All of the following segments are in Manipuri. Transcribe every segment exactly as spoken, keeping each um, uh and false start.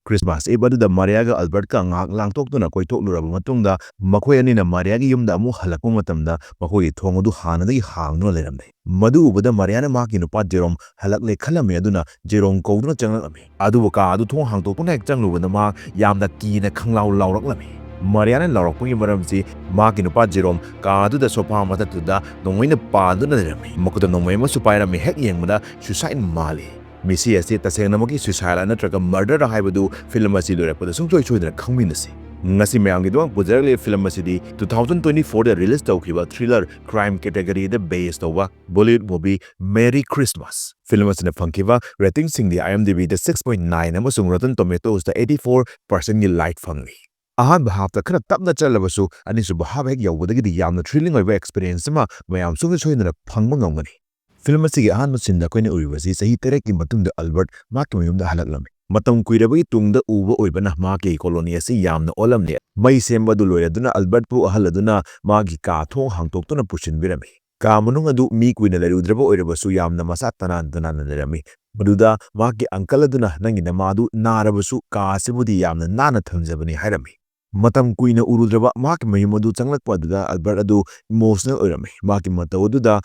Christmas Eve ꯑꯗꯨꯗ ꯃꯥꯔꯤꯌꯥꯒ ꯑꯜꯕꯔꯠꯀ ꯉꯥꯏꯍꯥꯛ ꯂꯥꯡꯊꯣꯛꯇꯨꯅ ꯀꯣꯏꯊꯣꯛꯂꯨꯔꯕ ꯃꯇꯨꯡꯗ, ꯃꯈꯣꯏ ꯑꯅꯤꯅ ꯃꯥꯔꯤꯌꯥꯒꯤ ꯌꯨꯝꯗ ꯑꯃꯨꯛ ꯍꯜꯂꯛꯄ ꯃꯇꯝꯗ, ꯃꯈꯣꯏꯒꯤ ꯊꯣꯡ ꯑꯗꯨ ꯍꯥꯟꯅꯗꯒꯤ ꯍꯥꯡꯗꯨꯅ ꯂꯩꯔꯝꯂꯦ꯫ ꯃꯗꯨ ꯎꯕꯗ ꯃꯥꯔꯤꯌꯥꯅ ꯃꯍꯥꯛꯀꯤ ꯅꯨꯄꯥ ꯖꯦꯔꯣꯝ ꯍꯜꯂꯛꯂꯦ ꯈꯜꯂꯝꯃꯤ, ꯑꯗꯨꯅ ꯖꯦꯔꯣꯝ ꯀꯧꯗꯨꯅ ꯆꯪꯂꯛꯂꯝꯃꯤ꯫ ꯑꯗꯨꯕꯨ ꯀꯥ ꯑꯗꯨ ꯊꯣꯡ ꯍꯥꯡꯗꯣꯛꯇꯨꯅ ꯍꯦꯛ ꯆꯪꯂꯨꯕꯗ, ꯃꯍꯥꯛ ꯌꯥꯝꯅ ꯀꯤꯅ ꯈꯪꯂꯥꯎ ꯂꯥꯎꯔꯛꯂꯝꯃꯤ꯫ ꯃꯥꯔꯤꯌꯥꯅ ꯂꯥꯎꯔꯛꯄꯒꯤ ꯃꯔꯝꯁꯤ ꯃꯍꯥꯛꯀꯤ ꯅꯨꯄꯥ ꯖꯦꯔꯣꯝ ꯀꯥ ꯑꯗꯨꯗ ꯁꯣꯐꯥ ꯃꯊꯛꯇꯨꯗ ꯅꯣꯡꯃꯩꯅ ꯄꯥꯟꯗꯨꯅ ꯂꯩꯔꯝꯃꯤ꯫ ꯃꯈꯨꯠꯇ ꯅꯣꯡꯃꯩ ꯑꯃꯁꯨ ꯄꯥꯏꯔꯝꯃꯤ꯫ ꯍꯦꯛ ꯌꯦꯡꯕꯗ suicide ꯃꯥꯜꯂꯤ꯫ ꯃꯤꯁꯤ ꯑꯁꯤ ꯇꯁꯦꯡꯅꯃꯛꯀꯤ suicide ꯅꯠꯇ꯭ꯔꯒ murder ꯍꯥꯏꯕꯗꯨ ꯐꯤꯂꯝ ꯑꯁꯤ ꯂꯣꯏꯔꯛꯄꯗ ꯁꯨꯡꯁꯣꯏ ꯁꯣꯏꯗꯅ ꯈꯪꯃꯤꯟꯅꯁꯤ꯫ ꯉꯁꯤ ꯃꯌꯥꯝꯒꯤꯗꯃꯛ ꯄꯨꯖꯔꯛꯂꯤꯕ ꯐꯤꯂꯝ ꯑꯁꯤꯗꯤ two thousand twenty fourꯗ release ꯇꯧꯈꯤꯕ thriller crime categoryꯗ base ꯇꯧꯕ Bollywood movie Merry Christmas꯫ Film ꯑꯁꯤꯅ ꯐꯪꯈꯤꯕ ratingꯁꯤꯡꯗꯤ IMDbꯗ six point nine ꯑꯃꯁꯨꯡ Rotten Tomatoesꯇ eighty four percentꯀꯤ like ꯐꯪꯂꯤ꯫ ꯑꯍꯥꯟꯕ halfꯇ ꯈꯔ ꯇꯞꯅ ꯆꯠꯂꯕꯁꯨ, ꯑꯅꯤꯁꯨꯕ half ꯍꯦꯛ ꯌꯧꯕꯗꯒꯤꯗꯤ ꯌꯥꯝꯅ thrilling ꯑꯣꯏꯕ experience ꯑꯃ ꯃꯌꯥꯝ ꯁꯨꯡꯁꯣꯏ ꯁꯣꯏꯗꯅ ꯐꯪꯕ ꯉꯝꯒꯅꯤ꯫ ꯐꯤꯂꯝ ꯑꯁꯤꯒꯤ ꯑꯍꯥꯟꯕ sceneꯗ ꯑꯩꯈꯣꯏꯅ ꯎꯔꯤꯕꯁꯤ ꯆꯍꯤ ꯇꯔꯦꯠꯀꯤ ꯃꯇꯨꯡꯗ ꯑꯜꯕꯔꯠ ꯃꯍꯥꯛꯀꯤ ꯃꯌꯨꯝꯗ ꯍꯜꯂꯛꯂꯝꯃꯤ꯫ ꯃꯇꯝ ꯀꯨꯏꯔꯕꯒꯤ ꯇꯨꯡꯗ ꯎꯕ ꯑꯣꯏꯕꯅ ꯃꯍꯥꯛꯀꯤ colony ꯑꯁꯤ ꯌꯥꯝꯅ ꯑꯣꯜꯂꯝꯂꯦ꯫ ꯃꯩ ꯁꯦꯝꯕ ꯑꯗꯨ ꯂꯣꯏꯔꯗꯨꯅ ꯑꯜꯕꯔꯠꯄꯨ ꯑꯍꯜ ꯑꯗꯨꯅ ꯃꯥꯒꯤ ꯀꯥ ꯊꯣꯡ ꯍꯥꯡꯗꯣꯛꯇꯨꯅ ꯄꯨꯁꯤꯟꯕꯤꯔꯝꯃꯤ꯫ ꯀꯥ ꯃꯅꯨꯡ ꯑꯗꯨ ꯃꯤ ꯀꯨꯏꯅ ꯂꯩꯔꯨꯗ꯭ꯔꯕ ꯑꯣꯏꯔꯕꯁꯨ ꯌꯥꯝꯅ ꯃꯁꯥ ꯇꯅꯥꯟ ꯇꯅꯥꯟꯅ ꯂꯩꯔꯝꯃꯤ꯫ ꯃꯗꯨꯗ ꯃꯍꯥꯛꯀꯤ uncle ꯑꯗꯨꯅ, "ꯅꯪꯒꯤ ꯅꯃꯥꯗꯨ ꯅꯥꯔꯕꯁꯨ ꯀꯥ ꯑꯁꯤꯕꯨꯗꯤ ꯌꯥꯝꯅ ꯅꯥꯟꯅ ꯊꯝꯖꯕꯅꯤ" ꯍꯥꯏꯔꯝꯃꯤ꯫ ꯃꯇꯝ ꯀꯨꯏꯅ ꯎꯔꯨꯗ꯭ꯔꯕ ꯃꯍꯥꯛꯀꯤ ꯃꯌꯨꯝ ꯑꯗꯨ ꯆꯪꯂꯛꯄ ꯑꯗꯨꯗ ꯑꯜꯕꯔꯠ ꯑꯗꯨ emotional ꯑꯣꯏꯔꯝꯃꯤ꯫ ꯃꯍꯥꯛꯀꯤ ꯃꯇꯧ ꯑꯗꯨꯗ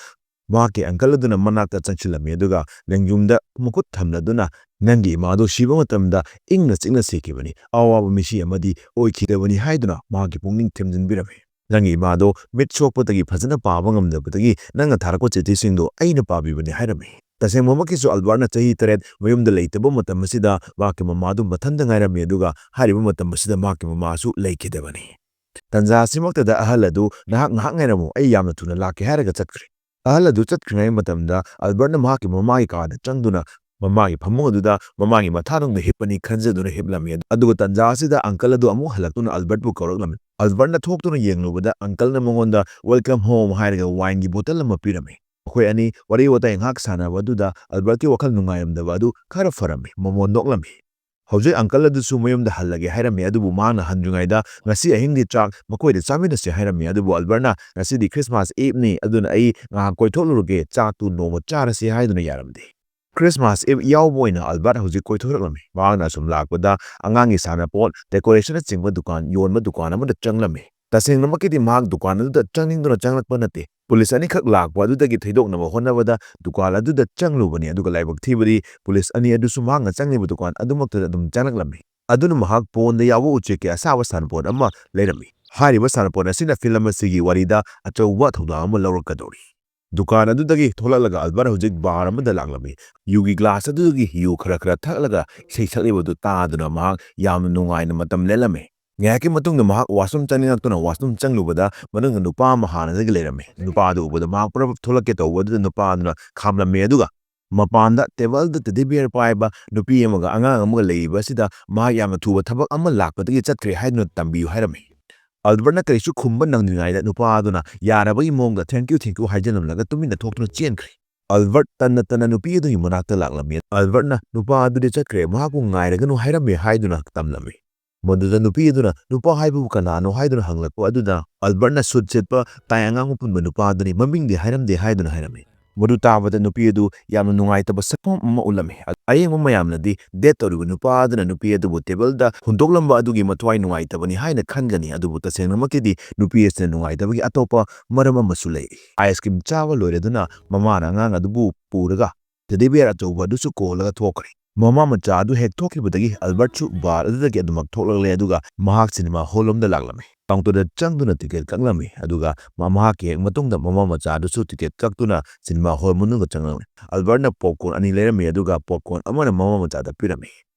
ꯃꯍꯥꯛꯀꯤ uncle ꯑꯗꯨꯅ ꯃꯅꯥꯛꯇ ꯆꯪꯁꯤꯜꯂꯝꯃꯤ, ꯑꯗꯨꯒ ꯂꯦꯡꯖꯨꯝꯗ ꯃꯈꯨꯠ ꯊꯝꯂꯗꯨꯅ, "ꯅꯪꯒꯤ ꯏꯃꯥꯗꯨ ꯁꯤꯕ ꯃꯇꯝꯗ ꯏꯪꯅ ꯆꯤꯛꯅ ꯁꯤꯈꯤꯕꯅꯤ, ꯑꯋꯥꯕ ꯃꯤꯁꯤ ꯑꯃꯗꯤ ꯑꯣꯏꯈꯤꯗꯕꯅꯤ" ꯍꯥꯏꯗꯨꯅ ꯃꯍꯥꯛꯀꯤ ꯄꯨꯛꯅꯤꯡ ꯊꯦꯝꯖꯤꯟꯕꯤꯔꯝꯃꯤ꯫ "ꯅꯪꯒꯤ ꯏꯃꯥꯗꯣ ꯃꯤꯠ ꯁꯣꯛꯄꯗꯒꯤ ꯐꯖꯅ ꯄꯥꯕ ꯉꯝꯗꯕꯗꯒꯤ ꯅꯪꯅ ꯊꯥꯔꯛꯄ ꯆꯤꯊꯤꯁꯤꯡꯗꯣ ꯑꯩꯅ ꯄꯥꯕꯤꯕꯅꯤ" ꯍꯥꯏꯔꯝꯃꯤ꯫ ꯇꯁꯦꯡꯕꯃꯛꯀꯤꯁꯨ ꯑꯜꯕꯔꯠꯅ ꯆꯍꯤ ꯇꯔꯦꯠ ꯃꯌꯨꯝꯗ ꯂꯩꯇꯕ ꯃꯇꯝ ꯑꯁꯤꯗ ꯃꯍꯥꯛꯀꯤ ꯃꯃꯥꯗꯨ ꯃꯊꯟꯇ ꯉꯥꯏꯔꯝꯃꯤ, ꯑꯗꯨꯒ ꯍꯥꯏꯔꯤꯕ ꯃꯇꯝ ꯑꯁꯤꯗ ꯃꯍꯥꯛꯀꯤ ꯃꯃꯥꯁꯨ ꯂꯩꯈꯤꯗꯕꯅꯤ꯫ ꯇꯟꯖꯥ ꯑꯁꯤꯃꯛꯇꯗ ꯑꯍꯜ ꯑꯗꯨ, "ꯅꯍꯥꯛ ꯉꯥꯏꯍꯥꯛ ꯉꯥꯏꯔꯝꯃꯨ, ꯑꯩ ꯌꯥꯝꯅ ꯊꯨꯅ ꯂꯥꯛꯀꯦ" ꯍꯥꯏꯔꯒ ꯆꯠꯈ꯭ꯔꯦ꯫ ꯑꯍꯜ ꯑꯗꯨ ꯆꯠꯈ꯭ꯔꯤꯉꯩ ꯃꯇꯝꯗ ꯑꯜꯕꯔꯠꯅ ꯃꯍꯥꯛꯀꯤ ꯃꯃꯥꯒꯤ ꯀꯥꯗ ꯆꯪꯗꯨꯅ ꯃꯃꯥꯒꯤ ꯐꯃꯨꯡ ꯑꯗꯨꯗ ꯃꯃꯥꯒꯤ ꯃꯊꯥꯅꯨꯡꯗ ꯍꯤꯞꯄꯅꯤ ꯈꯟꯖꯗꯨꯅ ꯍꯤꯞꯂꯝꯃꯤ꯫ ꯑꯗꯨꯒ ꯇꯟꯖꯥ ꯑꯁꯤꯗ uncle ꯑꯗꯨ ꯑꯃꯨꯛ ꯍꯜꯂꯛꯇꯨꯅ ꯑꯜꯕꯔꯠꯄꯨ ꯀꯧꯔꯛꯂꯝꯃꯤ꯫ ꯑꯜꯕꯔꯠꯅ ꯊꯣꯛꯇꯨꯅ ꯌꯦꯡꯂꯨꯕꯗ uncle ꯅ ꯃꯉꯣꯟꯗ "Welcome home" ꯍꯥꯏꯔꯒ wineꯒꯤ bottle ꯑꯃ ꯄꯤꯔꯝꯃꯤ꯫ ꯃꯈꯣꯏ ꯑꯅꯤ ꯋꯥꯔꯤ ꯋꯥꯇꯥꯏ ꯉꯥꯏꯍꯥꯛ ꯁꯥꯟꯅꯕ ꯑꯗꯨꯗ ꯑꯜꯕꯔꯠꯀꯤ ꯋꯥꯈꯜ ꯅꯨꯡꯉꯥꯏꯔꯝꯗꯕ ꯑꯗꯨ ꯈꯔ ꯐꯔꯝꯃꯤ꯫ ꯃꯃꯣꯟ ꯅꯣꯛꯂꯝꯃꯤ꯫ ꯍꯧꯖꯤꯛ uncle ꯑꯗꯨꯁꯨ ꯃꯌꯨꯝꯗ ꯍꯜꯂꯒꯦ ꯍꯥꯏꯔꯝꯃꯤ, ꯑꯗꯨꯕꯨ ꯃꯍꯥꯛꯅ ꯍꯟꯗ꯭ꯔꯤꯉꯩꯗ "ꯉꯁꯤ ꯑꯍꯤꯡꯒꯤ ꯆꯥꯛ ꯃꯈꯣꯏꯗ ꯆꯥꯃꯤꯟꯅꯁꯤ" ꯍꯥꯏꯔꯝꯃꯤ꯫ ꯑꯗꯨꯕꯨ ꯑꯜꯕꯔꯠꯅ, "ꯉꯁꯤꯗꯤ Christmas Eve ꯅꯤ, ꯑꯗꯨꯅ ꯑꯩ ꯉꯥꯏꯍꯥꯛ ꯀꯣꯏꯊꯣꯛꯂꯨꯔꯒꯦ, ꯆꯥꯛꯇꯨ ꯅꯣꯡꯃ ꯆꯥꯔꯁꯤ" ꯍꯥꯏꯗꯨꯅ ꯌꯥꯔꯝꯗꯦ꯫ Christmas Eve ꯌꯥꯎꯕ ꯑꯣꯏꯅ ꯑꯜꯕꯔꯠ ꯍꯧꯖꯤꯛ ꯀꯣꯏꯊꯣꯔꯛꯂꯝꯃꯤ꯫ ꯃꯍꯥꯛꯅ ꯑꯁꯨꯝ ꯂꯥꯛꯄꯗ ꯑꯉꯥꯡꯒꯤ ꯁꯥꯟꯅꯄꯣꯠ, decorationꯅꯆꯤꯡꯕ ꯗꯨꯀꯥꯟ ꯌꯣꯟꯕ ꯗꯨꯀꯥꯟ ꯑꯃꯗ ꯆꯪꯂꯝꯃꯤ꯫ ꯇꯁꯦꯡꯅꯃꯛꯀꯤꯗꯤ ꯃꯍꯥꯛ ꯗꯨꯀꯥꯟ ꯑꯗꯨꯗ ꯆꯪꯅꯤꯡꯗꯨꯅ ꯆꯪꯂꯛꯄ ꯅꯠꯇꯦ꯫ ꯄꯨꯂꯤꯁ ꯑꯅꯤꯈꯛ ꯂꯥꯛꯄ ꯑꯗꯨꯗꯒꯤ ꯊꯩꯗꯣꯛꯅꯕ ꯍꯣꯠꯅꯕꯗ ꯗꯨꯀꯥꯟ ꯑꯗꯨꯗ ꯆꯪꯂꯨꯕꯅꯤ, ꯑꯗꯨꯒ ꯂꯥꯏꯕꯛ ꯊꯤꯕꯗꯤ ꯄꯨꯂꯤꯁ ꯑꯅꯤ ꯑꯗꯨꯁꯨ ꯃꯍꯥꯛꯅ ꯆꯪꯂꯤꯕ ꯗꯨꯀꯥꯟ ꯑꯗꯨꯃꯛꯇꯗ ꯑꯗꯨꯝ ꯆꯪꯂꯛꯂꯝꯃꯤ꯫ ꯑꯗꯨꯅ ꯃꯍꯥꯛ ꯄꯣꯟꯗ ꯌꯥꯎꯕ ꯎꯆꯦꯛꯀꯤ ꯑꯁꯥꯕ ꯁꯥꯟꯅꯄꯣꯠ ꯑꯃ ꯂꯩꯔꯝꯃꯤ꯫ ꯍꯥꯏꯔꯤꯕ ꯁꯥꯟꯅꯄꯣꯠ ꯑꯁꯤꯅ film ꯑꯁꯤꯒꯤ ꯋꯥꯔꯤꯗ ꯑꯆꯧꯕ ꯊꯧꯗꯥꯡ ꯑꯃ ꯂꯧꯔꯛꯀꯗꯧꯔꯤ꯫ ꯗꯨꯀꯥꯟ ꯑꯗꯨꯗꯒꯤ ꯊꯣꯛꯂꯛꯂꯒ ꯑꯜꯕꯔꯠ ꯍꯧꯖꯤꯛ bar ꯑꯃꯗ ꯂꯥꯛꯂꯝꯃꯤ꯫ ꯌꯨꯒꯤ glass ꯑꯗꯨꯗꯒꯤ ꯌꯨ ꯈꯔ ꯈꯔ ꯊꯛꯂꯒ ꯏꯁꯩ ꯁꯛꯂꯤꯕꯗꯨ ꯇꯥꯗꯨꯅ ꯃꯍꯥꯛ ꯌꯥꯝꯅ ꯅꯨꯡꯉꯥꯏꯅ ꯃꯇꯝ ꯂꯦꯜꯂꯝꯃꯤ꯫ ꯉꯥꯏꯍꯥꯛꯀꯤ ꯃꯇꯨꯡꯗ ꯃꯍꯥꯛ washroom ꯆꯪꯅꯤꯡꯂꯛꯇꯨꯅ washroom ꯆꯪꯂꯨꯕꯗ ꯃꯅꯨꯡꯗ ꯅꯨꯄꯥ ꯑꯃ ꯍꯥꯟꯅꯗꯒꯤ ꯂꯩꯔꯝꯃꯤ꯫ ꯅꯨꯄꯥ ꯑꯗꯨ ꯎꯕꯗ ꯃꯍꯥꯛ ꯄꯨꯔꯞ ꯊꯣꯛꯂꯛꯀꯦ ꯇꯧꯕ ꯑꯗꯨꯗ ꯅꯨꯄꯥ ꯑꯗꯨꯅ ꯈꯥꯝꯂꯝꯃꯤ, ꯑꯗꯨꯒ ꯃꯄꯥꯟꯗ tableꯗ teddy bear ꯄꯥꯏꯕ ꯅꯨꯄꯤ ꯑꯃꯒ ꯑꯉꯥꯡ ꯑꯃꯒ ꯂꯩꯔꯤꯕ ꯑꯁꯤꯗ ꯃꯍꯥꯛ ꯌꯥꯝꯅ ꯊꯨꯕ ꯊꯕꯛ ꯑꯃ ꯂꯥꯛꯄꯗꯒꯤ ꯆꯠꯈ꯭ꯔꯦ ꯍꯥꯏꯗꯨꯅ ꯇꯝꯕꯤꯌꯨ ꯍꯥꯏꯔꯝꯃꯤ꯫ ꯑꯜꯕꯔꯠꯅ ꯀꯔꯤꯁꯨ ꯈꯨꯝꯕ ꯅꯪꯗ꯭ꯔꯤꯉꯩꯗ ꯅꯨꯄꯥ ꯑꯗꯨꯅ ꯌꯥꯔꯕꯒꯤ ꯃꯑꯣꯡꯗ "Thank you, thank you" ꯍꯥꯏꯖꯤꯜꯂꯝꯂꯒ ꯇꯨꯃꯤꯟꯅ ꯊꯣꯛꯇꯨꯅ ꯆꯦꯟꯈ꯭ꯔꯦ꯫ ꯑꯜꯕꯔꯠ ꯇꯟꯅ ꯇꯟꯅ ꯅꯨꯄꯤ ꯑꯗꯨꯒꯤ ꯃꯅꯥꯛꯇ ꯂꯥꯛꯂꯝꯃꯤ꯫ ꯑꯜꯕꯔꯠꯅ "ꯅꯨꯄꯥ ꯑꯗꯨꯗꯤ ꯆꯠꯈ꯭ꯔꯦ, ꯃꯍꯥꯛꯄꯨ ꯉꯥꯏꯔꯒꯅꯨ" ꯍꯥꯏꯔꯝꯃꯤ ꯍꯥꯏꯗꯨꯅ ꯇꯝꯂꯝꯃꯤ꯫ ꯃꯗꯨꯗ ꯅꯨꯄꯤ ꯑꯗꯨꯅ "ꯅꯨꯄꯥ ꯍꯥꯏꯕꯕꯨ ꯀꯅꯥꯅꯣ?" ꯍꯥꯏꯗꯨꯅ ꯍꯪꯂꯛꯄ ꯑꯗꯨꯗ ꯑꯜꯕꯔꯠꯅ suit ꯁꯦꯠꯄ, tie ꯑꯉꯥꯡꯕ ꯄꯨꯟꯕ ꯅꯨꯄꯥ ꯑꯗꯨꯅꯤ, ꯃꯃꯤꯡꯗꯤ ꯍꯥꯏꯔꯝꯗꯦ ꯍꯥꯏꯗꯨꯅ ꯍꯥꯏꯔꯝꯃꯤ꯫ ꯃꯗꯨ ꯇꯥꯕꯗ ꯅꯨꯄꯤ ꯑꯗꯨ ꯌꯥꯝꯅ ꯅꯨꯡꯉꯥꯏꯇꯕ ꯁꯛꯐꯝ ꯑꯃ ꯎꯠꯂꯝꯃꯤ꯫ ꯑꯌꯦꯡꯕ ꯃꯌꯥꯝꯅꯗꯤ date ꯇꯧꯔꯤꯕ ꯅꯨꯄꯥ ꯑꯗꯨꯅ ꯅꯨꯄꯤ ꯑꯗꯨꯕꯨ tableꯗ ꯍꯨꯟꯗꯣꯛꯂꯝꯕ ꯑꯗꯨꯒꯤ ꯃꯊ꯭ꯋꯥꯏ ꯅꯨꯡꯉꯥꯏꯇꯕꯅꯤ ꯍꯥꯏꯅ ꯈꯟꯒꯅꯤ, ꯑꯗꯨꯕꯨ ꯇꯁꯦꯡꯅꯃꯛꯀꯤꯗꯤ ꯅꯨꯄꯤ ꯑꯁꯤꯅ ꯅꯨꯡꯉꯥꯏꯇꯕꯒꯤ ꯑꯇꯣꯞꯄ ꯃꯔꯝ ꯑꯃꯁꯨ ꯂꯩ꯫ Ice cream ꯆꯥꯕ ꯂꯣꯏꯔꯗꯨꯅ ꯃꯃꯥꯅ ꯑꯉꯥꯡ ꯑꯗꯨꯕꯨ ꯄꯨꯔꯒ teddy bear ꯑꯆꯧꯕ ꯑꯗꯨꯁꯨ ꯀꯣꯜꯂꯒ ꯊꯣꯛꯈ꯭ꯔꯦ꯫ ꯃꯃꯥ ꯃꯆꯥ ꯑꯗꯨ ꯍꯦꯛ ꯊꯣꯛꯈꯤꯕꯗꯒꯤ ꯑꯜꯕꯔꯠꯁꯨ bar ꯑꯗꯨꯗꯒꯤ ꯑꯗꯨꯃꯛ ꯊꯣꯛꯂꯛꯂꯦ, ꯑꯗꯨꯒ ꯃꯍꯥꯛ cinema hall ꯂꯣꯝꯗ ꯂꯥꯛꯂꯝꯃꯤ꯫ Counterꯗ ꯆꯪꯗꯨꯅ ticket ꯀꯛꯂꯝꯃꯤ, ꯑꯗꯨꯒ ꯃ-, ꯃꯍꯥꯛꯀꯤ ꯍꯦꯛ ꯃꯇꯨꯡꯗ ꯃꯃꯥ ꯃꯆꯥ ꯑꯗꯨꯁꯨ ticket ꯀꯛꯇꯨꯅ cinema hall ꯃꯅꯨꯡꯗ ꯆꯪꯂꯝꯃꯤ꯫ ꯑꯜꯕꯔꯠꯅ popcorn ꯑꯅꯤ ꯂꯩꯔꯝꯃꯤ, ꯑꯗꯨꯒ popcorn ꯑꯃꯅ ꯃꯃꯥ ꯃꯆꯥꯗ ꯄꯤꯔꯝꯃꯤ꯫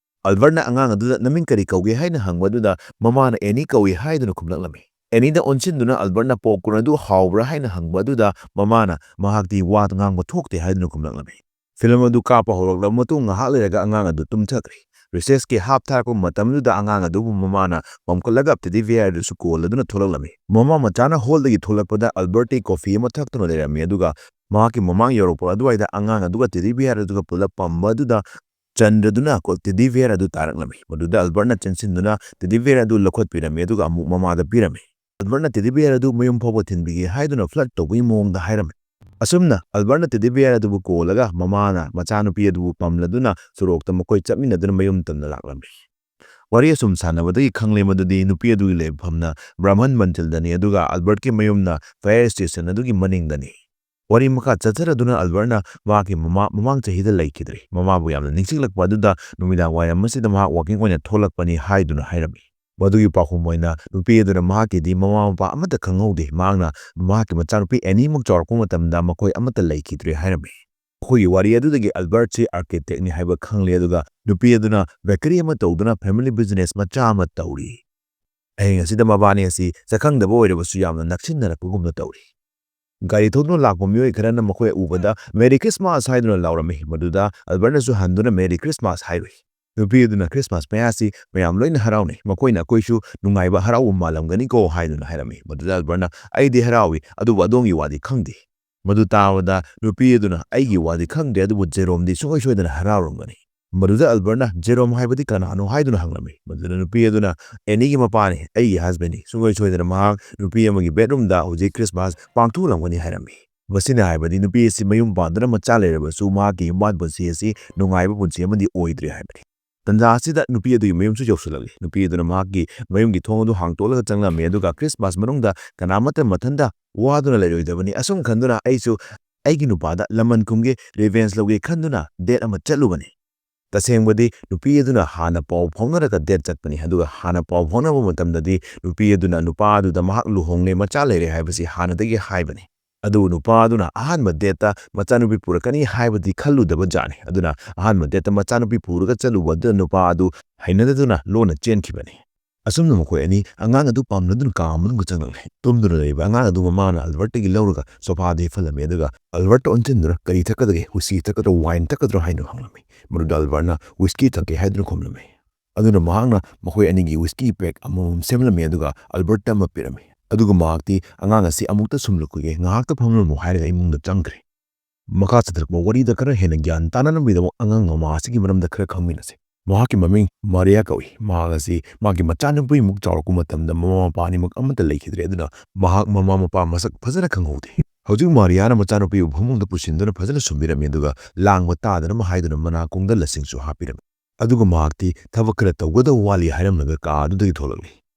ꯑꯜꯕꯔꯠꯅ ꯑꯉꯥꯡ ꯑꯗꯨꯗ "ꯅꯃꯤꯡ ꯀꯔꯤ ꯀꯧꯒꯦ?" ꯍꯥꯏꯅ ꯍꯪꯕ ꯑꯗꯨꯗ ꯃꯃꯥꯅ "ꯑꯦꯅꯤ ꯀꯧꯏ" ꯍꯥꯏꯗꯨꯅ ꯈꯨꯝꯂꯛꯂꯝꯃꯤ꯫ ꯑꯦꯅꯤꯗ ꯑꯣꯟꯁꯤꯟꯗꯨꯅ ꯑꯜꯕꯔꯠꯅ popcorn ꯑꯗꯨ "ꯍꯥꯎꯕ꯭ꯔꯥ?" ꯍꯥꯏꯅ ꯍꯪꯕ ꯑꯗꯨꯗ ꯃꯃꯥꯅ "ꯃꯍꯥꯛꯇꯤ ꯋꯥ ꯉꯥꯡꯕ ꯊꯣꯛꯇꯦ" ꯍꯥꯏꯗꯨꯅ ꯈꯨꯝꯂꯛꯂꯝꯃꯤ꯫ Film ꯑꯗꯨ ꯀꯥꯞꯄ ꯍꯧꯔꯛꯂꯕ ꯃꯇꯨꯡ ꯉꯥꯏꯍꯥꯛ ꯂꯩꯔꯒ ꯑꯉꯥꯡ ꯑꯗꯨ ꯇꯨꯝꯊꯈ꯭ꯔꯦ꯫ Recessꯀꯤ half ꯊꯥꯔꯛꯄ ꯃꯇꯝꯗꯨꯗ ꯑꯉꯥꯡ ꯑꯗꯨꯕꯨ ꯃꯃꯥꯅ ꯄꯝꯈꯠꯂꯒ teddy bear ꯑꯗꯨꯁꯨ ꯀꯣꯜꯂꯗꯨꯅ ꯊꯣꯛꯂꯛꯂꯝꯃꯤ꯫ ꯃꯃꯥ ꯃꯆꯥꯅ hallꯗꯒꯤ ꯊꯣꯛꯂꯛꯄꯗ ꯑꯜꯕꯔꯠꯇꯤ coffee ꯑꯃ ꯊꯛꯇꯨꯅ ꯂꯩꯔꯝꯃꯤ, ꯑꯗꯨꯒ ꯃꯍꯥꯛꯀꯤ ꯃꯃꯥꯡ ꯌꯧꯔꯛꯄ ꯑꯗꯨꯋꯥꯏꯗ ꯑꯉꯥꯡ ꯑꯗꯨꯒ teddy bear ꯑꯗꯨꯒ ꯄꯨꯜꯂꯞ ꯄꯝꯕ ꯑꯗꯨꯗ ꯆꯟꯗ꯭ꯔꯗꯨꯅ ꯀꯣ-, teddy bear ꯑꯗꯨ ꯇꯥꯔꯛꯂꯝꯃꯤ꯫ ꯃꯗꯨꯗ ꯑꯜꯕꯔꯠꯅ ꯆꯦꯟꯁꯤꯟꯗꯨꯅ teddy bear ꯑꯗꯨ ꯂꯧꯈꯠꯄꯤꯔꯝꯃꯤ, ꯑꯗꯨꯒ ꯑꯃꯨꯛ ꯃꯃꯥꯗ ꯄꯤꯔꯝꯃꯤ꯫ ꯑꯜꯕꯔꯠꯅ teddy bear ꯑꯗꯨ ꯃꯌꯨꯝ ꯐꯥꯎꯕ ꯊꯤꯟꯕꯤꯒꯦ ꯍꯥꯏꯗꯨꯅ flirt ꯇꯧꯕꯒꯤ ꯃꯑꯣꯡꯗ ꯍꯥꯏꯔꯝꯃꯤ꯫ ꯑꯁꯨꯝꯅ ꯑꯜꯕꯔꯠꯅ ꯇꯦꯗꯤ ꯕꯤꯌꯔ ꯑꯗꯨꯕꯨ ꯀꯣꯜꯂꯒ ꯃꯃꯥꯅ ꯃꯆꯥꯅꯨꯄꯤ ꯑꯗꯨꯕꯨ ꯄꯝꯂꯗꯨꯅ ꯁꯣꯔꯣꯛꯇ ꯃꯈꯣꯏ ꯆꯠꯃꯤꯟꯅꯗꯨꯅ ꯃꯌꯨꯝ ꯇꯝꯅ ꯂꯥꯛꯂꯝꯃꯤ꯫ ꯋꯥꯔꯤ ꯑꯁꯨꯝ ꯁꯥꯟꯅꯕꯗꯒꯤ ꯈꯪꯂꯦ ꯃꯗꯨꯗꯤ ꯅꯨꯄꯤ ꯑꯗꯨꯒꯤ ꯂꯩꯐꯝꯅ ꯕ꯭ꯔꯥꯍꯃꯟ ꯃꯟꯗꯤꯔꯗꯅꯤ, ꯑꯗꯨꯒ ꯑꯜꯕꯔꯠꯀꯤ ꯃꯌꯨꯝꯅ ꯐꯥꯌꯔ ꯁ꯭ꯇꯦꯁꯟ ꯑꯗꯨꯒꯤ ꯃꯅꯤꯡꯗꯅꯤ꯫ ꯋꯥꯔꯤ ꯃꯈꯥ ꯆꯠꯊꯔꯗꯨꯅ ꯑꯜꯕꯔꯠꯅ ꯃꯍꯥꯛꯀꯤ ꯃꯃꯥ ꯃꯃꯥꯡ ꯆꯍꯤꯗ ꯂꯩꯈꯤꯗ꯭ꯔꯦ꯫ ꯃꯃꯥꯕꯨ ꯌꯥꯝꯅ ꯅꯤꯡꯁꯤꯡꯂꯛꯄ ꯑꯗꯨꯗ ꯅꯨꯃꯤꯗꯥꯡ ꯋꯥꯏꯔꯝ ꯑꯁꯤꯗ ꯃꯍꯥꯛ ꯋꯥꯀꯤꯡ ꯑꯣꯏꯅ ꯊꯣꯛꯂꯛꯄꯅꯤ ꯍꯥꯏꯗꯨꯅ ꯍꯥꯏꯔꯝꯃꯤ꯫ ꯃꯗꯨꯒꯤ ꯄꯥꯎꯈꯨꯝ ꯑꯣꯏꯅ ꯅꯨꯄꯤ ꯑꯗꯨꯅ ꯃꯍꯥꯛꯀꯤꯗꯤ ꯃꯃꯥ ꯃꯄꯥ ꯑꯃꯠꯇ ꯈꯪꯍꯧꯗꯦ꯫ ꯃꯍꯥꯛꯅ ꯃꯍꯥꯛꯀꯤ ꯃꯆꯥꯅꯨꯄꯤ ꯑꯦꯅꯤꯃꯨꯛ ꯆꯥꯎꯔꯛꯄ ꯃꯇꯝꯗ ꯃꯈꯣꯏ ꯑꯃꯠꯇ ꯂꯩꯈꯤꯗ꯭ꯔꯦ ꯍꯥꯏꯔꯝꯃꯤ꯫ ꯑꯩꯈꯣꯏꯒꯤ ꯋꯥꯔꯤ ꯑꯗꯨꯗꯒꯤ ꯑꯜꯕꯔꯠꯁꯤ ꯑꯥꯔꯀꯤꯇꯦꯛꯅꯤ ꯍꯥꯏꯕ ꯈꯪꯂꯦ, ꯑꯗꯨꯒ ꯅꯨꯄꯤ ꯑꯗꯨꯅ ꯕꯦꯀꯔꯤ ꯑꯃ ꯇꯧꯗꯨꯅ ꯐꯦꯃꯤꯂꯤ ꯕꯤꯖꯤꯅꯦꯁ ꯃꯆꯥ ꯑꯃ ꯇꯧꯔꯤ꯫ ꯑꯍꯤꯡ ꯑꯁꯤꯗ ꯃꯕꯥꯅꯤ ꯑꯁꯤ ꯁꯛꯈꯪꯗꯕ ꯑꯣꯏꯔꯕꯁꯨ ꯌꯥꯝꯅ ꯅꯛꯁꯤꯟꯅꯔꯛꯄꯒꯨꯝꯅ ꯇꯧꯔꯤ꯫ ꯒꯥꯔꯤ ꯊꯧꯗꯨꯅ ꯂꯥꯛꯄ ꯃꯤꯑꯣꯏ ꯈꯔꯅ ꯃꯈꯣꯏ ꯎꯕꯗ "ꯃꯦꯔꯤ ꯈ꯭ꯔꯤꯁꯃꯥꯁ" ꯍꯥꯏꯗꯨꯅ ꯂꯥꯎꯔꯝꯃꯤ꯫ ꯃꯗꯨꯗ ꯑꯜꯕꯔꯠꯅꯁꯨ ꯍꯟꯗꯨꯅ "ꯃꯦꯔꯤ ꯈ꯭ꯔꯤꯁꯃꯥꯁ" ꯍꯥꯏꯔꯨꯏ꯫ ꯅꯨꯄꯤ ꯑꯗꯨꯅ "ꯈ꯭ꯔꯤꯁꯃꯥꯁ ꯃꯌꯥꯁꯤ ꯃꯌꯥꯝ ꯂꯣꯏꯅ ꯍꯔꯥꯎꯅꯩ, ꯃꯈꯣꯏꯅ ꯑꯩꯈꯣꯏꯁꯨ ꯅꯨꯡꯉꯥꯏꯕ ꯍꯔꯥꯎꯕ ꯃꯥꯜꯂꯝꯒꯅꯤꯀꯣ" ꯍꯥꯏꯗꯨꯅ ꯍꯥꯏꯔꯝꯃꯤ꯫ ꯃꯗꯨꯗ ꯑꯜꯕꯔꯠꯅ "ꯑꯩꯗꯤ ꯍꯔꯥꯎꯏ, ꯑꯗꯨꯕꯨ ꯑꯗꯣꯝꯒꯤ ꯋꯥꯗꯤ ꯈꯪꯗꯦ"꯫ ꯃꯗꯨ ꯇꯥꯕꯗ ꯅꯨꯄꯤ ꯑꯗꯨꯅ "ꯑꯩꯒꯤ ꯋꯥꯗꯤ ꯈꯪꯗꯦ, ꯑꯗꯨꯕꯨ ꯖꯦꯔꯣꯝꯗꯤ ꯁꯨꯡꯁꯣꯏ ꯁꯣꯏꯗꯅ ꯍꯔꯥꯎꯔꯝꯒꯅꯤ"꯫ ꯃꯗꯨꯗ ꯑꯜꯕꯔꯠꯅ "ꯖꯦꯔꯣꯝ ꯍꯥꯏꯕꯗꯤ ꯀꯅꯥꯅꯣ?" ꯍꯥꯏꯗꯨꯅ ꯍꯪꯂꯝꯃꯤ꯫ ꯃꯗꯨꯗ ꯅꯨꯄꯤ ꯑꯗꯨꯅ "ꯑꯦꯅꯤꯒꯤ ꯃꯄꯥꯅꯤ, ꯑꯩꯒꯤ ꯍꯁꯕꯦꯟꯅꯤ꯫ ꯁꯨꯡꯁꯣꯏ ꯁꯣꯏꯗꯅ ꯃꯍꯥꯛ ꯅꯨꯄꯤ ꯑꯃꯒꯤ ꯕꯦꯗꯔꯨꯝꯗ ꯍꯧꯖꯤꯛ ꯈ꯭ꯔꯤꯁꯃꯥꯁ ꯄꯥꯡꯊꯣꯛꯂꯝꯒꯅꯤ" ꯍꯥꯏꯔꯝꯃꯤ꯫ ꯃꯁꯤꯅ ꯍꯥꯏꯕꯗꯤ ꯅꯨꯄꯤ ꯑꯁꯤ ꯃꯌꯨꯝ ꯄꯥꯟꯗꯨꯅ ꯃꯆꯥ ꯂꯩꯔꯕꯁꯨ ꯃꯍꯥꯛꯀꯤ ꯌꯨꯝꯕꯥꯟ ꯄꯨꯟꯁꯤ ꯑꯁꯤ ꯅꯨꯡꯉꯥꯏꯕ ꯄꯨꯟꯁꯤ ꯑꯃꯗꯤ ꯑꯣꯏꯗ꯭ꯔꯦ ꯍꯥꯏꯕꯅꯤ꯫ ꯇꯟꯖꯥ ꯑꯁꯤꯗ ꯅꯨꯄꯤ ꯑꯗꯨꯒꯤ ꯃꯌꯨꯝꯁꯨ ꯌꯧꯁꯤꯜꯂꯛꯂꯤ꯫ ꯅꯨꯄꯤ ꯑꯗꯨꯅ ꯃꯍꯥꯛꯀꯤ ꯃꯌꯨꯝꯒꯤ ꯊꯣꯡ ꯑꯗꯨ ꯍꯥꯡꯇꯣꯛꯂꯒ ꯆꯪꯂꯝꯃꯤ, ꯑꯗꯨꯒ ꯈ꯭ꯔꯤꯁꯃꯥꯁ ꯃꯅꯨꯡꯗ ꯀꯅꯥꯃꯠꯇ ꯃꯊꯟꯇ ꯋꯥꯗꯨꯅ ꯂꯩꯔꯣꯏꯗꯕꯅꯤ꯫ ꯑꯁꯨꯝ ꯈꯟꯗꯨꯅ ꯑꯩꯁꯨ ꯑꯩꯒꯤ ꯅꯨꯄꯥꯗ ꯂꯃꯟ ꯈꯨꯝꯒꯦ, ꯔꯤꯚꯦꯟꯖ ꯂꯧꯒꯦ ꯈꯟꯗꯨꯅ ꯗꯦꯠ ꯑꯃ ꯆꯠꯂꯨꯕꯅꯤ꯫ ꯇꯁꯦꯡꯕꯗꯤ ꯅꯨꯄꯤ ꯑꯗꯨꯅ ꯍꯥꯟꯅ ꯄꯥꯎ ꯐꯥꯎꯅꯔꯒ ꯗꯦꯠ ꯆꯠꯄꯅꯤ, ꯑꯗꯨꯒ ꯍꯥꯟꯅ ꯄꯥꯎ ꯐꯥꯎꯅꯕ ꯃꯇꯝꯗꯗꯤ ꯅꯨꯄꯤ ꯑꯗꯨꯅ ꯅꯨꯄꯥ ꯑꯗꯨꯗ ꯃꯍꯥꯛ ꯂꯨꯍꯣꯡꯂꯦ, ꯃꯆꯥ ꯂꯩꯔꯦ ꯍꯥꯏꯕꯁꯤ ꯍꯥꯟꯅꯗꯒꯤ ꯍꯥꯏꯕꯅꯤ꯫ ꯑꯗꯨꯕꯨ ꯅꯨꯄꯥ ꯑꯗꯨꯅ ꯑꯍꯥꯟꯕ ꯗꯦꯠꯇ ꯃꯆꯥꯅꯨꯄꯤ ꯄꯨꯔꯛꯀꯅꯤ ꯍꯥꯏꯕꯗꯤ ꯈꯜꯂꯨꯗꯕ ꯖꯥꯠꯅꯤ꯫ ꯑꯗꯨꯅ ꯑꯍꯥꯟꯕ ꯗꯦꯠꯇ ꯃꯆꯥꯅꯨꯄꯤ ꯄꯨꯔꯒ ꯆꯠꯂꯨꯕ ꯑꯗꯨꯗ ꯅꯨꯄꯥ ꯑꯗꯨ ꯍꯩꯅꯗꯗꯨꯅ ꯂꯣꯟꯅ ꯆꯦꯟꯈꯤꯕꯅꯤ꯫ ꯑꯁꯨꯝꯅ ꯃꯈꯣꯏ ꯑꯅꯤ ꯑꯉꯥꯡ ꯑꯗꯨ ꯄꯥꯝꯂꯗꯨꯅ ꯀꯥ ꯃꯅꯨꯡꯗ ꯆꯪꯂꯛꯂꯦ꯫ ꯇꯨꯝꯗꯨꯅ ꯂꯩꯕ ꯑꯉꯥꯡ ꯑꯗꯨ ꯃꯃꯥꯅ ꯑꯜꯕꯔꯠꯇꯒꯤ ꯂꯧꯔꯒ ꯁꯣꯐꯥꯗ ꯍꯤꯞꯍꯜꯂꯝꯃꯤ, ꯑꯗꯨꯒ ꯑꯜꯕꯔꯠꯇ ꯑꯣꯟꯁꯤꯟꯗꯨꯅ "ꯀꯔꯤ ꯊꯛꯀꯗꯒꯦ? Whisky ꯊꯛꯀꯗ꯭ꯔꯣ, wine ꯊꯛꯀꯗ꯭ꯔꯣ?" ꯍꯥꯏꯗꯨꯅ ꯍꯪꯂꯝꯃꯤ꯫ ꯃꯗꯨꯗ ꯑꯜꯕꯔꯠꯅ "ꯋꯤꯁꯀꯤ ꯊꯛꯀꯦ" ꯍꯥꯏꯗꯨꯅ ꯈꯨꯝꯂꯝꯃꯤ꯫ ꯑꯗꯨꯅ ꯃꯍꯥꯛꯅ ꯃꯈꯣꯏ ꯑꯅꯤꯒꯤ ꯋꯤꯁꯀꯤ ꯄꯦꯛ ꯑꯃꯃꯝ ꯁꯦꯝꯂꯝꯃꯤ, ꯑꯗꯨꯒ ꯑꯜꯕꯔꯠꯇ ꯑꯃ ꯄꯤꯔꯝꯃꯤ꯫ ꯑꯗꯨꯒ ꯃꯍꯥꯛꯇꯤ "ꯑꯉꯥꯡ ꯑꯁꯤ ꯑꯃꯨꯛꯇ ꯁꯨꯝꯂꯨꯈꯤꯒꯦ, ꯉꯥꯏꯍꯥꯛꯇ ꯐꯝꯂꯝꯃꯨ" ꯍꯥꯏꯔꯒ ꯏꯃꯨꯡꯗ ꯆꯪꯈ꯭ꯔꯦ꯫ ꯃꯈꯥ ꯆꯠꯊꯔꯛꯄ ꯋꯥꯔꯤꯗ ꯈꯔ ꯍꯦꯟꯅ ꯒ꯭ꯌꯥꯟ ꯇꯥꯅꯅꯕꯒꯤꯗꯃꯛ ꯑꯉꯥꯡ ꯃꯃꯥ ꯑꯁꯤꯒꯤ ꯃꯔꯝꯗ ꯈꯔ ꯈꯪꯃꯤꯟꯅꯁꯤ꯫ ꯃꯍꯥꯛꯀꯤ ꯃꯃꯤꯡ ꯃꯥꯔꯤꯌꯥ ꯀꯧꯏ꯫ ꯃꯍꯥꯛ ꯑꯁꯤ ꯃꯥꯒꯤ ꯃꯆꯥꯅꯨꯄꯤꯃꯨꯛ ꯆꯥꯎꯔꯛꯄ ꯃꯇꯝꯗ ꯃꯃꯥ ꯃꯄꯥ ꯑꯅꯤꯃꯛ ꯑꯃꯠꯇ ꯂꯩꯈꯤꯗ꯭ꯔꯦ, ꯑꯗꯨꯅ ꯃꯍꯥꯛ ꯃꯃꯥ ꯃꯄꯥ ꯃꯁꯛ ꯐꯖꯅ ꯈꯪꯍꯧꯗꯦ꯫ ꯍꯧꯖꯤꯛ ꯃꯥꯔꯤꯌꯥꯅ ꯃꯆꯥꯅꯨꯄꯤꯕꯨ ꯐꯃꯨꯡꯗ ꯄꯨꯁꯤꯟꯗꯨꯅ ꯐꯖꯅ ꯁꯨꯝꯕꯤꯔꯝꯃꯤ, ꯑꯗꯨꯒ ꯂꯥꯡꯕ ꯇꯥꯗꯅꯕ ꯍꯥꯏꯗꯨꯅ ꯃꯅꯥꯀꯣꯡꯗ ꯂꯁꯤꯡꯁꯨ ꯍꯥꯞꯄꯤꯔꯝꯃꯤ꯫ ꯑꯗꯨꯒ ꯃꯍꯥꯛꯇꯤ ꯊꯕꯛ ꯈꯔ ꯇꯧꯒꯗꯕ ꯋꯥꯠꯂꯤ ꯍꯥꯏꯔꯝꯂꯒ ꯀꯥ ꯑꯗꯨꯗꯒꯤ ꯊꯣꯛꯂꯛꯂꯤ꯫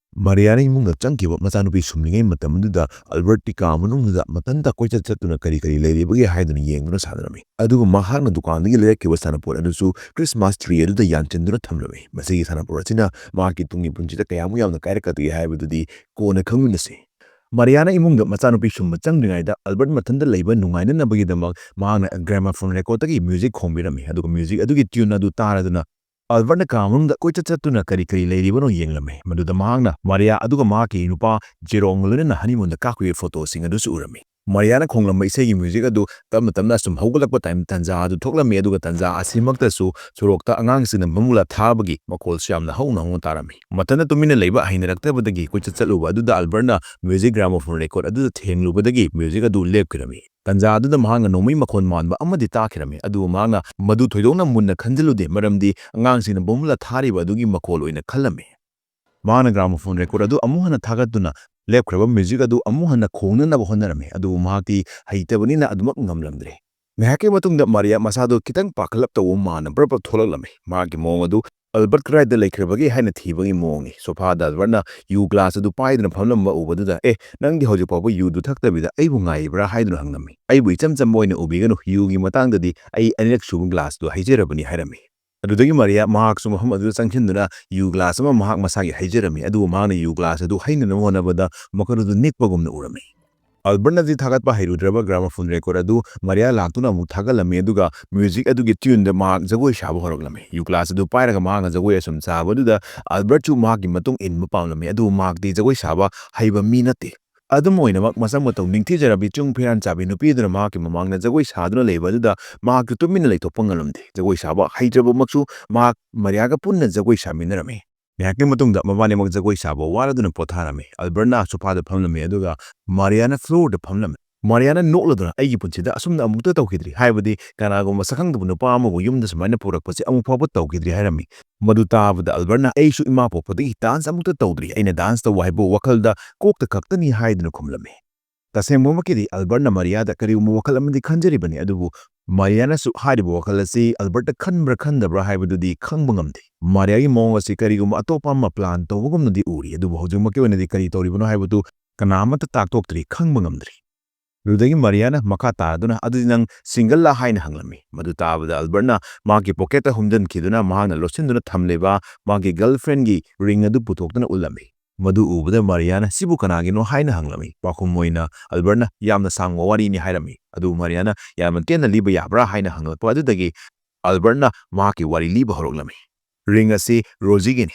ꯃꯥꯔꯤꯌꯥꯅ ꯏꯃꯨꯡꯗ ꯆꯪꯈꯤꯕ ꯃꯆꯥꯅꯨꯄꯤ ꯁꯨꯝꯂꯤꯉꯩ ꯃꯇꯝ ꯑꯗꯨꯗ ꯑꯜꯕꯔꯠꯇꯤ ꯀꯥ ꯃꯅꯨꯡꯗꯨꯗ ꯃꯊꯟꯇ ꯀꯣꯏꯆꯠ ꯆꯠꯇꯨꯅ ꯀꯔꯤ ꯀꯔꯤ ꯂꯩꯔꯤꯕꯒꯦ ꯍꯥꯏꯗꯨꯅ ꯌꯦꯡꯗꯨꯅ ꯁꯥꯟꯅꯔꯝꯃꯤ꯫ ꯑꯗꯨꯒ ꯃꯍꯥꯛꯅ ꯗꯨꯀꯥꯟꯗꯒꯤ ꯂꯩꯔꯛꯈꯤꯕ ꯁꯥꯟꯅꯄꯣꯠ ꯑꯗꯨꯁꯨ ꯈ꯭ꯔꯤꯁꯃꯥꯁ ꯇ꯭ꯔꯤ ꯑꯗꯨꯗ ꯌꯥꯟꯁꯤꯟꯗꯨꯅ ꯊꯝꯂꯝꯃꯤ꯫ ꯃꯁꯤꯒꯤ ꯁꯥꯟꯅꯄꯣꯠ ꯑꯁꯤꯅ ꯃꯍꯥꯛꯀꯤ ꯇꯨꯡꯒꯤ ꯄꯨꯟꯁꯤꯗ ꯀꯌꯥꯃꯨꯛ ꯌꯥꯝꯅ ꯀꯥꯏꯔꯛꯀꯗꯒꯦ ꯍꯥꯏꯕꯗꯨꯗꯤ ꯀꯣꯟꯅ ꯈꯪꯃꯤꯟꯅꯁꯤ꯫ ꯃꯥꯔꯤꯌꯥꯅ ꯏꯃꯨꯡꯗ ꯃꯆꯥꯅꯨꯄꯤ ꯁꯨꯝꯕ ꯆꯪꯗ꯭ꯔꯤꯉꯩꯗ ꯑꯜꯕꯔꯠ ꯃꯊꯟꯇ ꯂꯩꯕ ꯅꯨꯡꯉꯥꯏꯅꯅꯕꯒꯤꯗꯃꯛ ꯃꯍꯥꯛꯅ ꯒ꯭ꯔꯥꯃꯣꯐꯣꯟ ꯔꯦꯀꯣꯔꯗꯇꯒꯤ ꯃ꯭ꯌꯨꯖꯤꯛ ꯈꯣꯡꯕꯤꯔꯝꯃꯤ, ꯑꯗꯨꯒ ꯃ꯭ꯌꯨꯖꯤꯛ ꯑꯗꯨꯒꯤ ꯇ꯭ꯌꯨꯟ ꯑꯗꯨ ꯇꯥꯔꯗꯨꯅ ꯑꯜꯕꯔꯠꯅ ꯀꯥ ꯃꯅꯨꯡꯗ ꯀꯣꯏꯆꯠ ꯆꯠꯇꯨꯅ ꯀꯔꯤ ꯀꯔꯤ ꯂꯩꯔꯤꯕꯅꯣ ꯌꯦꯡꯂꯝꯃꯤ꯫ ꯃꯗꯨꯗ ꯃꯍꯥꯛꯅ ꯃꯥꯔꯤꯌꯥ ꯑꯗꯨꯒ ꯃꯍꯥꯛꯀꯤ ꯅꯨꯄꯥ ꯖꯦꯔꯣꯡꯒ ꯂꯣꯏꯅꯅ ꯍꯅꯤꯃꯨꯟꯗ ꯀꯥꯞꯈꯤꯕ ꯐꯣꯇꯣꯁꯤꯡ ꯑꯗꯨꯁꯨ ꯎꯔꯝꯃꯤ꯫ ꯃꯥꯔꯤꯌꯥꯅ ꯈꯣꯡꯂꯝꯕ ꯏꯁꯩꯒꯤ ꯃ꯭ꯌꯨꯖꯤꯛ ꯑꯗꯨ ꯇꯞꯅ ꯇꯞꯅ ꯑꯁꯨꯝ ꯍꯧꯒꯠꯂꯛꯄ ꯇꯥꯏꯝ ꯇꯥꯟꯖꯥ ꯑꯗꯨ ꯊꯣꯛꯂꯝꯃꯤ, ꯑꯗꯨꯒ ꯇꯥꯟꯖꯥ ꯑꯁꯤꯃꯛꯇꯁꯨ ꯁꯣꯔꯣꯛꯇ ꯑꯉꯥꯡꯁꯤꯡꯅ ꯃꯃꯨꯂꯥ ꯊꯥꯕꯒꯤ ꯃꯈꯣꯜꯁꯨ ꯌꯥꯝꯅ ꯍꯧꯅ ꯍꯧꯅ ꯇꯥꯔꯝꯃꯤ꯫ ꯃꯊꯟꯇ ꯇꯨꯃꯤꯟꯅ ꯂꯩꯕ ꯍꯩꯅꯔꯛꯇꯕꯗꯒꯤ ꯀꯣꯏꯆꯠ ꯆꯠꯂꯨꯕ ꯑꯗꯨꯗ ꯑꯜꯕꯔꯠꯅ ꯃ꯭ꯌꯨꯖꯤꯛ ꯒ꯭ꯔꯥꯃꯣꯐꯣꯟ ꯔꯦꯀꯣꯔꯗ ꯑꯗꯨꯗ ꯊꯦꯡꯂꯨꯕꯗꯒꯤ ꯃ꯭ꯌꯨꯖꯤꯛ ꯑꯗꯨ ꯂꯦꯞꯈꯤꯔꯝꯃꯤ꯫ ꯇꯥꯟꯖꯥ ꯑꯗꯨꯗ ꯃꯍꯥꯛꯅ ꯅꯣꯡꯃꯩ ꯃꯈꯣꯟ ꯃꯥꯟꯕ ꯑꯃꯗꯤ ꯇꯥꯈꯤꯔꯝꯃꯤ, ꯑꯗꯨꯕꯨ ꯃꯍꯥꯛꯅ ꯃꯗꯨ ꯊꯣꯏꯗꯣꯛꯅ ꯃꯨꯟꯅ ꯈꯟꯖꯤꯜꯂꯨꯗꯦ, ꯃꯔꯝꯗꯤ ꯑꯉꯥꯡꯁꯤꯡꯅ ꯕꯣꯝꯕꯨꯂꯥ ꯊꯥꯔꯤꯕ ꯑꯗꯨꯒꯤ ꯃꯈꯣꯜ ꯑꯣꯏꯅ ꯈꯜꯂꯝꯃꯤ꯫ ꯃꯍꯥꯛꯅ ꯒ꯭ꯔꯥꯃꯣꯐꯣꯟ ꯔꯦꯀꯣꯔꯗ ꯑꯗꯨ ꯑꯃꯨꯛ ꯍꯟꯅ ꯊꯥꯒꯠꯇꯨꯅ ꯂꯦꯞꯈ꯭ꯔꯕ ꯃ꯭ꯌꯨꯖꯤꯛ ꯑꯗꯨ ꯑꯃꯨꯛ ꯍꯟꯅ ꯈꯣꯡꯅꯅꯕ ꯍꯣꯠꯅꯔꯝꯃꯤ, ꯑꯗꯨꯕꯨ ꯃꯍꯥꯛꯇꯤ ꯍꯩꯇꯕꯅꯤꯅ ꯑꯗꯨꯃꯛ ꯉꯝꯂꯝꯗ꯭ꯔꯦ꯫ ꯉꯥꯏꯍꯥꯛꯀꯤ ꯃꯇꯨꯡꯗ ꯃꯥꯔꯤꯌꯥ ꯃꯁꯥꯗꯨ ꯈꯤꯇꯪ ꯄꯥꯈꯠꯂꯞ ꯇꯧꯕ ꯃꯥꯅ ꯕ꯭ꯔꯞ ꯕ꯭ꯔꯞ ꯊꯣꯛꯂꯛꯂꯝꯃꯤ꯫ ꯃꯍꯥꯛꯀꯤ ꯃꯑꯣꯡ ꯑꯗꯨ ꯑꯜꯕꯔꯠ ꯀꯗꯥꯏꯗ ꯂꯩꯈ꯭ꯔꯕꯒꯦ ꯍꯥꯏꯅ ꯊꯤꯕꯒꯤ ꯃꯑꯣꯡꯅꯤ꯫ ꯁꯣꯐꯥꯗ ꯑꯜꯕꯔꯠꯅ ꯌꯨ ꯒ꯭ꯂꯥꯁ ꯑꯗꯨ ꯄꯥꯏꯗꯨꯅ ꯐꯝꯂꯝꯕ ꯎꯕꯗꯨꯗ, "ꯑꯦ, ꯅꯪꯗꯤ ꯍꯧꯖꯤꯛ ꯐꯥꯎꯕ ꯌꯨꯗꯨ ꯊꯛꯇꯕꯤꯗ ꯑꯩꯕꯨ ꯉꯥꯏꯔꯤꯕ꯭ꯔꯥ?" ꯍꯥꯏꯗꯨꯅ ꯍꯪꯂꯝꯃꯤ꯫ "ꯑꯩꯕꯨ ꯏꯆꯝ ꯆꯝꯕ ꯑꯣꯏꯅ ꯎꯕꯤꯒꯅꯨ, ꯌꯨꯒꯤ ꯃꯇꯥꯡꯗꯗꯤ ꯑꯩ ꯑꯅꯤꯔꯛ ꯁꯨꯕ ꯒ꯭ꯂꯥꯁꯇꯨ ꯍꯩꯖꯔꯕꯅꯤ," ꯍꯥꯏꯔꯝꯃꯤ꯫ ꯑꯗꯨꯗꯒꯤ ꯃꯥꯔꯤꯌꯥ ꯃꯍꯥꯛꯁꯨ ꯃꯐꯝ ꯑꯗꯨꯗ ꯆꯪꯁꯤꯟꯗꯨꯅ ꯌꯨ ꯒ꯭ꯂꯥꯁ ꯑꯃ ꯃꯍꯥꯛ ꯃꯁꯥꯒꯤ ꯍꯩꯖꯔꯝꯃꯤ, ꯑꯗꯨꯕꯨ ꯃꯍꯥꯛꯅ ꯌꯨ ꯒ꯭ꯂꯥꯁ ꯑꯗꯨ ꯍꯩꯅꯅꯕ ꯍꯣꯠꯅꯕꯗ ꯃꯈꯨꯠ ꯑꯗꯨ ꯅꯤꯛꯄꯒꯨꯝꯅ ꯎꯔꯝꯃꯤ꯫ ꯑꯜꯕꯔꯠꯅꯗꯤ ꯊꯥꯒꯠꯄ ꯍꯩꯔꯨꯗ꯭ꯔꯕ ꯒ꯭ꯔꯥꯃꯣꯐꯣꯟ ꯔꯦꯀꯣꯔꯗ ꯑꯗꯨ ꯃꯥꯔꯤꯌꯥ ꯂꯥꯛꯇꯨꯅ ꯑꯃꯨꯛ ꯊꯥꯒꯠꯂꯝꯃꯤ, ꯑꯗꯨꯒ ꯃ꯭ꯌꯨꯖꯤꯛ ꯑꯗꯨꯒꯤ ꯇ꯭ꯌꯨꯟꯗ ꯃꯍꯥꯛ ꯖꯒꯣꯏ ꯁꯥꯕ ꯍꯧꯔꯛꯂꯝꯃꯤ꯫ ꯌꯨ ꯒ꯭ꯂꯥꯁ ꯑꯗꯨ ꯄꯥꯏꯔꯒ ꯃꯍꯥꯛꯅ ꯖꯒꯣꯏ ꯑꯁꯨꯝ ꯁꯥꯕꯗꯨꯗ ꯑꯜꯕꯔꯠꯁꯨ ꯃꯍꯥꯛꯀꯤ ꯃꯇꯨꯡ ꯏꯟꯕ ꯄꯥꯝꯂꯝꯃꯤ, ꯑꯗꯨꯕꯨ ꯃꯍꯥꯛꯇꯤ ꯖꯒꯣꯏ ꯁꯥꯕ ꯍꯩꯕ ꯃꯤ ꯅꯠꯇꯦ꯫ ꯑꯗꯨꯝ ꯑꯣꯏꯅꯃꯛ, ꯃꯁꯛ ꯃꯇꯧ ꯅꯤꯡꯊꯤꯖꯔꯕꯤ ꯆꯨꯡ ꯐꯤꯔꯥꯟ ꯆꯥꯕꯤ ꯅꯨꯄꯤ ꯑꯗꯨꯅ ꯃꯍꯥꯛꯀꯤ ꯃꯃꯥꯡꯗ ꯖꯒꯣꯏ ꯁꯥꯗꯨꯅ ꯂꯩꯕ ꯑꯗꯨꯗ ꯃꯍꯥꯛꯁꯨ ꯇꯨꯃꯤꯟꯅ ꯂꯩꯊꯣꯛꯄ ꯉꯝꯂꯝꯗꯦ꯫ ꯖꯒꯣꯏ ꯁꯥꯕ ꯍꯩꯇ꯭ꯔꯕꯃꯛꯁꯨ ꯃꯍꯥꯛ ꯃꯥꯔꯤꯌꯥꯒ ꯄꯨꯟꯅ ꯖꯒꯣꯏ ꯁꯥꯃꯤꯟꯅꯔꯝꯃꯤ꯫ ꯉꯥꯏꯍꯥꯛꯀꯤ ꯃꯇꯨꯡꯗ ꯃꯕꯥꯅꯤꯃꯛ ꯖꯒꯣꯏ ꯁꯥꯕ ꯋꯥꯔꯗꯨꯅ ꯄꯣꯊꯥꯔꯝꯃꯤ꯫ ꯑꯜꯕꯔꯠꯅ ꯁꯣꯐꯥꯗ ꯐꯝꯂꯝꯃꯤ, ꯑꯗꯨꯒ ꯃꯥꯔꯤꯌꯥꯅ ꯐ꯭ꯂꯣꯔꯗ ꯐꯝꯂꯝꯃꯤ꯫ ꯃꯥꯔꯤꯌꯥꯅ ꯅꯣꯛꯂꯗꯨꯅ, "ꯑꯩꯒꯤ ꯄꯨꯟꯁꯤꯗ ꯑꯁꯨꯝꯅ ꯑꯃꯨꯛꯇ ꯇꯧꯈꯤꯗ꯭ꯔꯤ, ꯍꯥꯏꯕꯗꯤ ꯀꯅꯥꯒꯨꯝꯕ ꯁꯛꯈꯪꯗꯕ ꯅꯨꯄꯥ ꯑꯃꯕꯨ ꯌꯨꯝꯗ ꯁꯨꯃꯥꯏꯅ ꯄꯨꯔꯛꯄꯁꯦ ꯑꯃꯨꯛ ꯐꯥꯎꯕ ꯇꯧꯈꯤꯗ꯭ꯔꯤ," ꯍꯥꯏꯔꯝꯃꯤ꯫ ꯃꯗꯨ ꯇꯥꯕꯗ ꯑꯜꯕꯔꯠꯅ, "ꯑꯩꯁꯨ ꯏꯃꯥ ꯄꯣꯛꯄꯗꯒꯤ ꯗꯥꯟꯁ ꯑꯃꯨꯛꯇ ꯇꯧꯗ꯭ꯔꯤ, ꯑꯩꯅ ꯗꯥꯟꯁ ꯇꯧꯕ ꯍꯥꯏꯕꯨ ꯋꯥꯈꯜꯗ ꯀꯣꯛꯇ ꯈꯛꯇꯅꯤ," ꯍꯥꯏꯗꯨꯅ ꯈꯨꯝꯂꯝꯃꯤ꯫ ꯇꯁꯦꯡꯕꯃꯛꯀꯤꯗꯤ ꯑꯜꯕꯔꯠꯅ ꯃꯔꯤꯌꯥꯗ ꯀꯔꯤꯒꯨꯝꯕ ꯋꯥꯈꯜ ꯑꯃꯗꯤ ꯈꯟꯖꯔꯤꯕꯅꯤ, ꯑꯗꯨꯕꯨ ꯃꯔꯤꯌꯥꯅꯁꯨ ꯍꯥꯏꯔꯤꯕ ꯋꯥꯈꯜ ꯑꯁꯤ ꯑꯜꯕꯔꯠꯇ ꯈꯟꯕ꯭ꯔꯥ ꯈꯟꯗꯕ꯭ꯔꯥ ꯍꯥꯏꯕꯗꯨꯗꯤ ꯈꯪꯕ ꯉꯝꯗꯦ꯫ ꯃꯔꯤꯌꯥꯒꯤ ꯃꯑꯣꯡ ꯑꯁꯤ ꯀꯔꯤꯒꯨꯝꯕ ꯑꯇꯣꯞꯄ ꯑꯃ ꯄ꯭ꯂꯥꯟ ꯇꯧꯕꯒꯨꯝꯅꯗꯤ ꯎꯔꯤ, ꯑꯗꯨꯕꯨ ꯍꯧꯖꯤꯛꯃꯛꯀꯤ ꯑꯣꯏꯅꯗꯤ ꯀꯔꯤ ꯇꯧꯔꯤꯕꯅꯣ ꯍꯥꯏꯕꯗꯨ ꯀꯅꯥ ꯑꯃꯠꯇ ꯇꯥꯛꯊꯣꯛꯇ꯭ꯔꯤ, ꯈꯪꯕ ꯉꯝꯗ꯭ꯔꯤ꯫ ꯑꯗꯨꯗꯒꯤ ꯃꯔꯤꯌꯥꯅ ꯃꯈꯥ ꯇꯥꯔꯗꯨꯅ, "ꯑꯗꯨꯗꯤ ꯅꯪ ꯁꯤꯡꯒꯜꯂꯥ?" ꯍꯥꯏꯅ ꯍꯪꯂꯝꯃꯤ꯫ ꯃꯗꯨ ꯇꯥꯕꯗ ꯑꯜꯕꯔꯠꯅ ꯃꯍꯥꯛꯀꯤ ꯄꯣꯀꯦꯠꯇ ꯍꯨꯝꯖꯤꯟꯈꯤꯗꯨꯅ ꯃꯍꯥꯛꯅ ꯂꯣꯠꯁꯤꯟꯗꯨꯅ ꯊꯝꯂꯤꯕ ꯃꯍꯥꯛꯀꯤ ꯒꯔꯜꯐ꯭ꯔꯦꯟꯒꯤ ꯔꯤꯡ ꯑꯗꯨ ꯄꯨꯊꯣꯛꯇꯨꯅ ꯎꯠꯂꯝꯃꯤ꯫ ꯃꯗꯨ ꯎꯕꯗ ꯃꯔꯤꯌꯥꯅ, "ꯁꯤꯕꯨ ꯀꯅꯥꯒꯤꯅꯣ?" ꯍꯥꯏꯅ ꯍꯪꯂꯝꯃꯤ꯫ ꯄꯥꯎꯈꯨꯝ ꯑꯣꯏꯅ ꯑꯜꯕꯔꯠꯅ, "ꯌꯥꯝꯅ ꯁꯥꯡꯕ ꯋꯥꯔꯤꯅꯤ" ꯍꯥꯏꯔꯝꯃꯤ꯫ ꯑꯗꯨꯕꯨ ꯃꯔꯤꯌꯥꯅ, "ꯌꯥꯝꯅ ꯇꯦꯟꯅ ꯂꯤꯕ ꯌꯥꯕ꯭ꯔꯥ?" ꯍꯥꯏꯅ ꯍꯪꯂꯛꯄ ꯑꯗꯨꯗꯒꯤ ꯑꯜꯕꯔꯠꯅ ꯃꯍꯥꯛꯀꯤ ꯋꯥꯔꯤ ꯂꯤꯕ ꯍꯧꯔꯛꯂꯝꯃꯤ꯫ "ꯔꯤꯡ ꯑꯁꯤ ꯔꯣꯖꯤꯒꯤꯅꯤ꯫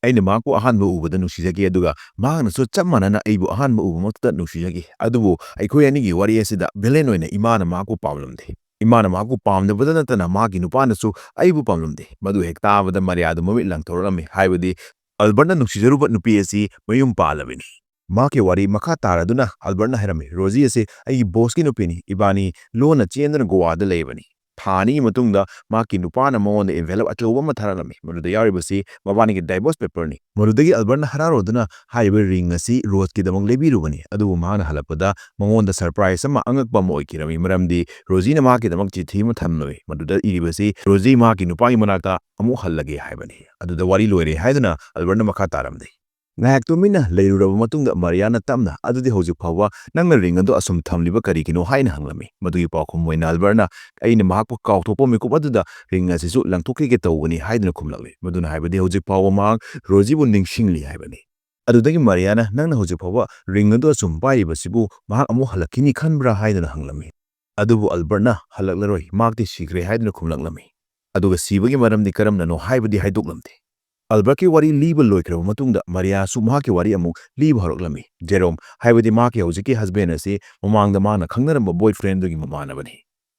ꯑꯩꯅ ꯃꯍꯥꯛꯄꯨ ꯑꯍꯥꯟꯕ ꯎꯕꯗ ꯅꯨꯡꯁꯤꯖꯈꯤ, ꯑꯗꯨꯒ ꯃꯍꯥꯛꯅꯁꯨ ꯆꯞ ꯃꯥꯟꯅꯅ ꯑꯩꯕꯨ ꯑꯍꯥꯟꯕ ꯎꯕꯃꯛꯇꯗ ꯅꯨꯡꯁꯤꯖꯈꯤ꯫ ꯑꯗꯨꯕꯨ ꯑꯩꯈꯣꯏ ꯑꯅꯤꯒꯤ ꯋꯥꯔꯤ ꯑꯁꯤꯗ ꯚꯤꯂꯦꯟ ꯑꯣꯏꯅ ꯏꯃꯥꯅ ꯃꯍꯥꯛꯄꯨ ꯄꯥꯝꯂꯝꯗꯦ꯫ ꯏꯃꯥꯅ ꯃꯍꯥꯛꯄꯨ ꯄꯥꯝꯗꯕꯗ ꯅꯠꯇꯅ ꯃꯍꯥꯛꯀꯤ ꯅꯨꯄꯥꯅꯁꯨ ꯑꯩꯕꯨ ꯄꯥꯝꯂꯝꯗꯦ꯫" ꯃꯗꯨ ꯍꯦꯛ ꯇꯥꯕꯗ ꯃꯔꯤꯌꯥꯗꯨ ꯃꯃꯤꯠ ꯂꯪꯊꯣꯔꯛꯂꯝꯃꯤ, ꯍꯥꯏꯕꯗꯤ ꯑꯜꯕꯔꯠꯅ ꯅꯨꯡꯁꯤꯖꯔꯨꯕ ꯅꯨꯄꯤ ꯑꯁꯤ ꯃꯌꯨꯝ ꯄꯥꯜꯂꯕꯅꯤ꯫ ꯃꯍꯥꯛꯀꯤ ꯋꯥꯔꯤ ꯃꯈꯥ ꯇꯥꯔꯗꯨꯅ ꯑꯜꯕꯔꯠꯅ ꯍꯥꯏꯔꯝꯃꯤ, "ꯔꯣꯖꯤ ꯑꯁꯤ ꯑꯩꯒꯤ ꯕꯣꯁꯀꯤ ꯅꯨꯄꯤꯅꯤ꯫ ꯏꯕꯥꯅꯤ ꯂꯣꯟꯅ ꯆꯦꯟꯗꯨꯅ ꯒꯣꯋꯥꯗ ꯂꯩꯕꯅꯤ꯫ ꯊꯥ ꯑꯅꯤꯒꯤ ꯃꯇꯨꯡꯗ ꯃꯍꯥꯛꯀꯤ ꯅꯨꯄꯥꯅ ꯃꯉꯣꯟꯗ ꯑꯦꯟꯚꯦꯂꯞ ꯑꯆꯧꯕ ꯑꯃ ꯊꯥꯔꯛꯂꯝꯃꯤ꯫ ꯃꯗꯨꯗ ꯌꯥꯎꯔꯤꯕꯁꯤ ꯃꯕꯥꯅꯤꯒꯤ ꯗꯥꯏꯚꯣꯔꯁ ꯄꯦꯄꯔꯅꯤ꯫" ꯃꯗꯨꯗꯒꯤ ꯑꯜꯕꯔꯠꯅ ꯍꯔꯥꯎꯔꯗꯨꯅ ꯍꯥꯏꯔꯤꯕ ꯔꯤꯡ ꯑꯁꯤ ꯔꯣꯖꯀꯤꯗꯃꯛ ꯂꯩꯕꯤꯔꯨꯕꯅꯤ꯫ ꯑꯗꯨꯕꯨ ꯃꯍꯥꯛꯅ ꯍꯜꯂꯛꯄꯗ ꯃꯉꯣꯟꯗ ꯁꯔꯄ꯭ꯔꯥꯏꯖ ꯑꯃ ꯑꯉꯛꯄ ꯑꯃ ꯑꯣꯏꯈꯤꯔꯝꯃꯤ, ꯃꯔꯝꯗꯤ ꯔꯣꯖꯤꯅ ꯃꯍꯥꯛꯀꯤꯗꯃꯛ ꯆꯤꯊꯤ ꯑꯃ ꯊꯝꯂꯝꯃꯤ꯫ ꯃꯗꯨꯗ ꯏꯔꯤꯕꯁꯤ ꯔꯣꯖꯤ ꯃꯍꯥꯛꯀꯤ ꯅꯨꯄꯥꯒꯤ ꯃꯅꯥꯛꯇ ꯑꯃꯨꯛ ꯍꯜꯂꯒꯦ ꯍꯥꯏꯕꯅꯤ꯫ ꯑꯗꯨꯗ ꯋꯥꯔꯤ ꯂꯣꯏꯔꯦ ꯍꯥꯏꯗꯨꯅ ꯑꯜꯕꯔꯠꯅ ꯃꯈꯥ ꯇꯥꯔꯝꯗꯦ꯫ ꯉꯥꯏꯍꯥꯛ ꯇꯨꯃꯤꯟꯅ ꯂꯩꯔꯨꯔꯕ ꯃꯇꯨꯡꯗ ꯃꯔꯤꯌꯥꯅ ꯇꯞꯅ, "ꯑꯗꯨꯗꯤ ꯍꯧꯖꯤꯛ ꯐꯥꯎꯕ ꯅꯪꯅ ꯔꯤꯡ ꯑꯗꯨ ꯑꯁꯨꯝ ꯊꯝꯂꯤꯕ ꯀꯔꯤꯒꯤꯅꯣ?" ꯍꯥꯏꯅ ꯍꯪꯂꯝꯃꯤ꯫ ꯃꯗꯨꯒꯤ ꯄꯥꯎꯈꯨꯝ ꯑꯣꯏꯅ ꯑꯜꯕꯔꯠꯅ, "ꯑꯩꯅ ꯃꯍꯥꯛꯄꯨ ꯀꯥꯎꯊꯣꯛꯄ ꯃꯤꯀꯨꯞ ꯑꯗꯨꯗ ꯔꯤꯡ ꯑꯁꯤꯁꯨ ꯂꯪꯊꯣꯛꯈꯤꯒꯦ ꯇꯧꯕꯅꯤ" ꯍꯥꯏꯗꯨꯅ ꯈꯨꯝꯂꯛꯂꯤ꯫ ꯃꯗꯨꯅ ꯍꯥꯏꯕꯗꯤ ꯍꯧꯖꯤꯛ ꯐꯥꯎꯕ ꯃꯍꯥꯛ ꯔꯣꯖꯤꯕꯨ ꯅꯤꯡꯁꯤꯡꯂꯤ ꯍꯥꯏꯕꯅꯤ꯫ ꯑꯗꯨꯗꯒꯤ ꯃꯔꯤꯌꯥꯅ, "ꯅꯪꯅ ꯍꯧꯖꯤꯛ ꯐꯥꯎꯕ ꯔꯤꯡ ꯑꯗꯨ ꯑꯁꯨꯝ ꯄꯥꯏꯔꯤꯕꯁꯤꯕꯨ ꯃꯍꯥꯛ ꯑꯃꯨꯛ ꯍꯜꯂꯛꯈꯤꯅꯤ ꯈꯟꯕ꯭ꯔꯥ?" ꯍꯥꯏꯗꯨꯅ ꯍꯪꯂꯝꯃꯤ꯫ ꯑꯗꯨꯕꯨ ꯑꯜꯕꯔꯠꯅ, "ꯍꯜꯂꯛꯂꯔꯣꯏ, ꯃꯍꯥꯛꯇꯤ ꯁꯤꯈ꯭ꯔꯦ" ꯍꯥꯏꯗꯨꯅ ꯈꯨꯝꯂꯛꯂꯝꯃꯤ꯫ ꯑꯗꯨꯒ ꯁꯤꯕꯒꯤ ꯃꯔꯝꯗꯤ ꯀꯔꯝꯅꯅꯣ ꯍꯥꯏꯕꯗꯤ ꯍꯥꯏꯗꯣꯛꯂꯝꯗꯦ꯫ ꯑꯜꯕꯔꯠꯀꯤ ꯋꯥꯔꯤ ꯂꯤꯕ ꯂꯣꯏꯈ꯭ꯔꯕ ꯃꯇꯨꯡꯗ ꯃꯔꯤꯌꯥꯁꯨ ꯃꯍꯥꯛꯀꯤ ꯋꯥꯔꯤ ꯑꯃꯨꯛ ꯂꯤꯕ ꯍꯧꯔꯛꯂꯝꯃꯤ꯫ ꯖꯦꯔꯣꯝ, ꯍꯥꯏꯕꯗꯤ ꯃꯍꯥꯛꯀꯤ ꯍꯧꯖꯤꯛꯀꯤ ꯍꯁꯕꯦꯟ ꯑꯁꯤ ꯃꯃꯥꯡꯗ ꯃꯥꯅ ꯈꯪꯅꯔꯝꯕ ꯕꯣꯏꯐ꯭ꯔꯦꯟꯗꯨꯒꯤ ꯃꯃꯥꯟꯅꯕꯅꯤ꯫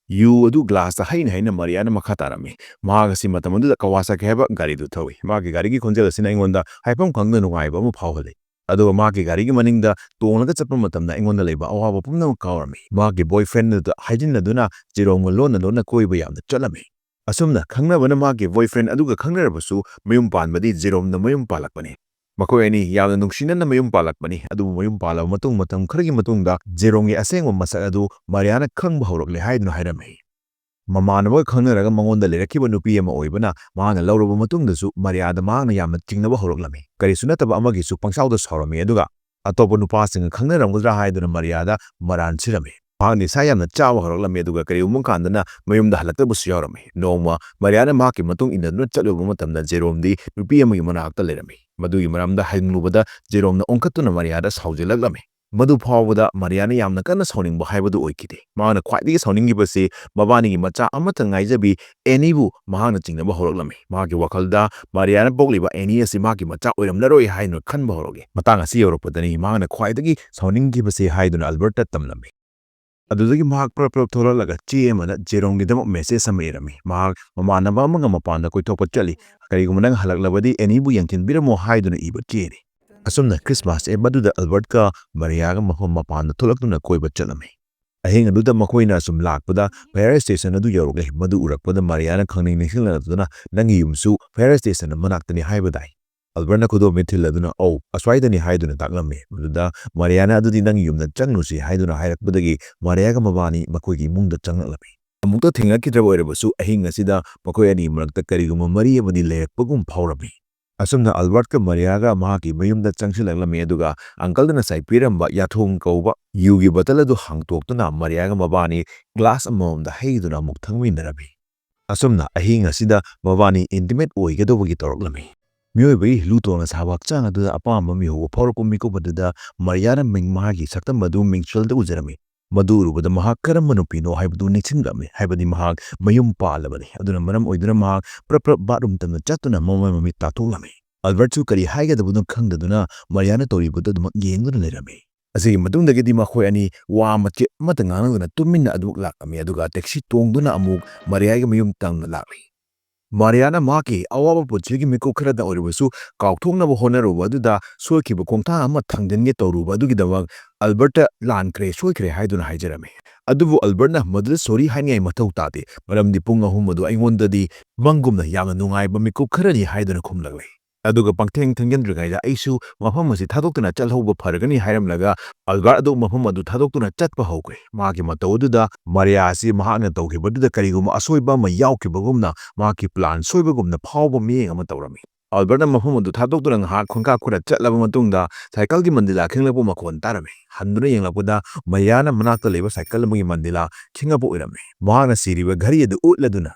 ꯌꯨ ꯑꯗꯨ ꯒ꯭ꯂꯥꯁꯇ ꯍꯩꯅ ꯍꯩꯅ ꯃꯔꯤꯌꯥꯅ ꯃꯈꯥ ꯇꯥꯔꯝꯃꯤ꯫ ꯃꯍꯥꯛ ꯑꯁꯤ ꯃꯇꯝ ꯑꯗꯨꯗ ꯀꯋꯥꯁꯥꯀꯤ ꯍꯥꯏꯕ ꯒꯥꯔꯤꯗꯨ ꯊꯧꯏ꯫ ꯃꯍꯥꯛꯀꯤ ꯒꯥꯔꯤꯒꯤ ꯈꯣꯟꯖꯦꯜ ꯑꯁꯤꯅ ꯑꯩꯉꯣꯟꯗ ꯍꯥꯏꯐꯝ ꯈꯪꯗ ꯅꯨꯡꯉꯥꯏꯕ ꯑꯃ ꯐꯥꯎꯍꯜꯂꯤ꯫ ꯑꯗꯨꯒ ꯃꯍꯥꯛꯀꯤ ꯒꯥꯔꯤꯒꯤ ꯃꯅꯤꯡꯗ ꯇꯣꯡꯂꯒ ꯆꯠꯄ ꯃꯇꯝꯗ ꯑꯩꯉꯣꯟꯗ ꯂꯩꯕ ꯑꯋꯥꯕ ꯄꯨꯝꯅꯃꯛ ꯀꯥꯎꯔꯝꯃꯤ꯫ ꯃꯍꯥꯛꯀꯤ ꯕꯣꯏꯐ꯭ꯔꯦꯟꯗꯨꯗ ꯍꯥꯏꯖꯤꯟꯅꯗꯨꯅ ꯖꯦꯔꯣꯝꯒ ꯂꯣꯟꯅ ꯂꯣꯟꯅ ꯀꯣꯏꯕ ꯌꯥꯝꯅ ꯆꯠꯂꯝꯃꯤ꯫ ꯑꯁꯨꯝꯅ ꯈꯪꯅꯕꯅ ꯃꯍꯥꯛꯀꯤ ꯕꯣꯏꯐ꯭ꯔꯦꯟ ꯑꯗꯨꯒ ꯈꯪꯅꯔꯕꯁꯨ ꯃꯌꯨꯝ ꯄꯥꯟꯕꯗꯤ ꯖꯦꯔꯣꯝꯅ ꯃꯌꯨꯝ ꯄꯥꯜꯂꯛꯄꯅꯤ꯫ ꯃꯈꯣꯏ ꯑꯅꯤ ꯌꯥꯝꯅ ꯅꯨꯡꯁꯤꯅꯅ ꯃꯌꯨꯝ ꯄꯥꯜꯂꯛꯄꯅꯤ꯫ ꯑꯗꯨꯕꯨ ꯃꯌꯨꯝ ꯄꯥꯜꯂꯕ ꯃꯇꯨꯡ, ꯃꯇꯝ ꯈꯔꯒꯤ ꯃꯇꯨꯡꯗ ꯖꯦꯔꯣꯝꯒꯤ ꯑꯁꯦꯡꯕ ꯃꯁꯛ ꯑꯗꯨ ꯃꯥꯔꯤꯌꯥꯅ ꯈꯪꯕ ꯍꯧꯔꯛꯂꯦ ꯍꯥꯏꯗꯨꯅ ꯍꯥꯏꯔꯝꯃꯤ꯫ ꯃꯃꯥꯟꯅꯕꯒ ꯈꯪꯅꯔꯒ ꯃꯉꯣꯟꯗ ꯂꯩꯔꯛꯈꯤꯕ ꯅꯨꯄꯤ ꯑꯃ ꯑꯣꯏꯕꯅ ꯃꯍꯥꯛꯅ ꯂꯧꯔꯕ ꯃꯇꯨꯡꯗꯁꯨ ꯃꯥꯔꯤꯌꯥꯗ ꯃꯍꯥꯛꯅ ꯌꯥꯝꯅ ꯆꯤꯡꯅꯕ ꯍꯧꯔꯛꯂꯝꯃꯤ꯫ ꯀꯔꯤꯁꯨ ꯅꯠꯇꯕ ꯑꯃꯒꯤꯁꯨ ꯄꯪꯁꯥꯎꯗ ꯁꯥꯎꯔꯝꯃꯤ, ꯑꯗꯨꯒ ꯑꯇꯣꯞꯄ ꯅꯨꯄꯥꯁꯤꯡꯒ ꯈꯪꯅꯔꯝꯒꯗ꯭ꯔꯥ ꯍꯥꯏꯗꯨꯅ ꯃꯥꯔꯤꯌꯥꯗ ꯃꯔꯥꯟ ꯁꯤꯔꯝꯃꯤ꯫ ꯃꯍꯥꯛ ꯅꯤꯁꯥ ꯌꯥꯝꯅ ꯆꯥꯕ ꯍꯧꯔꯛꯂꯝꯃꯤ, ꯑꯗꯨꯒ ꯀꯔꯤꯒꯨꯝꯕ ꯀꯥꯟꯗꯅ ꯃꯌꯨꯝꯗ ꯍꯜꯂꯛꯇꯕꯁꯨ ꯌꯥꯎꯔꯝꯃꯤ꯫ ꯅꯣꯡꯃ ꯃꯥꯔꯤꯌꯥꯅ ꯃꯍꯥꯛꯀꯤ ꯃꯇꯨꯡ ꯏꯟꯅꯗꯨꯅ ꯆꯠꯂꯨꯕ ꯃꯇꯝꯗ ꯖꯦꯔꯣꯝꯗꯤ ꯅꯨꯄꯤ ꯑꯃꯒꯤ ꯃꯅꯥꯛꯇ ꯂꯩꯔꯝꯃꯤ꯫ ꯃꯗꯨꯒꯤ ꯃꯔꯝꯗ ꯍꯪꯂꯨꯕꯗ ꯖꯦꯔꯣꯝꯅ ꯑꯣꯟꯈꯠꯇꯨꯅ ꯃꯥꯔꯤꯌꯥꯗ ꯁꯥꯎꯖꯤꯜꯂꯛꯂꯝꯃꯤ꯫ ꯃꯗꯨ ꯐꯥꯎꯕꯗ ꯃꯥꯔꯤꯌꯥꯅ ꯌꯥꯝꯅ ꯀꯟꯅ ꯁꯥꯎꯅꯤꯡꯕ ꯍꯥꯏꯕꯗꯨ ꯑꯣꯏꯈꯤꯗꯦ꯫ ꯃꯍꯥꯛꯅ ꯈ꯭ꯋꯥꯏꯗꯒꯤ ꯁꯥꯎꯅꯤꯡꯈꯤꯕꯁꯤ ꯃꯕꯥꯅꯤꯒꯤ ꯃꯆꯥ ꯑꯃꯠꯇ ꯉꯥꯏꯖꯕꯤ ꯑꯦꯅꯤꯕꯨ ꯃꯍꯥꯛꯅ ꯆꯤꯡꯅꯕ ꯍꯧꯔꯛꯂꯝꯃꯤ꯫ ꯃꯍꯥꯛꯀꯤ ꯋꯥꯈꯜꯗ ꯃꯥꯔꯤꯌꯥꯅ ꯄꯣꯛꯂꯤꯕ ꯑꯦꯅꯤ ꯑꯁꯤ ꯃꯍꯥꯛꯀꯤ ꯃꯆꯥ ꯑꯣꯏꯔꯝꯂꯔꯣꯏ ꯍꯥꯏꯗꯨꯅ ꯈꯟꯕ ꯍꯧꯔꯛꯏ꯫ ꯃꯇꯥꯡ ꯑꯁꯤ ꯌꯧꯔꯛꯄꯗꯅꯤ ꯃꯍꯥꯛꯅ ꯈ꯭ꯋꯥꯏꯗꯒꯤ ꯁꯥꯎꯅꯤꯡꯈꯤꯕꯁꯤ ꯍꯥꯏꯗꯨꯅ ꯑꯜꯕꯔꯠꯇ ꯇꯝꯂꯝꯃꯤ꯫ ꯑꯗꯨꯗꯒꯤ ꯃꯍꯥꯛ ꯄ꯭ꯔꯞ ꯄ꯭ꯔꯞ ꯊꯣꯛꯂꯛꯂꯒ ꯆꯦ ꯑꯃꯗ ꯖꯦꯔꯣꯝꯒꯤꯗꯃꯛ ꯃꯦꯁꯦꯖ ꯑꯃ ꯏꯔꯝꯃꯤ꯫ ꯃꯍꯥꯛ ꯃꯃꯥꯟꯅꯕ ꯑꯃꯒ ꯃꯄꯥꯟꯗ ꯀꯣꯏꯊꯣꯛꯄ ꯆꯠꯂꯤ, ꯀꯔꯤꯒꯨꯝꯕ ꯅꯪ ꯍꯜꯂꯛꯂꯕꯗꯤ ꯑꯦꯅꯤꯕꯨ ꯌꯦꯡꯁꯤꯟꯕꯤꯔꯝꯃꯣ ꯍꯥꯏꯗꯨꯅ ꯏꯕ ꯆꯦꯅꯤ꯫ ꯑꯁꯨꯝꯅ ꯈ꯭ꯔꯤꯁꯃꯥꯁ ꯑꯦꯞ ꯑꯗꯨꯗ ꯑꯜꯕꯔꯠꯀ ꯃꯥꯔꯤꯌꯥꯒ ꯃꯐꯝ ꯃꯄꯥꯟꯗ ꯊꯣꯛꯂꯛꯇꯨꯅ ꯀꯣꯏꯕ ꯆꯠꯂꯝꯃꯤ꯫ ꯑꯍꯤꯡ ꯑꯗꯨꯗ ꯃꯈꯣꯏꯅ ꯑꯁꯨꯝ ꯂꯥꯛꯄꯗ ꯐꯥꯌꯔ ꯁ꯭ꯇꯦꯁꯟ ꯑꯗꯨ ꯌꯧꯔꯛꯂꯦ꯫ ꯃꯗꯨ ꯎꯔꯛꯄꯗ ꯃꯥꯔꯤꯌꯥꯅ ꯈꯪꯅꯤꯡ ꯅꯤꯡꯁꯤꯡꯂꯛꯇꯨꯅ, "ꯅꯪꯒꯤ ꯌꯨꯝꯁꯨ ꯐꯥꯌꯔ ꯁ꯭ꯇꯦꯁꯟ ꯃꯅꯥꯛꯇꯅꯤ" ꯍꯥꯏꯕꯗꯥꯏ꯫ ꯑꯜꯕꯔꯠꯅ ꯈꯨꯗꯣꯝꯕꯤ ꯊꯤꯜꯂꯗꯨꯅ, "ꯑꯧ, ꯑꯁ꯭ꯋꯥꯏꯗꯅꯤ" ꯍꯥꯏꯗꯨꯅ ꯇꯥꯛꯂꯝꯃꯤ꯫ ꯃꯗꯨꯗ ꯃꯥꯔꯤꯌꯥꯅ, "ꯑꯗꯨꯗꯤ ꯅꯪꯒꯤ ꯌꯨꯝꯗ ꯆꯪꯂꯨꯁꯤ" ꯍꯥꯏꯗꯨꯅ ꯍꯥꯏꯔꯛꯄꯗꯒꯤ ꯃꯥꯔꯤꯌꯥꯒ ꯃꯕꯥꯅꯤ ꯃꯈꯣꯏꯒꯤ ꯏꯃꯨꯡꯗ ꯆꯪꯂꯛꯂꯝꯃꯤ꯫ ꯑꯃꯨꯛꯇ ꯊꯦꯡꯅꯈꯤꯗ꯭ꯔꯕ ꯑꯣꯏꯔꯕꯁꯨ ꯑꯍꯤꯡ ꯑꯁꯤꯗ ꯃꯈꯣꯏ ꯑꯅꯤꯒꯤ ꯃꯔꯛꯇ ꯀꯔꯤꯒꯨꯝꯕ ꯃꯔꯤ ꯑꯃꯗꯤ ꯂꯩꯔꯛꯄꯒꯨꯝ ꯐꯥꯎꯔꯝꯃꯤ꯫ ꯑꯁꯨꯝꯅ ꯑꯜꯕꯔꯠꯀ ꯃꯥꯔꯤꯌꯥꯒ ꯃꯍꯥꯛꯀꯤ ꯃꯌꯨꯝꯗ ꯆꯪꯁꯤꯜꯂꯛꯂꯝꯃꯤ, ꯑꯗꯨꯒ ꯑꯪꯀꯜꯗ ꯉꯁꯥꯏ ꯄꯤꯔꯝꯕ ꯌꯥꯊꯣꯡ ꯀꯧꯕ ꯌꯨꯒꯤ ꯕꯇꯜ ꯑꯗꯨ ꯍꯥꯡꯇꯣꯛꯇꯨꯅ ꯃꯥꯔꯤꯌꯥꯒ ꯃꯕꯥꯅꯤ ꯒ꯭ꯂꯥꯁ ꯑꯃꯃꯝꯗ ꯍꯩꯗꯨꯅ ꯑꯃꯨꯛ ꯊꯛꯃꯤꯟꯅꯔꯝꯃꯤ꯫ ꯑꯁꯨꯝꯅ ꯑꯍꯤꯡ ꯑꯁꯤꯗ ꯃꯕꯥꯅꯤ ꯏꯟꯇꯤꯃꯦꯠ ꯑꯣꯏꯒꯗꯧꯕꯒꯤ ꯇꯧꯔꯛꯂꯝꯃꯤ꯫ ꯃꯤꯑꯣꯏꯕꯒꯤ ꯂꯨ ꯇꯣꯡꯅ ꯁꯥꯕ ꯍꯛꯆꯥꯡ ꯑꯗꯨꯗ ꯑꯄꯥꯝꯕ ꯃꯤꯍꯧꯕ ꯐꯥꯎꯔꯛꯄ ꯃꯤꯀꯨꯞ ꯑꯗꯨꯗ ꯃꯥꯔꯤꯌꯥꯅ ꯃꯤꯡ-, ꯃꯍꯥꯛꯀꯤ ꯁꯛꯇꯝ ꯑꯗꯨ ꯃꯤꯡꯁꯦꯜꯗ ꯎꯖꯔꯝꯃꯤ꯫ ꯃꯗꯨ ꯎꯔꯨꯕꯗ ꯃꯍꯥꯛ ꯀꯔꯝꯕ ꯅꯨꯄꯤꯅꯣ ꯍꯥꯏꯕꯗꯨ ꯅꯤꯡꯁꯤꯡꯂꯝꯃꯤ, ꯍꯥꯏꯕꯗꯤ ꯃꯍꯥꯛ ꯃꯌꯨꯝ ꯄꯥꯜꯂꯕꯅꯤ꯫ ꯑꯗꯨꯅ ꯃꯔꯝ ꯑꯣꯏꯗꯨꯅ ꯃꯍꯥꯛ ꯄ꯭ꯔꯞ ꯄ꯭ꯔꯞ ꯕꯥꯠꯔꯨꯝ ꯇꯝꯅ ꯆꯠꯇꯨꯅ ꯃꯃꯥꯏ ꯃꯃꯤꯠ ꯇꯥꯊꯣꯛꯂꯝꯃꯤ꯫ ꯑꯜꯕꯔꯠꯁꯨ ꯀꯔꯤ ꯍꯥꯏꯒꯗꯕꯅꯣ ꯈꯪꯗꯗꯨꯅ ꯃꯥꯔꯤꯌꯥꯅ ꯇꯧꯔꯤꯕꯗꯨ ꯑꯗꯨꯃꯛ ꯌꯦꯡꯗꯨꯅ ꯂꯩꯔꯝꯃꯤ꯫ ꯑꯁꯤꯒꯤ ꯃꯇꯨꯡꯗꯒꯤꯗꯤ ꯃꯈꯣꯏ ꯑꯅꯤ ꯋꯥ ꯃꯆꯦꯠ ꯑꯃꯠꯇ ꯉꯥꯡꯅꯗꯅ ꯇꯨꯃꯤꯟꯅ ꯑꯗꯨꯃꯛ ꯂꯥꯛꯂꯝꯃꯤ, ꯑꯗꯨꯒ ꯇꯦꯛꯁꯤ ꯇꯣꯡꯗꯨꯅ ꯑꯃꯨꯛ ꯃꯥꯔꯤꯌꯥꯒꯤ ꯃꯌꯨꯝ ꯇꯝꯅ ꯂꯥꯛꯂꯤ꯫ ꯃꯥꯔꯤꯌꯥꯅ ꯃꯍꯥꯛꯀꯤ ꯑꯋꯥꯕ ꯄꯨꯟꯁꯤꯒꯤ ꯃꯤꯀꯨꯞ ꯈꯔꯗ ꯑꯣꯏꯔꯕꯁꯨ ꯀꯥꯎꯊꯣꯛꯅꯕ ꯍꯣꯠꯅꯔꯨꯕ ꯑꯗꯨꯗ ꯁꯣꯏꯈꯤꯕ ꯈꯣꯡꯊꯥꯡ ꯑꯃ ꯊꯥꯡꯖꯤꯟꯒꯦ ꯇꯧꯔꯨꯕ ꯑꯗꯨꯒꯤꯗꯃꯛ ꯑꯜꯕꯔꯠꯇ "ꯂꯥꯟꯈ꯭ꯔꯦ, ꯁꯣꯏꯈ꯭ꯔꯦ" ꯍꯥꯏꯗꯨꯅ ꯍꯥꯏꯖꯔꯝꯃꯤ꯫ ꯑꯗꯨꯕꯨ ꯑꯜꯕꯔꯠꯅ ꯃꯗꯨꯗ "ꯁꯣꯔꯤ" ꯍꯥꯏꯅꯤꯡꯉꯥꯏ ꯃꯊꯧ ꯇꯥꯗꯦ, ꯃꯔꯝꯗꯤ ꯄꯨꯡ ꯑꯍꯨꯝ ꯑꯗꯨ ꯑꯩꯉꯣꯟꯗꯗꯤ ꯃꯪꯒꯨꯝꯅ ꯌꯥꯝꯅ ꯅꯨꯡꯉꯥꯏꯕ ꯃꯤꯀꯨꯞ ꯈꯔꯅꯤ ꯍꯥꯏꯗꯨꯅ ꯈꯨꯝꯂꯛꯂꯦ꯫ ꯑꯗꯨꯒ ꯄꯪꯊꯦꯡ ꯊꯦꯡꯖꯤꯟꯗ꯭ꯔꯤꯉꯩꯗ ꯑꯩꯁꯨ ꯃꯐꯝ ꯑꯁꯤ ꯊꯥꯗꯣꯛꯇꯨꯅ ꯆꯠꯍꯧꯕ ꯐꯔꯒꯅꯤ ꯍꯥꯏꯔꯝꯂꯒ ꯑꯜꯕꯥꯔꯠ ꯑꯗꯨ ꯃꯐꯝ ꯑꯗꯨ ꯊꯥꯗꯣꯛꯇꯨꯅ ꯆꯠꯄ ꯍꯧꯈ꯭ꯔꯦ꯫ ꯃꯍꯥꯛꯀꯤ ꯃꯇꯧ ꯑꯗꯨꯗ ꯃꯥꯔꯤꯌꯥ ꯑꯁꯤ ꯃꯍꯥꯛꯅ ꯇꯧꯈꯤꯕꯗꯨꯗ ꯀꯔꯤꯒꯨꯝꯕ ꯑꯁꯣꯏꯕ ꯑꯃ ꯌꯥꯎꯈꯤꯕꯒꯨꯝꯅ, ꯃꯍꯥꯛꯀꯤ ꯄ꯭ꯂꯥꯟ ꯁꯣꯏꯕꯒꯨꯝꯅ ꯐꯥꯎꯕ ꯃꯤꯠꯌꯦꯡ ꯑꯃ ꯇꯧꯔꯝꯃꯤ꯫ ꯑꯜꯕꯥꯔꯠꯅ ꯃꯐꯝ ꯑꯗꯨ ꯊꯥꯗꯣꯛꯇꯨꯅ ꯉꯥꯏꯍꯥꯛ ꯈꯣꯡꯀꯥꯞ ꯈꯔ ꯆꯠꯂꯕ ꯃꯇꯨꯡꯗ ꯁꯥꯏꯀꯜꯒꯤ ꯃꯟꯗꯤꯂꯥ ꯈꯤꯡꯂꯛꯄ ꯃꯈꯣꯟ ꯇꯥꯔꯝꯃꯤ꯫ ꯍꯟꯗꯨꯅ ꯌꯦꯡꯂꯛꯄꯗ ꯃꯥꯔꯤꯌꯥꯅ ꯃꯅꯥꯛꯇ ꯂꯩꯕ ꯁꯥꯏꯀꯜ ꯑꯃꯒꯤ ꯃꯟꯗꯤꯂꯥ ꯈꯤꯡꯂꯛꯄ ꯑꯣꯏꯔꯝꯃꯤ꯫ ꯃꯍꯥꯛꯅ ꯁꯤꯔꯤꯕ ꯘꯔꯤ ꯑꯗꯨ ꯎꯠꯂꯗꯨꯅ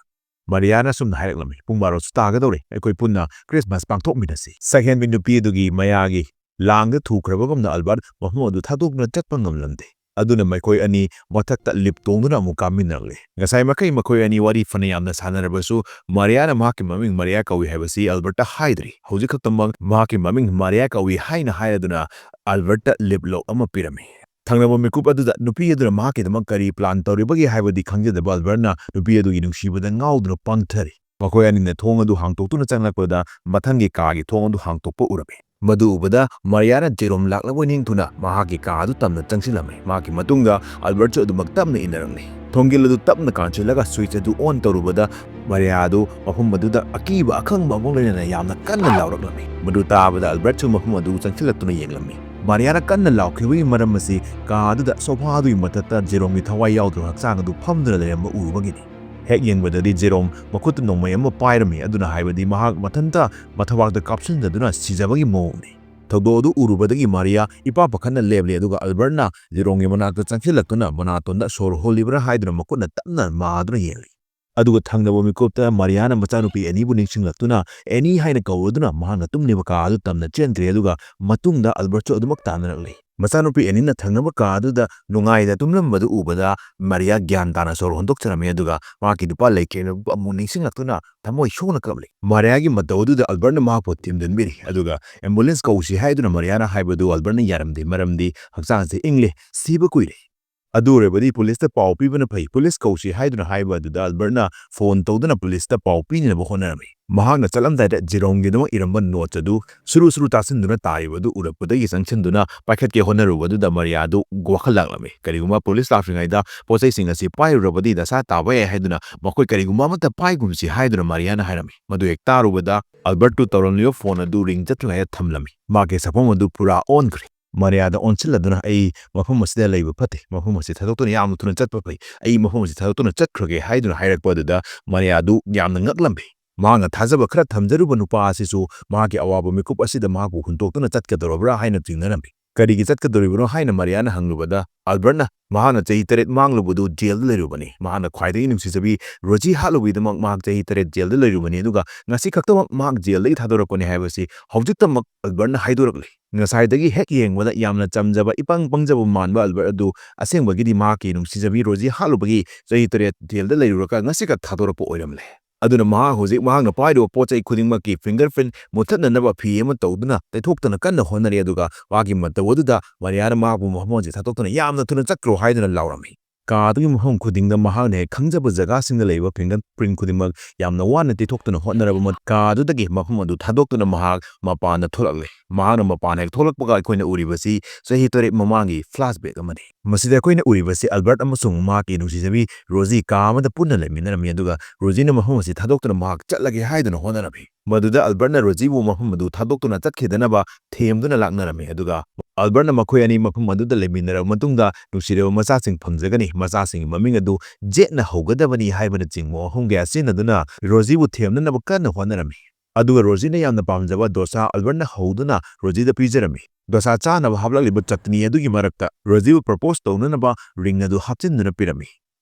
ꯃꯥꯔꯤꯌꯥꯅ ꯑꯁꯨꯝꯅ ꯍꯥꯏꯔꯛꯂꯝꯃꯤ, "ꯄꯨꯡ ꯕꯥꯔꯣꯁꯨ ꯇꯥꯒꯗꯧꯔꯦ, ꯑꯩꯈꯣꯏ ꯄꯨꯟꯅ ꯈ꯭ꯔꯤꯁꯃꯥꯁ ꯄꯥꯡꯊꯣꯛꯃꯤꯟꯅꯁꯤ"꯫ ꯁꯛꯍꯦꯟꯕꯤ ꯅꯨꯄꯤ ꯑꯗꯨꯒꯤ ꯃꯌꯥꯒꯤ ꯂꯥꯡꯗ ꯊꯨꯈ꯭ꯔꯕꯒꯨꯝꯅ ꯑꯜꯕꯥꯔꯠ ꯃꯐꯝ ꯑꯗꯨ ꯊꯥꯗꯣꯛꯇꯨꯅ ꯆꯠꯄ ꯉꯝꯂꯝꯗꯦ꯫ ꯑꯗꯨꯅ ꯃꯈꯣꯏ ꯑꯅꯤ ꯃꯊꯛꯇ ꯂꯤꯞ ꯇꯣꯡꯗꯨꯅ ꯑꯃꯨꯛ ꯀꯥꯃꯤꯟꯅꯔꯛꯂꯦ꯫ ꯉꯁꯥꯏ ꯃꯈꯩ ꯃꯈꯣꯏ ꯑꯅꯤ ꯋꯥꯔꯤ ꯐꯅ ꯌꯥꯝꯅ ꯁꯥꯟꯅꯔꯕꯁꯨ, ꯃꯥꯔꯤꯌꯥꯅ ꯃꯍꯥꯛꯀꯤ ꯃꯃꯤꯡ ꯃꯥꯔꯤꯌꯥ ꯀꯧꯏ ꯍꯥꯏꯕꯁꯤ ꯑꯜꯕꯥꯔꯠꯇ ꯍꯥꯏꯗ꯭ꯔꯤ꯫ ꯍꯧꯖꯤꯛ ꯈꯛꯇꯃꯛ ꯃꯍꯥꯛꯀꯤ ꯃꯃꯤꯡ ꯃꯥꯔꯤꯌꯥ ꯀꯧꯏ ꯍꯥꯏꯅ ꯍꯥꯏꯔꯗꯨꯅ ꯑꯜꯕꯥꯔꯠꯇ ꯂꯤꯞ ꯂꯣꯛ ꯑꯃ ꯄꯤꯔꯝꯃꯤ꯫ ꯊꯪꯅꯕ ꯃꯤꯀꯨꯞ ꯑꯗꯨꯗ ꯅꯨꯄꯤ ꯑꯗꯨꯅ ꯃꯍꯥꯛꯀꯤꯗꯃꯛ ꯀꯔꯤ ꯄ꯭ꯂꯥꯟ ꯇꯧꯔꯤꯕꯒꯦ ꯍꯥꯏꯕꯗꯤ ꯈꯪꯖꯗꯕ ꯑꯜꯕꯥꯔꯠꯅ ꯅꯨꯄꯤ ꯑꯗꯨꯒꯤ ꯅꯨꯡꯁꯤꯕꯗ ꯉꯥꯎꯗꯨꯅ ꯄꯪꯊꯔꯤ꯫ ꯃꯈꯣꯏ ꯑꯅꯤꯅ ꯊꯣꯡ ꯑꯗꯨ ꯍꯥꯡꯇꯣꯛꯇꯨꯅ ꯆꯪꯂꯛꯄꯗ ꯃꯊꯪꯒꯤ ꯀꯥꯒꯤ ꯊꯣꯡ ꯑꯗꯨ ꯍꯥꯡꯇꯣꯛꯄ ꯎꯔꯝꯃꯤ꯫ ꯃꯗꯨ ꯎꯕꯗ ꯃꯥꯔꯤꯌꯥꯅ ꯖꯦꯔꯣꯝ ꯂꯥꯛꯂꯕꯣꯏ ꯅꯤꯡꯊꯨꯅ ꯃꯍꯥꯛꯀꯤ ꯀꯥ ꯑꯗꯨ ꯇꯝꯅ ꯆꯪꯁꯤꯜꯂꯝꯃꯤ꯫ ꯃꯍꯥꯛꯀꯤ ꯃꯇꯨꯡꯗ ꯑꯜꯕꯥꯔꯠꯁꯨ ꯑꯗꯨꯃꯛ ꯇꯞꯅ ꯏꯟꯅꯔꯝꯃꯤ꯫ ꯊꯣꯡꯒꯤꯜ ꯑꯗꯨ ꯇꯞꯅ ꯀꯥꯟꯁꯤꯜꯂꯒ ꯁ꯭ꯋꯤꯆ ꯑꯗꯨ ꯑꯣꯟ ꯇꯧꯔꯨꯕꯗ ꯃꯥꯔꯤꯌꯥ ꯑꯗꯨ ꯃꯐꯝ ꯑꯗꯨꯗ ꯑꯀꯤꯕ ꯑꯈꯪꯕ ꯑꯃꯒ ꯂꯣꯏꯅꯅ ꯌꯥꯝꯅ ꯀꯟꯅ ꯂꯥꯎꯔꯛꯂꯝꯃꯤ꯫ ꯃꯗꯨ ꯇꯥꯕꯗ ꯑꯜꯕꯥꯔꯠꯁꯨ ꯃꯐꯝ ꯑꯗꯨ ꯆꯪꯁꯤꯜꯂꯛꯇꯨꯅ ꯌꯦꯡꯂꯝꯃꯤ꯫ ꯃꯥꯔꯤꯌꯥꯅ ꯀꯟꯅ ꯂꯥꯎꯈꯤꯕꯒꯤ ꯃꯔꯝ ꯑꯁꯤ ꯀꯥ ꯑꯗꯨꯗ ꯁꯣꯐꯥ ꯑꯗꯨꯒꯤ ꯃꯊꯛꯇ ꯖꯦꯔꯣꯝꯒꯤ ꯊꯋꯥꯏ ꯌꯥꯎꯗ꯭ꯔꯕ ꯍꯛꯆꯥꯡ ꯑꯗꯨ ꯐꯝꯗꯨꯅ ꯂꯩꯔꯝꯕ ꯎꯔꯨꯕꯒꯤꯅꯤ꯫ ꯍꯦꯛ ꯌꯦꯡꯕꯗꯗꯤ ꯖꯦꯔꯣꯝ ꯃꯈꯨꯠꯇ ꯅꯣꯡꯃꯩ ꯑꯃ ꯄꯥꯏꯔꯝꯃꯤ, ꯑꯗꯨꯅ ꯍꯥꯏꯕꯗꯤ ꯃꯍꯥꯛ ꯃꯊꯟꯇ ꯃꯊꯕꯥꯛꯇ ꯀꯥꯞꯁꯤꯟꯖꯗꯨꯅ ꯁꯤꯖꯕꯒꯤ ꯃꯑꯣꯡꯅꯤ꯫ ꯊꯧꯗꯣꯛ ꯑꯗꯨ ꯎꯔꯨꯕꯗꯒꯤ ꯃꯥꯔꯤꯌꯥ ꯏꯄꯥ ꯄꯥꯈꯠꯅ ꯂꯦꯞꯂꯦ, ꯑꯗꯨꯒ ꯑꯜꯕꯥꯔꯠꯅ ꯖꯦꯔꯣꯝꯒꯤ ꯃꯅꯥꯛꯇ ꯆꯪꯁꯤꯜꯂꯛꯇꯨꯅ ꯃꯅꯥꯇꯣꯟꯗ ꯁꯣꯔ ꯍꯣꯜꯂꯤꯕ꯭ꯔꯥ ꯍꯥꯏꯗꯨꯅ ꯃꯈꯨꯠꯅ ꯇꯞꯅ ꯃꯥꯗꯨꯅ ꯌꯦꯡꯂꯤ꯫ ꯑꯗꯨꯒ ꯊꯪꯅꯕ ꯃꯤꯀꯨꯞꯇ ꯃꯥꯔꯤꯌꯥꯅ ꯃꯆꯥꯅꯨꯄꯤ ꯑꯦꯅꯤꯕꯨ ꯅꯤꯡꯁꯤꯡꯂꯛꯇꯨꯅ ꯑꯦꯅꯤ ꯍꯥꯏꯅ ꯀꯧꯔꯗꯨꯅ ꯃꯍꯥꯛꯅ ꯇꯨꯝꯂꯤꯕ ꯀꯥ ꯑꯗꯨ ꯇꯝꯅ ꯆꯦꯟꯈ꯭ꯔꯦ, ꯑꯗꯨꯒ ꯃꯇꯨꯡꯗ ꯑꯜꯕꯥꯔꯠꯁꯨ ꯑꯗꯨꯃꯛ ꯇꯥꯟꯅꯔꯛꯂꯤ꯫ ꯃꯆꯥꯅꯨꯄꯤ ꯑꯦꯅꯤꯅ ꯊꯪꯅꯕ ꯀꯥ ꯑꯗꯨꯗ ꯅꯨꯡꯉꯥꯏꯅ ꯇꯨꯝꯂꯝꯕꯗꯨ ꯎꯕꯗ ꯃꯥꯔꯤꯌꯥ ꯒ꯭ꯌꯥꯟ ꯇꯥꯅ ꯁꯣꯔ ꯍꯣꯟꯗꯣꯛꯆꯔꯝꯃꯤ, ꯑꯗꯨꯒ ꯃꯍꯥꯛꯀꯤ ꯅꯨꯄꯥ ꯂꯩꯈꯤꯗ꯭ꯔꯕ ꯑꯃꯨꯛ ꯅꯤꯡꯁꯤꯡꯂꯛꯇꯨꯅ ꯊꯃꯣꯏ ꯁꯣꯛꯅ ꯀꯞꯂꯤ꯫ ꯃꯥꯔꯤꯌꯥꯒꯤ ꯃꯇꯧ ꯑꯗꯨꯗ ꯑꯜꯕꯥꯔꯠꯅ ꯃꯍꯥꯛꯄꯨ ꯊꯦꯝꯖꯤꯟꯕꯤꯔꯤ, ꯑꯗꯨꯒ ꯑꯦꯝꯕꯨꯂꯦꯟꯁ ꯀꯧꯁꯤ ꯍꯥꯏꯗꯨꯅ ꯃꯥꯔꯤꯌꯥꯅ ꯍꯥꯏꯕꯗꯨ ꯑꯜꯕꯥꯔꯠꯅ ꯌꯥꯔꯝꯗꯦ, ꯃꯔꯝꯗꯤ ꯍꯛꯆꯥꯡꯁꯦ ꯏꯪꯂꯦ, ꯁꯤꯕ ꯀꯨꯏꯔꯦ꯫ ꯑꯗꯨ ꯑꯣꯏꯔꯕꯗꯤ ꯄꯨꯂꯤꯁꯇ ꯄꯥꯎ ꯄꯤꯕꯅ ꯐꯩ, ꯄꯨꯂꯤꯁ ꯀꯧꯁꯤ ꯍꯥꯏꯗꯨꯅ ꯍꯥꯏꯕ ꯑꯗꯨꯗ ꯑꯜꯕꯔꯠꯅ ꯐꯣꯟ ꯇꯧꯗꯨꯅ ꯄꯨꯂꯤꯁꯇ ꯄꯥꯎ ꯄꯤꯅꯅꯕ ꯍꯣꯠꯅꯔꯝꯃꯤ꯫ ꯃꯍꯥꯛꯅ ꯆꯠꯂꯝꯗꯥꯏꯗ ꯖꯦꯔꯣꯝꯒꯤꯗꯃꯛ ꯏꯔꯝꯕ ꯅꯣꯠꯁ ꯑꯗꯨ ꯁꯨꯔꯨ ꯁꯨꯔꯨ ꯇꯥꯁꯤꯟꯗꯨꯅ ꯇꯥꯔꯤꯕ ꯑꯗꯨ ꯎꯔꯛꯄꯗꯒꯤ ꯆꯪꯁꯤꯟꯗꯨꯅ ꯄꯥꯏꯈꯠꯀꯦ ꯍꯣꯠꯅꯔꯨꯕ ꯑꯗꯨꯗ ꯃꯔꯤꯌꯥ ꯑꯗꯨ ꯋꯥꯈꯜ ꯂꯥꯛꯂꯝꯃꯤ꯫ ꯀꯔꯤꯒꯨꯝꯕ ꯄꯨꯂꯤꯁ ꯂꯥꯛꯇ꯭ꯔꯤꯉꯩꯗ ꯄꯣꯠ ꯆꯩꯁꯤꯡ ꯑꯁꯤ ꯄꯥꯏꯔꯨꯔꯕꯗꯤ ꯗꯁꯥ ꯇꯥꯕ ꯌꯥꯏ ꯍꯥꯏꯗꯨꯅ ꯃꯈꯣꯏ ꯀꯔꯤꯒꯨꯝꯕ ꯑꯃꯠꯇ ꯄꯥꯏꯒꯨꯝꯁꯤ ꯍꯥꯏꯗꯨꯅ ꯃꯔꯤꯌꯥꯅ ꯍꯥꯏꯔꯝꯃꯤ꯫ ꯃꯗꯨ ꯍꯦꯛ ꯇꯥꯔꯨꯕꯗ ꯑꯜꯕꯔꯠꯇꯨ ꯇꯧꯔꯝꯂꯤꯕ ꯐꯣꯟ ꯑꯗꯨ ꯔꯤꯡ ꯆꯠꯇ꯭ꯔꯤꯉꯩꯗ ꯊꯝꯂꯝꯃꯤ꯫ ꯃꯍꯥꯛꯀꯤ ꯁꯛꯐꯝ ꯑꯗꯨ ꯄꯨꯔꯥ ꯑꯣꯟꯈ꯭ꯔꯦ꯫ ꯃꯔꯤꯌꯥꯗ ꯑꯣꯟꯁꯤꯜꯂꯗꯨꯅ, "ꯑꯩ ꯃꯐꯝ ꯑꯁꯤꯗ ꯂꯩꯕ ꯐꯠꯇꯦ, ꯃꯐꯝ ꯑꯁꯤ ꯊꯥꯗꯣꯛꯇꯨꯅ ꯌꯥꯝꯅ ꯊꯨꯅ ꯆꯠꯄ ꯐꯩ, ꯑꯩ ꯃꯐꯝ ꯑꯁꯤ ꯊꯥꯗꯣꯛꯇꯨꯅ ꯆꯠꯈ꯭ꯔꯒꯦ" ꯍꯥꯏꯗꯨꯅ ꯍꯥꯏꯔꯛꯄ ꯑꯗꯨꯗ ꯃꯔꯤꯌꯥꯗꯨ ꯌꯥꯝꯅ ꯉꯛꯂꯝꯃꯤ꯫ ꯃꯍꯥꯛꯅ ꯊꯥꯖꯕ ꯈꯔ ꯊꯝꯖꯔꯨꯕ ꯅꯨꯄꯥ ꯑꯁꯤꯁꯨ ꯃꯍꯥꯛꯀꯤ ꯑꯋꯥꯕ ꯃꯤꯀꯨꯞ ꯑꯁꯤꯗ ꯃꯍꯥꯛꯄꯨ ꯍꯨꯟꯗꯣꯛꯇꯨꯅ ꯆꯠꯀꯗꯧꯔꯕ꯭ꯔꯥ ꯍꯥꯏꯅ ꯆꯤꯡꯅꯔꯝꯃꯤ꯫ "ꯀꯔꯤꯒꯤ ꯆꯠꯀꯗꯧꯔꯤꯕꯅꯣ?" ꯍꯥꯏꯅ ꯃꯔꯤꯌꯥꯅ ꯍꯪꯂꯨꯕꯗ, ꯑꯜꯕꯔꯠꯅ ꯃꯍꯥꯛꯅ ꯆꯍꯤ ꯇꯔꯦꯠ ꯃꯥꯡꯂꯨꯕꯗꯨ ꯖꯦꯜꯗ ꯂꯩꯔꯨꯕꯅꯤ, ꯃꯍꯥꯛꯅ ꯈ꯭ꯋꯥꯏꯗꯒꯤ ꯅꯨꯡꯁꯤꯖꯕꯤ ꯔꯣꯖꯤ ꯍꯥꯠꯂꯨꯕꯒꯤꯗꯃꯛ ꯃꯍꯥꯛ ꯆꯍꯤ ꯇꯔꯦꯠ ꯖꯦꯜꯗ ꯂꯩꯔꯨꯕꯅꯤ, ꯑꯗꯨꯒ ꯉꯁꯤ ꯈꯛꯇꯃꯛ ꯃꯍꯥꯛ ꯖꯦꯜꯗꯒꯤ ꯊꯥꯗꯣꯔꯛꯄꯅꯤ ꯍꯥꯏꯕꯁꯤ ꯍꯧꯖꯤꯛꯇꯃꯛ ꯑꯜꯕꯔꯠꯅ ꯍꯥꯏꯗꯣꯔꯛꯂꯤ꯫ ꯉꯁꯥꯏꯗꯒꯤ ꯍꯦꯛ ꯌꯦꯡꯕꯗ ꯌꯥꯝꯅ ꯆꯝꯖꯕ, ꯏꯄꯪ ꯄꯪꯖꯕ ꯃꯥꯟꯕ ꯑꯜꯕꯔꯠ ꯑꯗꯨ ꯑꯁꯦꯡꯕꯒꯤꯗꯤ ꯃꯍꯥꯛꯀꯤ ꯅꯨꯡꯁꯤꯖꯕꯤ ꯔꯣꯖꯤ ꯍꯥꯠꯂꯨꯕꯒꯤ ꯆꯍꯤ ꯇꯔꯦꯠ ꯖꯦꯜꯗ ꯂꯩꯔꯨꯔꯒ ꯉꯁꯤꯈꯛ ꯊꯥꯗꯣꯔꯛꯄ ꯑꯣꯏꯔꯝꯂꯦ꯫ ꯑꯗꯨꯅ ꯃꯍꯥꯛ ꯍꯧꯖꯤꯛ ꯃꯍꯥꯛꯅ ꯄꯥꯏꯔꯤꯕ ꯄꯣꯠ ꯆꯩ ꯈꯨꯗꯤꯡꯃꯛꯀꯤ ꯐꯤꯡꯒꯔ ꯄ꯭ꯔꯤꯟꯠ ꯃꯨꯠꯊꯠꯅꯅꯕ ꯐꯤ ꯑꯃ ꯇꯧꯗꯨꯅ ꯇꯩꯊꯣꯛꯇꯅ ꯀꯟꯅ ꯍꯣꯠꯅꯔꯤ, ꯑꯗꯨꯒ ꯃꯥꯒꯤ ꯃꯇꯧ ꯑꯗꯨꯗ ꯃꯔꯤꯌꯥꯅ ꯃꯍꯥꯛꯄꯨ ꯃꯐꯝ ꯑꯁꯤ ꯊꯥꯗꯣꯛꯇꯨꯅ "ꯌꯥꯝꯅ ꯊꯨꯅ ꯆꯠꯈ꯭ꯔꯣ" ꯍꯥꯏꯗꯨꯅ ꯂꯥꯎꯔꯝꯃꯤ꯫ ꯀꯥ ꯑꯗꯨꯒꯤ ꯃꯐꯝ ꯈꯨꯗꯤꯡꯗ ꯃꯍꯥꯛꯅ ꯍꯦꯛ ꯈꯪꯖꯕ ꯖꯒꯥꯁꯤꯡꯗ ꯂꯩꯕ ꯐꯤꯡꯒꯔ ꯄ꯭ꯔꯤꯟꯠ ꯈꯨꯗꯤꯡꯃꯛ ꯌꯥꯝꯅ ꯋꯥꯅ ꯇꯩꯊꯣꯛꯇꯨꯅ ꯍꯣꯠꯅꯔꯕ ꯃꯇꯨꯡ ꯀꯥ ꯑꯗꯨꯗꯒꯤ ꯃꯐꯝ ꯑꯗꯨ ꯊꯥꯗꯣꯛꯇꯨꯅ ꯃꯍꯥꯛ ꯃꯄꯥꯟꯗ ꯊꯣꯛꯂꯛꯂꯦ꯫ ꯃꯍꯥꯛꯅ ꯃꯄꯥꯟ ꯍꯦꯛ ꯊꯣꯛꯂꯛꯄꯒ ꯑꯩꯈꯣꯏꯅ ꯎꯔꯤꯕꯁꯤ ꯆꯍꯤ ꯇꯔꯦꯠ ꯃꯃꯥꯡꯒꯤ ꯐ꯭ꯂꯥꯁꯕꯦꯛ ꯑꯃꯅꯤ꯫ ꯃꯁꯤꯗ ꯑꯩꯈꯣꯏꯅ ꯎꯔꯤꯕꯁꯤ ꯑꯜꯕꯔꯠ ꯑꯃꯁꯨꯡ ꯃꯍꯥꯛꯀꯤ ꯅꯨꯡꯁꯤꯖꯕꯤ ꯔꯣꯖꯤ ꯀꯥ ꯑꯃꯗ ꯄꯨꯟꯅ ꯂꯩꯃꯤꯟꯅꯔꯝꯃꯤ, ꯑꯗꯨꯒ ꯔꯣꯖꯤꯅ ꯃꯐꯝ ꯑꯁꯤ ꯊꯥꯗꯣꯛꯇꯨꯅ ꯃꯍꯥꯛ ꯆꯠꯂꯒꯦ ꯍꯥꯏꯗꯨꯅ ꯍꯣꯠꯅꯔꯝꯃꯤ꯫ ꯃꯗꯨꯗ ꯑꯜꯕꯔꯠꯅ ꯔꯣꯖꯤꯕꯨ ꯃꯐꯝ ꯑꯗꯨ ꯊꯥꯗꯣꯛꯇꯨꯅ ꯆꯠꯈꯤꯗꯅꯕ ꯊꯦꯝꯗꯨꯅ ꯂꯥꯛꯅꯔꯝꯃꯤ, ꯑꯗꯨꯒ ꯑꯜꯕꯔꯠꯅ ꯃꯈꯣꯏ ꯑꯅꯤ ꯃꯐꯝ ꯑꯗꯨꯗ ꯂꯩꯃꯤꯟꯅꯔꯕ ꯃꯇꯨꯡꯗ ꯅꯨꯡꯁꯤꯔꯕ ꯃꯆꯥꯁꯤꯡ ꯐꯪꯖꯒꯅꯤ, ꯃꯆꯥꯁꯤꯡꯒꯤ ꯃꯃꯤꯡ ꯑꯗꯨ ꯖꯦꯠꯅ ꯍꯧꯒꯗꯕꯅꯤ ꯍꯥꯏꯕꯅꯆꯤꯡꯕ ꯋꯥꯐꯝ ꯀꯌꯥ ꯁꯤꯖꯤꯟꯅꯗꯨꯅ ꯔꯣꯖꯤꯕꯨ ꯊꯦꯝꯅꯅꯕ ꯀꯟꯅ ꯍꯣꯠꯅꯔꯝꯃꯤ꯫ ꯑꯗꯨꯒ ꯔꯣꯖꯤꯅ ꯌꯥꯝꯅ ꯄꯥꯝꯖꯕ ꯗꯣꯁꯥ ꯑꯜꯕꯔꯠꯅ ꯍꯧꯗꯨꯅ ꯔꯣꯖꯤꯗ ꯄꯤꯖꯔꯝꯃꯤ꯫ ꯗꯣꯁꯥ ꯆꯥꯅꯕ ꯍꯥꯞꯂꯛꯂꯤꯕ ꯆꯠꯅꯤ ꯑꯗꯨꯒꯤ ꯃꯔꯛꯇ ꯔꯣꯖꯤꯕꯨ ꯄ꯭ꯔꯄꯣꯁ ꯇꯧꯅꯅꯕ ꯔꯤꯡ ꯑꯗꯨ ꯍꯥꯞꯆꯤꯟꯗꯨꯅ ꯄꯤꯔꯝꯃꯤ꯫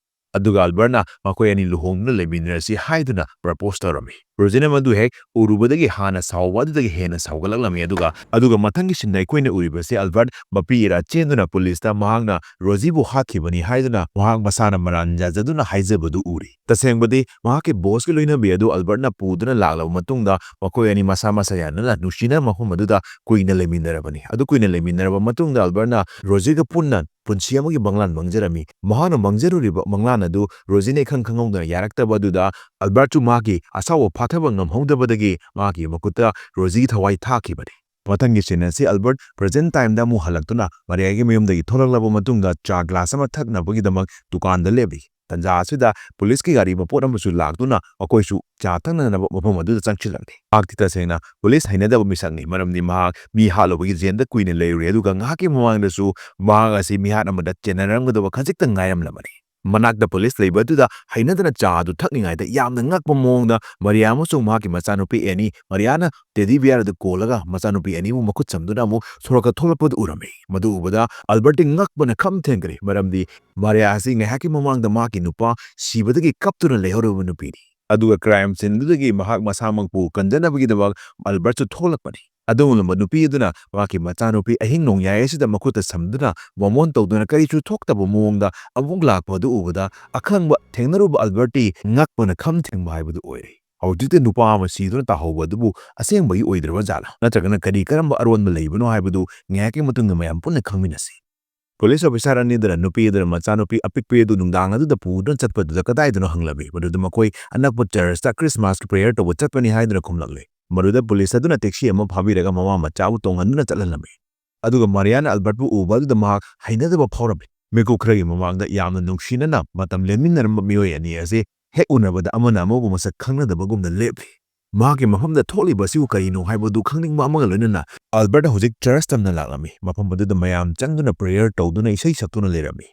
ꯑꯗꯨꯒ ꯑꯜꯕꯔꯠꯅ ꯃꯈꯣꯏ ꯑꯅꯤ ꯂꯨꯍꯣꯡꯗꯨꯅ ꯂꯩꯃꯤꯟꯅꯔꯁꯤ ꯍꯥꯏꯗꯨꯅ ꯄ꯭ꯔꯄꯣꯁ ꯇꯧꯔꯝꯃꯤ꯫ ꯔꯣꯖꯤꯅ ꯃꯗꯨ ꯍꯦꯛ ꯎꯔꯨꯕꯗꯒꯤ ꯍꯥꯟꯅ ꯁꯥꯎꯕ ꯑꯗꯨꯗꯒꯤ ꯍꯦꯟꯅ ꯁꯥꯎꯒꯠꯂꯛꯂꯝꯃꯤ, ꯑꯗꯨꯒ, ꯑꯗꯨꯒ ꯃꯊꯪꯒꯤ ꯁꯤꯟꯗ ꯑꯩꯈꯣꯏꯅ ꯎꯔꯤꯕꯁꯤ ꯑꯜꯕꯔꯠ ꯃꯄꯤ ꯏꯔꯥ ꯆꯦꯟꯗꯨꯅ ꯄꯨꯂꯤꯁꯇ ꯃꯍꯥꯛꯅ ꯔꯣꯖꯤꯕꯨ ꯍꯥꯠꯈꯤꯕꯅꯤ ꯍꯥꯏꯗꯨꯅ ꯃꯍꯥꯛ ꯃꯁꯥꯅ ꯃꯔꯥꯟ ꯌꯥꯖꯗꯨꯅ ꯍꯥꯏꯖꯕꯗꯨ ꯎꯔꯤ꯫ ꯇꯁꯦꯡꯕꯗꯤ ꯃꯍꯥꯛꯀꯤ ꯕꯣꯁꯀꯤ ꯂꯣꯏꯅꯕꯤ ꯑꯗꯨ ꯑꯜꯕꯔꯠꯅ ꯄꯨꯗꯨꯅ ꯂꯥꯛꯂꯕ ꯃꯇꯨꯡꯗ ꯃꯈꯣꯏ ꯑꯅꯤ ꯃꯁꯥ ꯃꯁꯥ ꯌꯥꯅꯅ ꯅꯨꯡꯁꯤꯅ ꯃꯐꯝ ꯑꯗꯨꯗ ꯀꯨꯏꯅ ꯂꯩꯃꯤꯟꯅꯔꯕꯅꯤ꯫ ꯑꯗꯨ ꯀꯨꯏꯅ ꯂꯩꯃꯤꯟꯅꯔꯕ ꯃꯇꯨꯡꯗ ꯑꯜꯕꯔꯠꯅ ꯔꯣꯖꯤꯒ ꯄꯨꯟꯅ ꯄꯨꯟꯁꯤ ꯑꯃꯒꯤ ꯃꯪꯂꯥꯟ ꯃꯪꯖꯔꯝꯃꯤ꯫ ꯃꯍꯥꯛꯅ ꯃꯪꯖꯔꯨꯔꯤꯕ ꯃꯪꯂꯥꯟ ꯑꯗꯨ ꯔꯣꯖꯤꯅ ꯏꯈꯪ ꯈꯪꯍꯧꯗꯅ ꯌꯥꯔꯛꯇꯕ ꯑꯗꯨꯗ ꯑꯜꯕꯔꯠꯁꯨ ꯃꯍꯥꯛꯀꯤ ꯑꯁꯥꯎꯕ ꯐꯥꯊꯕ ꯉꯝꯍꯧꯗꯕꯗꯒꯤ ꯃꯍꯥꯛꯀꯤ ꯃꯈꯨꯠꯇ ꯔꯣꯖꯤꯒꯤ ꯊꯋꯥꯏ ꯊꯥꯈꯤꯕꯅꯤ꯫ ꯃꯊꯪꯒꯤ scene ꯑꯁꯤ ꯑꯜꯕꯔꯠ present time ꯗ ꯑꯃꯨꯛ ꯍꯜꯂꯛꯇꯨꯅ ꯃꯔꯤꯌꯥꯒꯤ ꯃꯌꯨꯝꯗꯒꯤ ꯊꯣꯛꯂꯛꯂꯕ ꯃꯇꯨꯡꯗ ꯆꯥ glass ꯑꯃ ꯊꯛꯅꯕꯒꯤꯗꯃꯛ ꯗꯨꯀꯥꯟꯗ ꯂꯦꯞꯂꯤ꯫ ꯇꯟꯖꯥ ꯑꯁꯤꯗ ꯄꯨꯂꯤꯁꯀꯤ ꯒꯥꯔꯤ ꯃꯄꯣꯠ ꯑꯃꯁꯨ ꯂꯥꯛꯇꯨꯅ ꯃꯈꯣꯏꯁꯨ ꯆꯥ ꯊꯛꯅꯅꯕ ꯃꯐꯝ ꯑꯗꯨꯗ ꯆꯪꯁꯤꯜꯂꯛꯂꯤ꯫ ꯃꯍꯥꯛꯇꯤ ꯇꯁꯦꯡꯅ ꯄꯨꯂꯤꯁ ꯍꯩꯅꯗꯕ ꯃꯤꯁꯛꯅꯤ, ꯃꯔꯝꯗꯤ ꯃꯍꯥꯛ ꯃꯤ ꯍꯥꯠꯂꯨꯕꯒꯤ ꯖꯦꯜꯗ ꯀꯨꯏꯅ ꯂꯩꯔꯨꯔꯦ, ꯑꯗꯨꯒ ꯉꯥꯏꯍꯥꯛꯀꯤ ꯃꯃꯥꯡꯗꯁꯨ ꯃꯍꯥꯛ ꯑꯁꯤ ꯃꯤꯍꯥꯠ ꯑꯃꯗ ꯆꯦꯟꯅꯔꯝꯒꯗꯕ ꯈꯖꯤꯛꯇ ꯉꯥꯏꯔꯝꯂꯕꯅꯤ꯫ ꯃꯅꯥꯛꯇ ꯄꯨꯂꯤꯁ ꯂꯩꯕ ꯑꯗꯨꯗ ꯍꯩꯅꯗꯅ ꯆꯥ ꯑꯗꯨ ꯊꯛꯂꯤꯉꯩꯗ ꯌꯥꯝꯅ ꯉꯛꯄ ꯃꯑꯣꯡꯗ ꯃꯔꯤꯌꯥ ꯑꯃꯁꯨꯡ ꯃꯍꯥꯛꯀꯤ ꯃꯆꯥꯅꯨꯄꯤ ꯑꯦꯅꯤ, ꯃꯔꯤꯌꯥꯅ teddy bear ꯑꯗꯨ ꯀꯣꯜꯂꯒ ꯃꯆꯥꯅꯨꯄꯤ ꯑꯦꯅꯤꯕꯨ ꯃꯈꯨꯠ ꯁꯝꯗꯨꯅ ꯑꯃꯨꯛ ꯁꯣꯔꯣꯛꯇ ꯊꯣꯛꯂꯛꯄꯗꯨ ꯎꯔꯝꯃꯤ꯫ ꯃꯗꯨ ꯎꯕꯗ ꯑꯜꯕꯔꯠꯇꯤ ꯉꯛꯄꯅ ꯈꯝ ꯊꯦꯡꯈ꯭ꯔꯦ, ꯃꯔꯝꯗꯤ ꯃꯔꯤꯌꯥ ꯑꯁꯤ ꯉꯥꯏꯍꯥꯛꯀꯤ ꯃꯃꯥꯡꯗ ꯃꯍꯥꯛꯀꯤ ꯅꯨꯄꯥ ꯁꯤꯕꯗꯒꯤ ꯀꯞꯇꯨꯅ ꯂꯩꯍꯧꯔꯕ ꯅꯨꯄꯤꯅꯤ꯫ ꯑꯗꯨꯒ crime scene ꯑꯗꯨꯗꯒꯤ ꯃꯍꯥꯛ ꯃꯁꯥꯃꯛꯄꯨ ꯀꯟꯖꯅꯕꯒꯤꯗꯃꯛ ꯑꯜꯕꯔꯠꯁꯨ ꯊꯣꯛꯂꯛꯄꯅꯤ꯫ ꯑꯗꯨꯒꯨꯝꯂꯕ ꯅꯨꯄꯤ ꯑꯗꯨꯅ ꯃꯍꯥꯛꯀꯤ ꯃꯆꯥꯅꯨꯄꯤ ꯑꯍꯤꯡ ꯅꯣꯡꯌꯥꯏ ꯑꯁꯤꯗ ꯃꯈꯨꯠꯇ ꯁꯝꯗꯨꯅ ꯃꯃꯣꯟ ꯇꯧꯗꯨꯅ ꯀꯔꯤꯁꯨ ꯊꯣꯛꯇꯕ ꯃꯑꯣꯡꯗ ꯑꯃꯨꯛ ꯂꯥꯛꯄ ꯑꯗꯨ ꯎꯕꯗ ꯑꯈꯪꯕ ꯊꯦꯡꯅꯔꯨꯕ ꯑꯜꯕꯔꯠꯇꯤ ꯉꯛꯄꯅ ꯈꯝ ꯊꯦꯡꯕ ꯍꯥꯏꯕꯗꯨ ꯑꯣꯏꯔꯦ꯫ ꯍꯧꯖꯤꯛꯇ ꯅꯨꯄꯥ ꯑꯃ ꯁꯤꯗꯨꯅ ꯇꯥꯍꯧꯕ ꯑꯗꯨꯕꯨ ꯑꯁꯦꯡꯕꯒꯤ ꯑꯣꯏꯗ꯭ꯔꯕ ꯖꯥꯠꯂꯥ? ꯅꯠꯇ꯭ꯔꯒꯅ ꯀꯔꯤ ꯀꯔꯝꯕ ꯑꯔꯣꯟꯕ ꯂꯩꯕꯅꯣ ꯍꯥꯏꯕꯗꯨ ꯉꯥꯏꯍꯥꯛꯀꯤ ꯃꯇꯨꯡꯗ ꯃꯌꯥꯝ ꯄꯨꯟꯅ ꯈꯪꯃꯤꯟꯅꯁꯤ꯫ ꯄꯨꯂꯤꯁ ꯑꯣꯐꯤꯁꯥꯔ ꯑꯅꯤꯗꯨꯅ ꯅꯨꯄꯤ ꯑꯗꯨꯅ ꯃꯆꯥꯅꯨꯄꯤ ꯑꯄꯤꯛꯄꯤ ꯑꯗꯨ ꯅꯨꯡꯗꯥꯡ ꯑꯗꯨꯗ ꯄꯨꯗꯨꯅ ꯆꯠꯄꯗꯨꯗ ꯀꯗꯥꯏꯗꯅꯣ ꯍꯪꯂꯝꯃꯤ꯫ ꯃꯗꯨꯗ ꯃꯈꯣꯏ ꯑꯅꯛꯄ ꯆꯔꯆꯇ ꯈ꯭ꯔꯤꯁꯃꯥꯁꯀꯤ prayer ꯇꯧꯕ ꯆꯠꯄꯅꯤ ꯍꯥꯏꯗꯨꯅ ꯈꯨꯝꯂꯛꯂꯤ꯫ ꯃꯗꯨꯗ ꯄꯨꯂꯤꯁ ꯑꯗꯨꯅ taxi ꯑꯃ ꯐꯥꯕꯤꯔꯒ ꯃꯃꯥ ꯃꯆꯥꯕꯨ ꯇꯣꯡꯍꯟꯗꯨꯅ ꯆꯠꯍꯜꯂꯝꯃꯤ꯫ ꯑꯗꯨꯒ ꯃꯔꯤꯌꯥꯅ ꯑꯜꯕꯔꯠꯄꯨ ꯎꯕ ꯑꯗꯨꯗ ꯃꯍꯥꯛ ꯍꯩꯅꯗꯕ ꯐꯥꯎꯔꯝꯃꯤ꯫ ꯃꯤꯀꯨꯞ ꯈꯔꯒꯤ ꯃꯃꯥꯡꯗ ꯌꯥꯝꯅ ꯅꯨꯡꯁꯤꯅꯅ ꯃꯇꯝ ꯂꯦꯟꯃꯤꯟꯅꯔꯝꯕ ꯃꯤꯑꯣꯏ ꯑꯅꯤ ꯑꯁꯤ ꯍꯦꯛ ꯎꯅꯕꯗ ꯑꯃꯅ ꯑꯃꯕꯨ ꯃꯁꯛ ꯈꯪꯅꯗꯕꯒꯨꯝꯅ ꯂꯦꯞꯂꯤ꯫ ꯃꯍꯥꯛꯀꯤ ꯃꯐꯝꯗ ꯊꯣꯛꯂꯤꯕ ꯑꯁꯤꯕꯨ ꯀꯔꯤꯅꯣ ꯍꯥꯏꯕꯗꯨ ꯈꯪꯅꯤꯡꯕ ꯑꯃꯒ ꯂꯣꯏꯅꯅ ꯑꯜꯕꯔꯠ ꯍꯧꯖꯤꯛ ꯆꯔꯆ ꯇꯝꯅ ꯂꯥꯛꯂꯝꯃꯤ꯫ ꯃꯐꯝ ꯑꯗꯨꯗ ꯃꯌꯥꯝ ꯆꯪꯗꯨꯅ prayer ꯇꯧꯗꯨꯅ ꯏꯁꯩ ꯁꯛꯇꯨꯅ ꯂꯩꯔꯝꯃꯤ꯫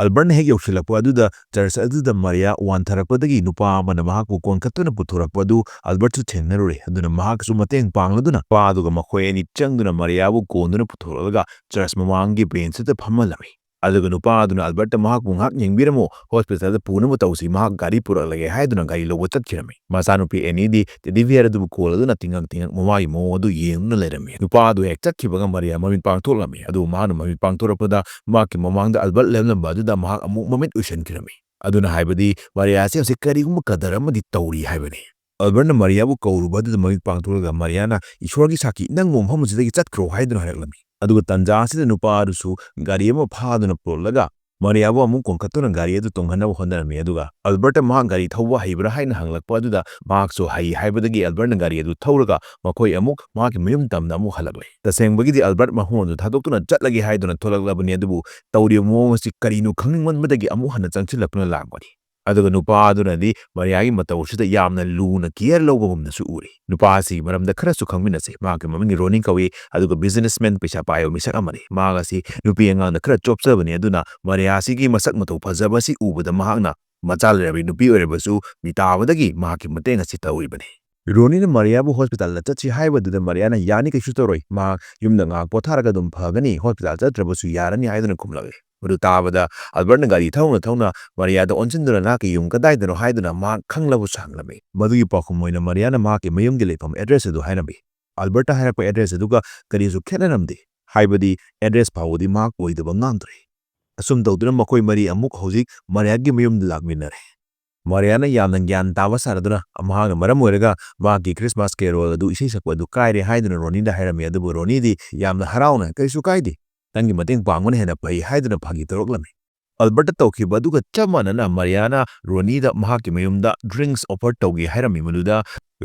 ꯑꯜꯕꯔꯠꯅ ꯍꯦꯛ ꯌꯧꯁꯤꯜꯂꯛꯄ ꯑꯗꯨꯗ ꯆꯔꯆ ꯑꯗꯨꯗ ꯃꯔꯤꯌꯥ ꯋꯥꯟꯊꯔꯛꯄꯗꯒꯤ ꯅꯨꯄꯥ ꯑꯃꯅ ꯃꯍꯥꯛꯄꯨ ꯀꯣꯟꯈꯠꯇꯨꯅ ꯄꯨꯊꯣꯔꯛꯄ ꯑꯗꯨ ꯑꯜꯕꯔꯠꯁꯨ ꯊꯦꯡꯅꯔꯨꯔꯦ꯫ ꯑꯗꯨꯅ ꯃꯍꯥꯛꯁꯨ ꯃꯇꯦꯡ ꯄꯥꯡꯂꯗꯨꯅ ꯅꯨꯄꯥ ꯑꯗꯨꯒ ꯃꯈꯣꯏ ꯑꯅꯤ ꯆꯪꯗꯨꯅ ꯃꯔꯤꯌꯥꯕꯨ ꯀꯣꯟꯗꯨꯅ ꯄꯨꯊꯣꯔꯛꯂꯒ ꯆꯔꯆ ꯃꯃꯥꯡꯒꯤ bench ꯇ ꯐꯝꯍꯜꯂꯝꯃꯤ꯫ ꯑꯗꯨꯒ ꯅꯨꯄꯥ ꯑꯗꯨꯅ ꯑꯜꯕꯔꯠꯇ "ꯃꯍꯥꯛꯄꯨ ꯉꯥꯏꯍꯥꯛ ꯌꯦꯡꯕꯤꯔꯝꯃꯨ, hospital ꯗ ꯄꯨꯅꯕ ꯇꯧꯁꯤ, ꯃꯍꯥꯛ ꯒꯥꯔꯤ ꯄꯨꯔꯛꯂꯒꯦ" ꯍꯥꯏꯗꯨꯅ ꯒꯥꯔꯤ ꯂꯧꯕ ꯆꯠꯈꯤꯔꯝꯃꯤ꯫ ꯃꯆꯥꯅꯨꯄꯤ ꯑꯦꯅꯤꯗꯤ teddy bear ꯑꯗꯨꯕꯨ ꯀꯣꯜꯂꯗꯨꯅ ꯇꯤꯡꯉꯛ ꯇꯤꯡꯉꯛ ꯃꯃꯥꯒꯤ ꯃꯑꯣꯡ ꯑꯗꯨ ꯌꯦꯡꯗꯨꯅ ꯂꯩꯔꯝꯃꯤ꯫ ꯅꯨꯄꯥ ꯑꯗꯨ ꯍꯦꯛ ꯆꯠꯈꯤꯕꯒ ꯃꯔꯤꯌꯥ ꯃꯃꯤꯠ ꯄꯥꯡꯊꯣꯛꯂꯝꯃꯤ꯫ ꯑꯗꯨꯕꯨ ꯃꯍꯥꯛꯅ ꯃꯃꯤꯠ ꯄꯥꯡꯊꯣꯔꯛꯄꯗ ꯃꯍꯥꯛꯀꯤ ꯃꯃꯥꯡꯗ ꯑꯜꯕꯔꯠ ꯂꯦꯞꯂꯝꯕ ꯑꯗꯨꯗ ꯃꯍꯥꯛ ꯑꯃꯨꯛ ꯃꯃꯤꯠ ꯎꯏꯁꯤꯟꯈꯤꯔꯝꯃꯤ꯫ ꯑꯗꯨꯅ ꯍꯥꯏꯕꯗꯤ ꯃꯔꯤꯌꯥ ꯑꯁꯤ ꯍꯧꯖꯤꯛ ꯀꯔꯤꯒꯨꯝꯕ ꯀꯗꯔ ꯑꯃꯗꯤ ꯇꯧꯔꯤ ꯍꯥꯏꯕꯅꯤ꯫ ꯑꯜꯕꯔꯠꯅ ꯃꯥꯔꯤꯌꯥꯕꯨ ꯀꯧꯔꯨꯕ ꯑꯗꯨꯗ ꯃꯃꯤꯠ ꯄꯥꯡꯊꯣꯛꯂꯒ ꯃꯥꯔꯤꯌꯥꯅ "ꯏꯁꯣꯔꯒꯤ ꯁꯥꯈꯤ, ꯅꯪꯕꯨ ꯃꯐꯝ ꯑꯁꯤꯗꯒꯤ ꯆꯠꯈ꯭ꯔꯣ" ꯍꯥꯏꯗꯨꯅ ꯍꯥꯏꯔꯛꯂꯝꯃꯤ꯫ ꯑꯗꯨꯒ ꯇꯟꯖꯥ ꯑꯁꯤꯗ ꯅꯨꯄꯥ ꯑꯗꯨꯁꯨ ꯒꯥꯔꯤ ꯑꯃ ꯐꯥꯗꯨꯅ ꯄꯨꯔꯛꯂꯒ ꯃꯥꯔꯤꯌꯥꯕꯨ ꯑꯃꯨꯛ ꯀꯣꯟꯈꯠꯇꯨꯅ ꯒꯥꯔꯤ ꯑꯗꯨ ꯇꯣꯡꯍꯟꯅꯕ ꯍꯣꯠꯅꯔꯝꯃꯤ꯫ ꯑꯗꯨꯒ ꯑꯜꯕꯔꯠꯇ ꯃꯍꯥꯛ ꯒꯥꯔꯤ ꯊꯧꯕ ꯍꯩꯕ꯭ꯔꯥ ꯍꯥꯏꯅ ꯍꯪꯂꯛꯄ ꯑꯗꯨꯗ ꯃꯍꯥꯛꯁꯨ ꯍꯩ ꯍꯥꯏꯕꯗꯒꯤ ꯑꯜꯕꯔꯠꯅ ꯒꯥꯔꯤ ꯑꯗꯨ ꯊꯧꯔꯒ ꯃꯈꯣꯏ ꯑꯃꯨꯛ ꯃꯍꯥꯛꯀꯤ ꯃꯌꯨꯝ ꯇꯝꯅ ꯑꯃꯨꯛ ꯍꯜꯂꯛꯂꯦ꯫ ꯇꯁꯦꯡꯕꯒꯤꯗꯤ ꯑꯜꯕꯔꯠ ꯃꯐꯝ ꯑꯗꯨ ꯊꯥꯗꯣꯛꯇꯨꯅ ꯆꯠꯂꯒꯦ ꯍꯥꯏꯗꯨꯅ ꯊꯣꯛꯂꯛꯂꯕꯅꯤ, ꯑꯗꯨꯕꯨ ꯇꯧꯔꯤꯕ ꯃꯑꯣꯡ ꯑꯁꯤ ꯀꯔꯤꯅꯣ ꯈꯪꯅꯤꯡꯃꯟꯕꯗꯒꯤ ꯑꯃꯨꯛ ꯍꯟꯅ ꯆꯪꯁꯤꯜꯂꯛꯇꯨꯅ ꯂꯥꯛꯄꯅꯤ꯫ ꯑꯗꯨꯒ ꯅꯨꯄꯥ ꯑꯗꯨꯅꯗꯤ ꯃꯥꯔꯤꯌꯥꯒꯤ ꯃꯇꯧ ꯑꯁꯤꯗ ꯌꯥꯝꯅ ꯂꯨꯅ care ꯂꯧꯕꯒꯨꯝꯅꯁꯨ ꯎꯔꯤ꯫ ꯅꯨꯄꯥ ꯑꯁꯤꯒꯤ ꯃꯔꯝꯗ ꯈꯔꯁꯨ ꯈꯪꯃꯤꯟꯅꯁꯤ꯫ ꯃꯍꯥꯛꯀꯤ ꯃꯃꯤꯡꯗꯤ ꯔꯣꯅꯤ ꯀꯧꯏ, ꯑꯗꯨꯒ businessman, ꯄꯩꯁꯥ ꯄꯥꯏꯕ ꯃꯤꯁꯛ ꯑꯃꯅꯤ꯫ ꯃꯍꯥꯛ ꯑꯁꯤ ꯅꯨꯄꯤ ꯑꯉꯥꯡꯗ ꯈꯔ ꯆꯣꯞꯆꯕꯅꯤ, ꯑꯗꯨꯅ ꯃꯥꯔꯤꯌꯥ ꯑꯁꯤꯒꯤ ꯃꯁꯛ ꯃꯇꯧ ꯐꯖꯕ ꯑꯁꯤ ꯎꯕꯗ ꯃꯍꯥꯛꯅ ꯃꯆꯥ ꯂꯩꯔꯕꯤ ꯅꯨꯄꯤ ꯑꯣꯏꯔꯕꯁꯨ ꯃꯤ ꯇꯥꯕꯗꯒꯤ ꯃꯍꯥꯛꯀꯤ ꯃꯇꯦꯡ ꯑꯁꯤ ꯇꯧꯔꯤꯕꯅꯤ꯫ ꯔꯣꯅꯤꯅ ꯃꯥꯔꯤꯌꯥꯕꯨ ꯍꯣꯁꯄꯤꯇꯥꯜꯗ ꯆꯠꯁꯤ ꯍꯥꯏꯕꯗꯨꯗ ꯃꯥꯔꯤꯌꯥꯅ "ꯌꯥꯅꯤ, ꯀꯩꯁꯨ ꯇꯧꯔꯣꯏ, ꯃꯍꯥꯛ ꯌꯨꯝꯗ ꯉꯥꯏꯍꯥꯛ ꯄꯣꯊꯥꯔꯒ ꯑꯗꯨꯝ ꯐꯒꯅꯤ, ꯍꯣꯁꯄꯤꯇꯥꯜ ꯆꯠꯇ꯭ꯔꯕꯁꯨ ꯌꯥꯔꯅꯤ" ꯍꯥꯏꯗꯨꯅ ꯈꯨꯝꯂꯛꯏ꯫ ꯃꯗꯨ ꯇꯥꯕꯗ ꯑꯜꯕꯔꯠꯅ ꯒꯥꯔꯤ ꯊꯧꯅ ꯊꯧꯅ ꯃꯥꯔꯤꯌꯥꯗ ꯑꯣꯟꯁꯤꯟꯗꯨꯅ "ꯅꯍꯥꯛꯀꯤ ꯌꯨꯝ ꯀꯗꯥꯏꯗꯅꯣ?" ꯍꯥꯏꯗꯨꯅ ꯃꯍꯥꯛ ꯈꯪꯂꯕꯁꯨ ꯍꯪꯂꯝꯃꯤ꯫ ꯃꯗꯨꯒꯤ ꯄꯥꯎꯈꯨꯝ ꯑꯣꯏꯅ ꯃꯥꯔꯤꯌꯥꯅ ꯃꯍꯥꯛꯀꯤ ꯃꯌꯨꯝꯒꯤ ꯂꯩꯐꯝ address ꯑꯗꯨ ꯍꯥꯏꯔꯝꯃꯤ꯫ ꯑꯜꯕꯔꯠꯇ ꯍꯥꯏꯔꯛꯄ address ꯑꯗꯨꯒ ꯀꯔꯤꯁꯨ ꯈꯦꯠꯅꯔꯝꯗꯦ, ꯍꯥꯏꯕꯗꯤ address ꯐꯥꯎꯕꯗꯤ ꯃꯍꯥꯛ ꯑꯣꯏꯗꯕ ꯉꯥꯡꯗ꯭ꯔꯦ꯫ ꯑꯁꯨꯝ ꯇꯧꯗꯨꯅ ꯃꯈꯣꯏ ꯃꯔꯤ ꯑꯃꯨꯛ ꯍꯧꯖꯤꯛ ꯃꯥꯔꯤꯌꯥꯒꯤ ꯃꯌꯨꯝꯗ ꯂꯥꯛꯃꯤꯟꯅꯔꯦ꯫ ꯃꯥꯔꯤꯌꯥꯅ ꯌꯥꯝꯅ ꯒ꯭ꯌꯥꯟ ꯇꯥꯕ ꯁꯥꯔꯗꯨꯅ ꯃꯍꯥꯛꯅ ꯃꯔꯝ ꯑꯣꯏꯔꯒ ꯃꯍꯥꯛꯀꯤ Christmas carol ꯑꯗꯨ ꯏꯁꯩ ꯁꯛꯄ ꯑꯗꯨ ꯀꯥꯏꯔꯦ ꯍꯥꯏꯗꯨꯅ ꯔꯣꯅꯤꯗ ꯍꯥꯏꯔꯝꯃꯤ, ꯑꯗꯨꯕꯨ ꯔꯣꯅꯤꯗꯤ ꯌꯥꯝꯅ ꯍꯔꯥꯎꯅ "ꯀꯔꯤꯁꯨ ꯀꯥꯏꯗꯦ, ꯅꯪꯒꯤ ꯃꯇꯦꯡ ꯄꯥꯡꯕꯅ ꯍꯦꯟꯅ ꯐꯩ" ꯍꯥꯏꯗꯨꯅ ꯐꯥꯒꯤ ꯇꯧꯔꯛꯂꯝꯃꯤ꯫ ꯑꯜꯕꯔꯠꯇ ꯇꯧꯈꯤꯕ ꯑꯗꯨꯒ ꯆꯞ ꯃꯥꯟꯅꯅ ꯃꯥꯔꯤꯌꯥꯅ ꯔꯣꯅꯤꯗ ꯃꯍꯥꯛꯀꯤ ꯃꯌꯨꯝꯗ drinks offer ꯇꯧꯒꯦ ꯍꯥꯏꯔꯝꯃꯤ꯫ ꯃꯗꯨꯗ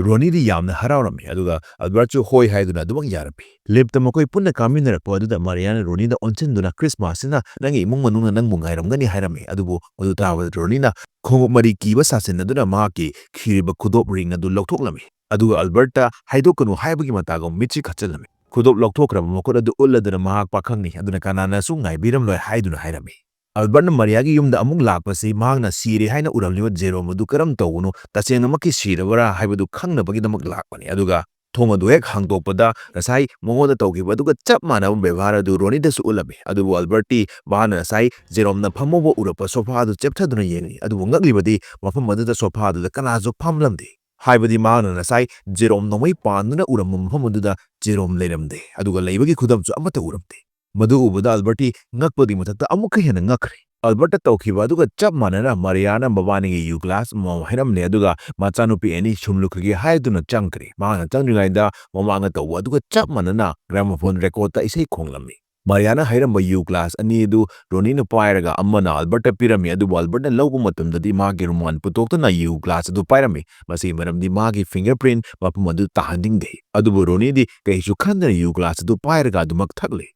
ꯔꯣꯅꯤꯗꯤ ꯌꯥꯝꯅ ꯍꯔꯥꯎꯔꯝꯃꯤ, ꯑꯗꯨꯒ ꯑꯜꯕꯔꯠꯁꯨ ꯍꯣꯏ ꯍꯥꯏꯗꯨꯅ ꯑꯗꯨꯃꯛ ꯌꯥꯔꯝꯃꯤ꯫ Lift ꯃꯈꯣꯏ ꯄꯨꯟꯅ ꯀꯥꯃꯤꯟꯅꯔꯛꯄ ꯑꯗꯨꯗ ꯃꯥꯔꯤꯌꯥꯅ ꯔꯣꯅꯤꯗ ꯑꯣꯟꯁꯤꯟꯗꯨꯅ "Christmas ꯁꯤꯅ ꯅꯪꯒꯤ ꯏꯃꯨꯡ ꯃꯅꯨꯡꯅ ꯅꯪꯕꯨ ꯉꯥꯏꯔꯝꯒꯅꯤ" ꯍꯥꯏꯔꯝꯃꯤ꯫ ꯑꯗꯨꯕꯨ ꯃꯗꯨ ꯇꯥꯕꯗ ꯔꯣꯅꯤꯅ ꯈꯣꯡꯎꯞ ꯃꯔꯤ ꯀꯤꯕ ꯁꯥꯁꯤꯟꯅꯗꯨꯅ ꯃꯍꯥꯛꯀꯤ ꯈꯤꯔꯤꯕ ꯈꯨꯗꯣꯞ ring ꯑꯗꯨ ꯂꯧꯊꯣꯛꯂꯝꯃꯤ꯫ ꯑꯗꯨꯒ ꯑꯜꯕꯔꯠꯇ "ꯍꯥꯏꯗꯣꯛꯀꯅꯨ" ꯍꯥꯏꯕꯒꯤ ꯃꯇꯥꯒꯨꯝ ꯃꯤꯠꯁꯤ ꯈꯠꯆꯜꯂꯝꯃꯤ꯫ ꯈꯨꯗꯣꯞ ꯂꯧꯊꯣꯛꯈ꯭ꯔꯕ ꯃꯈꯨꯠ ꯑꯗꯨ ꯎꯠꯂꯗꯨꯅ "ꯃꯍꯥꯛ ꯄꯥꯈꯪꯅꯤ, ꯑꯗꯨꯅ ꯀꯅꯥꯅꯁꯨ ꯉꯥꯏꯕꯤꯔꯝꯂꯣꯏ" ꯍꯥꯏꯗꯨꯅ ꯍꯥꯏꯔꯝꯃꯤ꯫ ꯑꯜꯕꯔꯠꯅ ꯃꯥꯔꯤꯌꯥꯒꯤ ꯌꯨꯝꯗ ꯑꯃꯨꯛ ꯂꯥꯛꯄꯁꯤ ꯃꯍꯥꯛꯅ ꯁꯤꯔꯦ ꯍꯥꯏꯅ ꯎꯔꯝꯂꯤꯕ ꯖꯦꯔꯣꯝ ꯑꯗꯨ ꯀꯔꯝ ꯇꯧꯕꯅꯣ, ꯇꯁꯦꯡꯅꯃꯛꯀꯤ ꯁꯤꯔꯕꯔꯥ ꯍꯥꯏꯕꯗꯨ ꯈꯪꯅꯕꯒꯤꯗꯃꯛ ꯂꯥꯛꯄꯅꯤ꯫ ꯑꯗꯨꯒ ꯊꯣꯡ ꯑꯗꯨ ꯍꯦꯛ ꯍꯥꯡꯗꯣꯛꯄꯗ ꯉꯁꯥꯏ ꯃꯉꯣꯟꯗ ꯇꯧꯈꯤꯕ ꯑꯗꯨꯒ ꯆꯞ ꯃꯥꯟꯅꯕ ꯕꯦꯕꯥꯔ ꯑꯗꯨ ꯔꯣꯅꯤꯗꯁꯨ ꯎꯠꯂꯝꯃꯤ꯫ ꯑꯗꯨꯕꯨ ꯑꯜꯕꯔꯠꯇꯤ ꯃꯍꯥꯛꯅ ꯉꯁꯥꯏ ꯖꯦꯔꯣꯝꯅ ꯐꯝꯍꯧꯕ ꯎꯔꯛꯄ sofa ꯑꯗꯨ ꯆꯦꯞꯊꯗꯨꯅ ꯌꯦꯡꯂꯤ꯫ ꯑꯗꯨꯕꯨ ꯉꯛꯂꯤꯕꯗꯤ ꯃꯐꯝ ꯑꯗꯨꯗ sofa ꯑꯗꯨꯗ ꯀꯅꯥꯁꯨ ꯐꯝꯂꯝꯗꯦ꯫ ꯍꯥꯏꯕꯗꯤ ꯃꯍꯥꯛꯅ ꯉꯁꯥꯏ ꯖꯦꯔꯣꯝ ꯅꯣꯡꯃꯩ ꯄꯥꯟꯗꯨꯅ ꯎꯔꯝꯕ ꯃꯐꯝ ꯑꯗꯨꯗ ꯖꯦꯔꯣꯝ ꯂꯩꯔꯝꯗꯦ꯫ ꯑꯗꯨꯒ ꯂꯩꯕꯒꯤ ꯈꯨꯗꯝꯁꯨ ꯑꯃꯠꯇ ꯎꯔꯝꯗꯦ꯫ ꯃꯗꯨ ꯎꯕꯗ ꯑꯜꯕꯔꯠꯇꯤ ꯉꯛꯄꯒꯤ ꯃꯊꯛꯇ ꯑꯃꯨꯛꯀ ꯍꯦꯟꯅ ꯉꯛꯈ꯭ꯔꯦ꯫ ꯑꯜꯕꯔꯠꯇ ꯇꯧꯈꯤꯕ ꯑꯗꯨꯒ ꯆꯞ ꯃꯥꯟꯅꯅ ꯃꯥꯔꯤꯌꯥꯅ ꯃꯕꯥꯅꯤꯒꯤ ꯌꯨ ꯒ꯭ꯂꯥꯁ ꯑꯃꯃꯝ ꯍꯩꯔꯝꯂꯦ, ꯑꯗꯨꯒ ꯃꯆꯥꯅꯨꯄꯤ ꯑꯦꯅꯤ ꯁꯨꯝ ꯂꯨꯈ꯭ꯔꯒꯦ ꯍꯥꯏꯗꯨꯅ ꯆꯪꯈ꯭ꯔꯦ꯫ ꯃꯍꯥꯛꯅ ꯆꯪꯗ꯭ꯔꯤꯉꯩꯗ ꯃꯃꯥꯡꯗ ꯇꯧꯕ ꯑꯗꯨꯒ ꯆꯞ ꯃꯥꯟꯅꯅ ꯒ꯭ꯔꯥꯃꯣꯐꯣꯟ ꯔꯦꯀꯣꯔꯗꯇ ꯏꯁꯩ ꯈꯣꯡꯂꯝꯃꯤ꯫ ꯃꯥꯔꯤꯌꯥꯅ ꯍꯩꯔꯝꯕ ꯌꯨ ꯒ꯭ꯂꯥꯁ ꯑꯅꯤ ꯑꯗꯨ ꯔꯣꯅꯤꯅ ꯄꯥꯏꯔꯒ ꯑꯃꯅ ꯑꯜꯕꯔꯠꯇ ꯄꯤꯔꯝꯃꯤ, ꯑꯗꯨꯕꯨ ꯑꯜꯕꯔꯠꯅ ꯂꯧꯕ ꯃꯇꯝꯗꯗꯤ ꯃꯍꯥꯛꯀꯤ ꯔꯨꯃꯥꯟ ꯄꯨꯊꯣꯛꯇꯨꯅ ꯌꯨ ꯒ꯭ꯂꯥꯁ ꯑꯗꯨ ꯄꯥꯏꯔꯝꯃꯤ꯫ ꯃꯁꯤꯒꯤ ꯃꯔꯝꯗꯤ ꯃꯍꯥꯛꯀꯤ ꯐꯤꯡꯒꯔ ꯄ꯭ꯔꯤꯟ ꯃꯐꯝ ꯑꯗꯨ ꯇꯥꯍꯟꯅꯤꯡꯗꯦ꯫ ꯑꯗꯨꯕꯨ ꯔꯣꯅꯤꯗꯤ ꯀꯩꯁꯨ ꯈꯟꯗꯅ ꯌꯨ ꯒ꯭ꯂꯥꯁ ꯑꯗꯨ ꯄꯥꯏꯔꯒ ꯑꯗꯨꯃꯛ ꯊꯛꯂꯦ꯫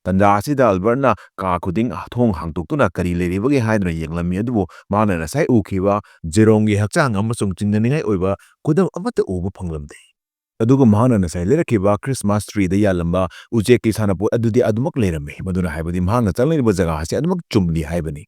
ꯇꯟꯖꯥ ꯑꯁꯤꯗ ꯑꯜꯕꯔꯠꯅ ꯀꯥ ꯈꯨꯗꯤꯡ ꯊꯣꯡ ꯍꯥꯡꯗꯣꯛꯇꯨꯅ ꯀꯔꯤ ꯂꯩꯔꯤꯕꯒꯦ ꯍꯥꯏꯗꯨꯅ ꯌꯦꯡꯂꯝꯃꯤ, ꯑꯗꯨꯕꯨ ꯃꯍꯥꯛꯅ ꯉꯁꯥꯏ ꯎꯈꯤꯕ ꯖꯦꯔꯣꯝꯒꯤ ꯍꯛꯆꯥꯡ ꯑꯃꯁꯨꯡ ꯆꯤꯡꯅꯅꯤꯡꯉꯥꯏ ꯑꯣꯏꯕ ꯈꯨꯗꯝ ꯑꯃꯠꯇ ꯎꯕ ꯐꯪꯂꯝꯗꯦ꯫ ꯑꯗꯨꯒ ꯃꯍꯥꯛꯅ ꯉꯁꯥꯏ ꯂꯩꯔꯛꯈꯤꯕ ꯈ꯭ꯔꯤꯁꯃꯥꯁ ꯇ꯭ꯔꯤꯗ ꯌꯥꯜꯂꯝꯕ ꯎꯆꯦꯛꯀꯤ ꯁꯥꯟꯅꯄꯣꯠ ꯑꯗꯨꯗꯤ ꯑꯗꯨꯃꯛ ꯂꯩꯔꯝꯃꯤ, ꯃꯗꯨꯅ ꯍꯥꯏꯕꯗꯤ ꯃꯍꯥꯛꯅ ꯆꯪꯂꯛꯂꯤꯕ ꯖꯒꯥ ꯑꯁꯤ ꯑꯗꯨꯃꯛ ꯆꯨꯝꯂꯤ ꯍꯥꯏꯕꯅꯤ꯫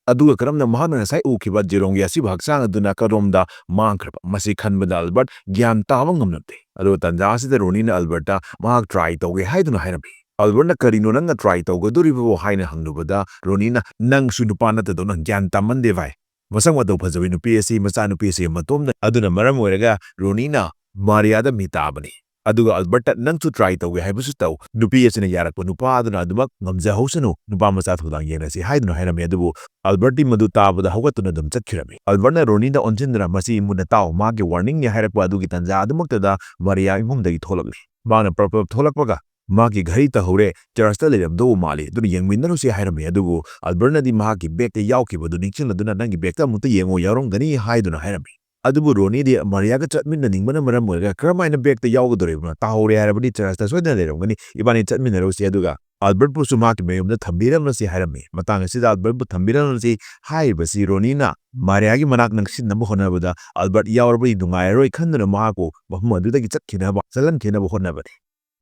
ꯑꯗꯨꯒ ꯀꯔꯝꯅ ꯃꯍꯥꯛꯅ ꯉꯁꯥꯏ ꯎꯈꯤꯕ ꯖꯦꯔꯣꯝꯒꯤ ꯑꯁꯤꯕ ꯍꯛꯆꯥꯡ ꯑꯗꯨꯅ ꯀꯗꯣꯝꯗ ꯃꯥꯡꯈ꯭ꯔꯕ? ꯃꯁꯤ ꯈꯟꯕꯗ ꯑꯜꯕꯔꯠ ꯒ꯭ꯌꯥꯟ ꯇꯥꯕ ꯉꯝꯂꯝꯗꯦ꯫ ꯑꯗꯨꯒ ꯇꯟꯖꯥ ꯑꯁꯤꯗ ꯔꯣꯅꯤꯅ ꯑꯜꯕꯔꯠꯇ ꯃꯍꯥꯛ ꯇ꯭ꯔꯥꯏ ꯇꯧꯒꯦ ꯍꯥꯏꯗꯨꯅ ꯍꯥꯏꯔꯝꯃꯤ꯫ ꯑꯜꯕꯔꯠꯅ "ꯀꯔꯤꯅꯣ ꯅꯪꯅ ꯇ꯭ꯔꯥꯏ ꯇꯧꯒꯗꯧꯔꯤꯕꯕꯨ?" ꯍꯥꯏꯅ ꯍꯪꯂꯨꯕꯗ, ꯔꯣꯅꯤꯅ "ꯅꯪꯁꯨ ꯅꯨꯄꯥ ꯅꯠꯇꯗꯧꯅ ꯒ꯭ꯌꯥꯟ ꯇꯥꯃꯟꯗꯦ ꯚꯥꯏ꯫ ꯃꯁꯛ ꯃꯇꯧ ꯐꯖꯕꯤ ꯅꯨꯄꯤ ꯑꯁꯤ ꯃꯆꯥꯅꯨꯄꯤ ꯑꯁꯤꯒꯤ ꯃꯇꯣꯝꯗ"꯫ ꯑꯗꯨꯅ ꯃꯔꯝ ꯑꯣꯏꯔꯒ ꯔꯣꯅꯤꯅ ꯃꯥꯔꯤꯌꯥꯗ ꯃꯤ ꯇꯥꯕꯅꯤ꯫ ꯑꯗꯨꯒ ꯑꯜꯕꯔꯠꯇ "ꯅꯪꯁꯨ ꯇ꯭ꯔꯥꯏ ꯇꯧꯒꯦ ꯍꯥꯏꯕꯁꯨ ꯇꯧ꯫ ꯅꯨꯄꯤ ꯑꯁꯤꯅ ꯌꯥꯔꯛꯄ ꯅꯨꯄꯥ ꯑꯗꯨꯅ ꯑꯗꯨꯃꯛ ꯉꯝꯖꯍꯧꯁꯅꯨ, ꯅꯨꯄꯥ ꯃꯆꯥ ꯊꯧꯗꯥꯡ ꯌꯦꯡꯂꯁꯤ" ꯍꯥꯏꯗꯨꯅ ꯍꯥꯏꯔꯝꯃꯤ꯫ ꯑꯗꯨꯕꯨ ꯑꯜꯕꯔꯠꯇꯤ ꯃꯗꯨ ꯇꯥꯕꯗ ꯍꯧꯒꯠꯇꯨꯅ ꯑꯗꯨꯝ ꯆꯠꯈꯤꯔꯝꯃꯤ꯫ ꯑꯜꯕꯔꯠꯅ ꯔꯣꯅꯤꯗ ꯑꯣꯟꯁꯤꯟꯗꯨꯅ, "ꯃꯁꯤ ꯃꯨꯟꯅ ꯇꯥꯎ, ꯃꯍꯥꯛꯀꯤ ꯋꯥꯔꯅꯤꯡꯅꯤ" ꯍꯥꯏꯔꯛꯄ ꯑꯗꯨꯒꯤ ꯇꯟꯖꯥ ꯑꯗꯨꯃꯛꯇꯗ ꯃꯥꯔꯤꯌꯥ ꯏꯃꯨꯡꯗꯒꯤ ꯊꯣꯛꯂꯛꯂꯤ꯫ ꯃꯍꯥꯛꯅ ꯄ꯭ꯔꯞ ꯄ꯭ꯔꯞ ꯊꯣꯛꯂꯛꯄꯒ, "ꯃꯍꯥꯛꯀꯤ ꯘꯔꯤ ꯇꯥꯍꯧꯔꯦ, ꯆꯔꯆꯇ ꯂꯩꯔꯝꯗꯧꯕ ꯃꯥꯜꯂꯤ, ꯑꯗꯨꯅ ꯌꯦꯡꯃꯤꯟꯅꯔꯨꯁꯤ" ꯍꯥꯏꯔꯝꯃꯤ꯫ ꯑꯗꯨꯕꯨ ꯑꯜꯕꯔꯠꯅꯗꯤ ꯃꯍꯥꯛꯀꯤ ꯕꯦꯒꯇ ꯌꯥꯎꯈꯤꯕꯗꯨ ꯅꯤꯡꯁꯤꯡꯂꯗꯨꯅ, "ꯅꯪꯒꯤ ꯕꯦꯒꯇ ꯑꯃꯨꯛꯇ ꯌꯦꯡꯉꯨ, ꯌꯥꯎꯔꯝꯒꯅꯤ" ꯍꯥꯏꯗꯨꯅ ꯍꯥꯏꯔꯝꯃꯤ꯫ ꯑꯗꯨꯕꯨ ꯔꯣꯅꯤꯗꯤ ꯃꯥꯔꯤꯌꯥꯒ ꯆꯠꯃꯤꯟꯅꯅꯤꯡꯕꯅ ꯃꯔꯝ ꯑꯣꯏꯔꯒ, "ꯀꯔꯝꯍꯥꯏꯅ ꯕꯦꯒꯇ ꯌꯥꯎꯒꯗꯧꯔꯤꯕꯅꯣ? ꯇꯥꯍꯧꯔꯦ ꯍꯥꯏꯔꯕꯗꯤ ꯆꯔꯆꯇ ꯁꯣꯏꯗꯅ ꯂꯩꯔꯝꯒꯅꯤ, ꯏꯕꯥꯅꯤ ꯆꯠꯃꯤꯟꯅꯔꯨꯁꯤ, ꯑꯗꯨꯒ ꯑꯜꯕꯔꯠꯄꯨꯁꯨ ꯃꯍꯥꯛꯀꯤ ꯃꯌꯨꯝꯗ ꯊꯝꯕꯤꯔꯝꯂꯁꯤ" ꯍꯥꯏꯔꯝꯃꯤ꯫ ꯃꯇꯥꯡ ꯑꯁꯤꯗ "ꯑꯜꯕꯔꯠꯄꯨ ꯊꯝꯕꯤꯔꯝꯂꯁꯤ" ꯍꯥꯏꯔꯤꯕꯁꯤ ꯔꯣꯅꯤꯅ ꯃꯥꯔꯤꯌꯥꯒꯤ ꯃꯅꯥꯛ ꯅꯛꯁꯤꯟꯅꯕ ꯍꯣꯠꯅꯕꯗ, "ꯑꯜꯕꯔꯠ ꯌꯥꯎꯔꯕꯗꯤ ꯅꯨꯡꯉꯥꯏꯔꯔꯣꯏ" ꯈꯟꯗꯨꯅ ꯃꯍꯥꯛꯄꯨ ꯃꯐꯝ ꯑꯗꯨꯗꯒꯤ ꯆꯠꯈꯤꯅꯕ, ꯆꯠꯍꯟꯈꯤꯅꯕ ꯍꯣꯠꯅꯕꯅꯤ꯫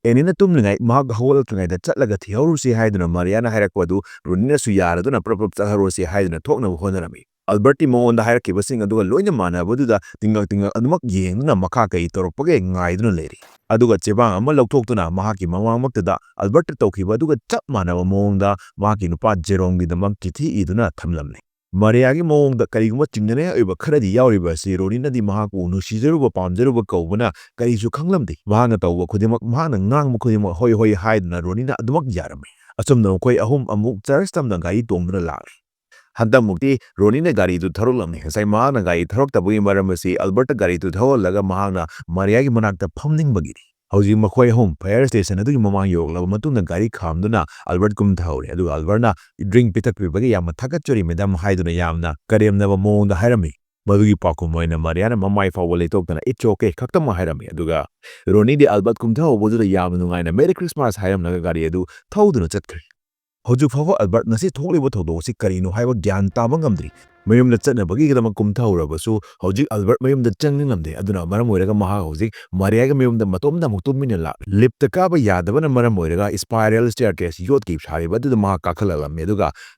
ꯑꯦꯅꯤꯅ ꯇꯨꯝꯂꯤꯉꯩ ꯃꯍꯥꯛ ꯍꯧꯒꯠꯂꯛꯇ꯭ꯔꯤꯉꯩꯗ ꯆꯠꯂꯒ ꯊꯤꯍꯧꯔꯨꯁꯤ ꯍꯥꯏꯗꯨꯅ ꯃꯥꯔꯤꯌꯥꯅ ꯍꯥꯏꯔꯛꯄ ꯑꯗꯨ ꯔꯣꯅꯤꯅꯁꯨ ꯌꯥꯔꯗꯨꯅ ꯄ꯭ꯔꯞ ꯄ꯭ꯔꯞ ꯆꯠꯍꯧꯔꯁꯤ ꯍꯥꯏꯗꯨꯅ ꯊꯣꯛꯅꯕ ꯍꯣꯠꯅꯔꯝꯃꯤ꯫ ꯑꯜꯕꯔꯠꯇꯤ ꯃꯉꯣꯟꯗ ꯍꯥꯏꯔꯛꯈꯤꯕꯁꯤꯡ ꯑꯗꯨꯒ ꯂꯣꯏꯅ ꯃꯥꯟꯅꯕꯗꯨꯗ ꯇꯤꯡꯉꯛ ꯇꯤꯡꯉꯛ ꯑꯗꯨꯃꯛ ꯌꯦꯡꯗꯨꯅ ꯃꯈꯥ ꯀꯔꯤ ꯇꯧꯔꯛꯄꯒꯦ ꯉꯥꯏꯗꯨꯅ ꯂꯩꯔꯤ꯫ ꯑꯗꯨꯒ ꯆꯦꯕꯥꯡ ꯑꯃ ꯂꯧꯊꯣꯛꯇꯨꯅ ꯃꯍꯥꯛꯀꯤ ꯃꯃꯥꯡꯃꯛꯇꯗ ꯑꯜꯕꯔꯠꯇ ꯇꯧꯈꯤꯕ ꯑꯗꯨꯒ ꯆꯞ ꯃꯥꯟꯅꯕ ꯃꯑꯣꯡꯗ ꯃꯍꯥꯛꯀꯤ ꯅꯨꯄꯥ ꯖꯦꯔꯣꯝꯒꯤꯗꯃꯛ ꯆꯤꯊꯤ ꯏꯗꯨꯅ ꯊꯝꯂꯝꯂꯦ꯫ ꯃꯥꯔꯤꯌꯥꯒꯤ ꯃꯑꯣꯡꯗ ꯀꯔꯤꯒꯨꯝꯕ ꯆꯤꯡꯅꯅꯤꯡꯉꯥꯏ ꯑꯣꯏꯕ ꯈꯔꯗꯤ ꯌꯥꯎꯔꯤꯕ ꯑꯁꯤ ꯔꯣꯅꯤꯅꯗꯤ ꯃꯍꯥꯛꯄꯨ ꯅꯨꯡꯁꯤꯖꯔꯨꯕ, ꯄꯥꯝꯖꯔꯨꯕ ꯀꯧꯕꯅ ꯀꯔꯤꯁꯨ ꯈꯪꯂꯝꯗꯦ꯫ ꯃꯍꯥꯛꯅ ꯇꯧꯕ ꯈꯨꯗꯤꯡꯃꯛ, ꯃꯍꯥꯛꯅ ꯉꯥꯡꯕ ꯈꯨꯗꯤꯡꯃꯛ "ꯍꯣꯏ, ꯍꯣꯏ" ꯍꯥꯏꯗꯨꯅ ꯔꯣꯅꯤꯅ ꯑꯗꯨꯃꯛ ꯌꯥꯔꯝꯃꯤ꯫ ꯑꯁꯨꯝꯅ ꯃꯈꯣꯏ ꯑꯍꯨꯝ ꯑꯃꯨꯛ ꯆꯔꯆ ꯇꯝꯅ ꯒꯥꯔꯤ ꯇꯣꯡꯗꯨꯅ ꯂꯥꯛꯂꯤ꯫ ꯍꯟꯗꯛꯃꯨꯛꯇꯤ ꯔꯣꯅꯤꯅ ꯒꯥꯔꯤꯗꯨ ꯊꯧꯔꯛꯂꯝꯃꯤ꯫ ꯉꯁꯥꯏ ꯃꯍꯥꯛꯅ ꯒꯥꯔꯤ ꯊꯧꯔꯛꯇꯕꯒꯤ ꯃꯔꯝ ꯑꯁꯤ ꯑꯜꯕꯔꯠꯇ ꯒꯥꯔꯤꯗꯨ ꯊꯧꯍꯜꯂꯒ ꯃꯍꯥꯛꯅ ꯃꯥꯔꯤꯌꯥꯒꯤ ꯃꯅꯥꯛꯇ ꯐꯝꯅꯤꯡꯕꯒꯤꯅꯤ꯫ ꯍꯧꯖꯤꯛ ꯃꯈꯣꯏ ꯑꯍꯨꯝ fire station ꯑꯗꯨꯒꯤ ꯃꯃꯥꯡ ꯌꯧꯔꯛꯂꯕ ꯃꯇꯨꯡꯗ ꯒꯥꯔꯤ ꯈꯥꯝꯗꯨꯅ ꯑꯜꯕꯔꯠ ꯀꯨꯝꯊꯍꯧꯔꯦ꯫ ꯑꯗꯨꯒ ꯑꯜꯕꯔꯠꯅ "Drink ꯄꯤꯊꯛꯄꯤꯕꯒꯤ ꯌꯥꯝꯅ ꯊꯥꯒꯠꯆꯔꯤ, ꯃꯦꯗꯥꯝ" ꯍꯥꯏꯗꯨꯅ ꯌꯥꯝꯅ ꯀꯔꯦꯝꯅꯕ ꯃꯑꯣꯡꯗ ꯍꯥꯏꯔꯝꯃꯤ꯫ ꯃꯗꯨꯒꯤ ꯄꯥꯎꯈꯨꯝ ꯑꯣꯏꯅ ꯃꯥꯔꯤꯌꯥꯅ ꯃꯃꯥꯏ ꯐꯥꯎꯕ ꯂꯩꯊꯣꯛꯇꯅ "It's okay" ꯈꯛꯇꯃꯛ ꯍꯥꯏꯔꯝꯃꯤ꯫ ꯑꯗꯨꯒ ꯔꯣꯅꯤꯗꯤ ꯑꯜꯕꯔꯠ ꯀꯨꯝꯊꯍꯧꯕꯗꯨꯗ ꯌꯥꯝꯅ ꯅꯨꯡꯉꯥꯏꯅ "Merry Christmas" ꯍꯥꯏꯔꯝꯂꯒ ꯒꯥꯔꯤ ꯑꯗꯨ ꯊꯧꯗꯨꯅ ꯆꯠꯈ꯭ꯔꯦ꯫ ꯍꯧꯖꯤꯛ ꯐꯥꯎꯕ ꯑꯜꯕꯔꯠ ꯉꯁꯤ ꯊꯣꯛꯂꯤꯕ ꯊꯧꯗꯣꯛ ꯑꯁꯤ ꯀꯔꯤꯅꯣ ꯍꯥꯏꯕ ꯒ꯭ꯌꯥꯟ ꯇꯥꯕ ꯉꯝꯗ꯭ꯔꯤ꯫ ꯃꯌꯨꯝꯗ ꯆꯠꯅꯕꯒꯤꯗꯃꯛ ꯀꯨꯝꯊꯍꯧꯔꯕꯁꯨ ꯍꯧꯖꯤꯛ ꯑꯜꯕꯔꯠ ꯃꯌꯨꯝꯗ ꯆꯪꯕ ꯉꯝꯗꯦ꯫ ꯑꯗꯨꯅ ꯃꯔꯝ ꯑꯣꯏꯔꯒ ꯃꯍꯥꯛ ꯍꯧꯖꯤꯛ ꯃꯥꯔꯤꯌꯥꯒꯤ ꯃꯌꯨꯝꯗ ꯃꯇꯣꯝꯇ ꯑꯃꯨꯛ ꯇꯨꯃꯤꯟꯅ ꯂꯥꯛꯂꯤ꯫ Lift ꯀꯥꯕ ꯌꯥꯗꯕꯅ ꯃꯔꯝ ꯑꯣꯏꯔꯒ spiral staircase, ꯌꯣꯠꯀꯤ ꯁꯥꯔꯤꯕ ꯑꯗꯨꯗ ꯃꯍꯥꯛ ꯀꯥꯈꯠꯂꯛꯂꯝꯃꯤ꯫ ꯑꯗꯨꯒ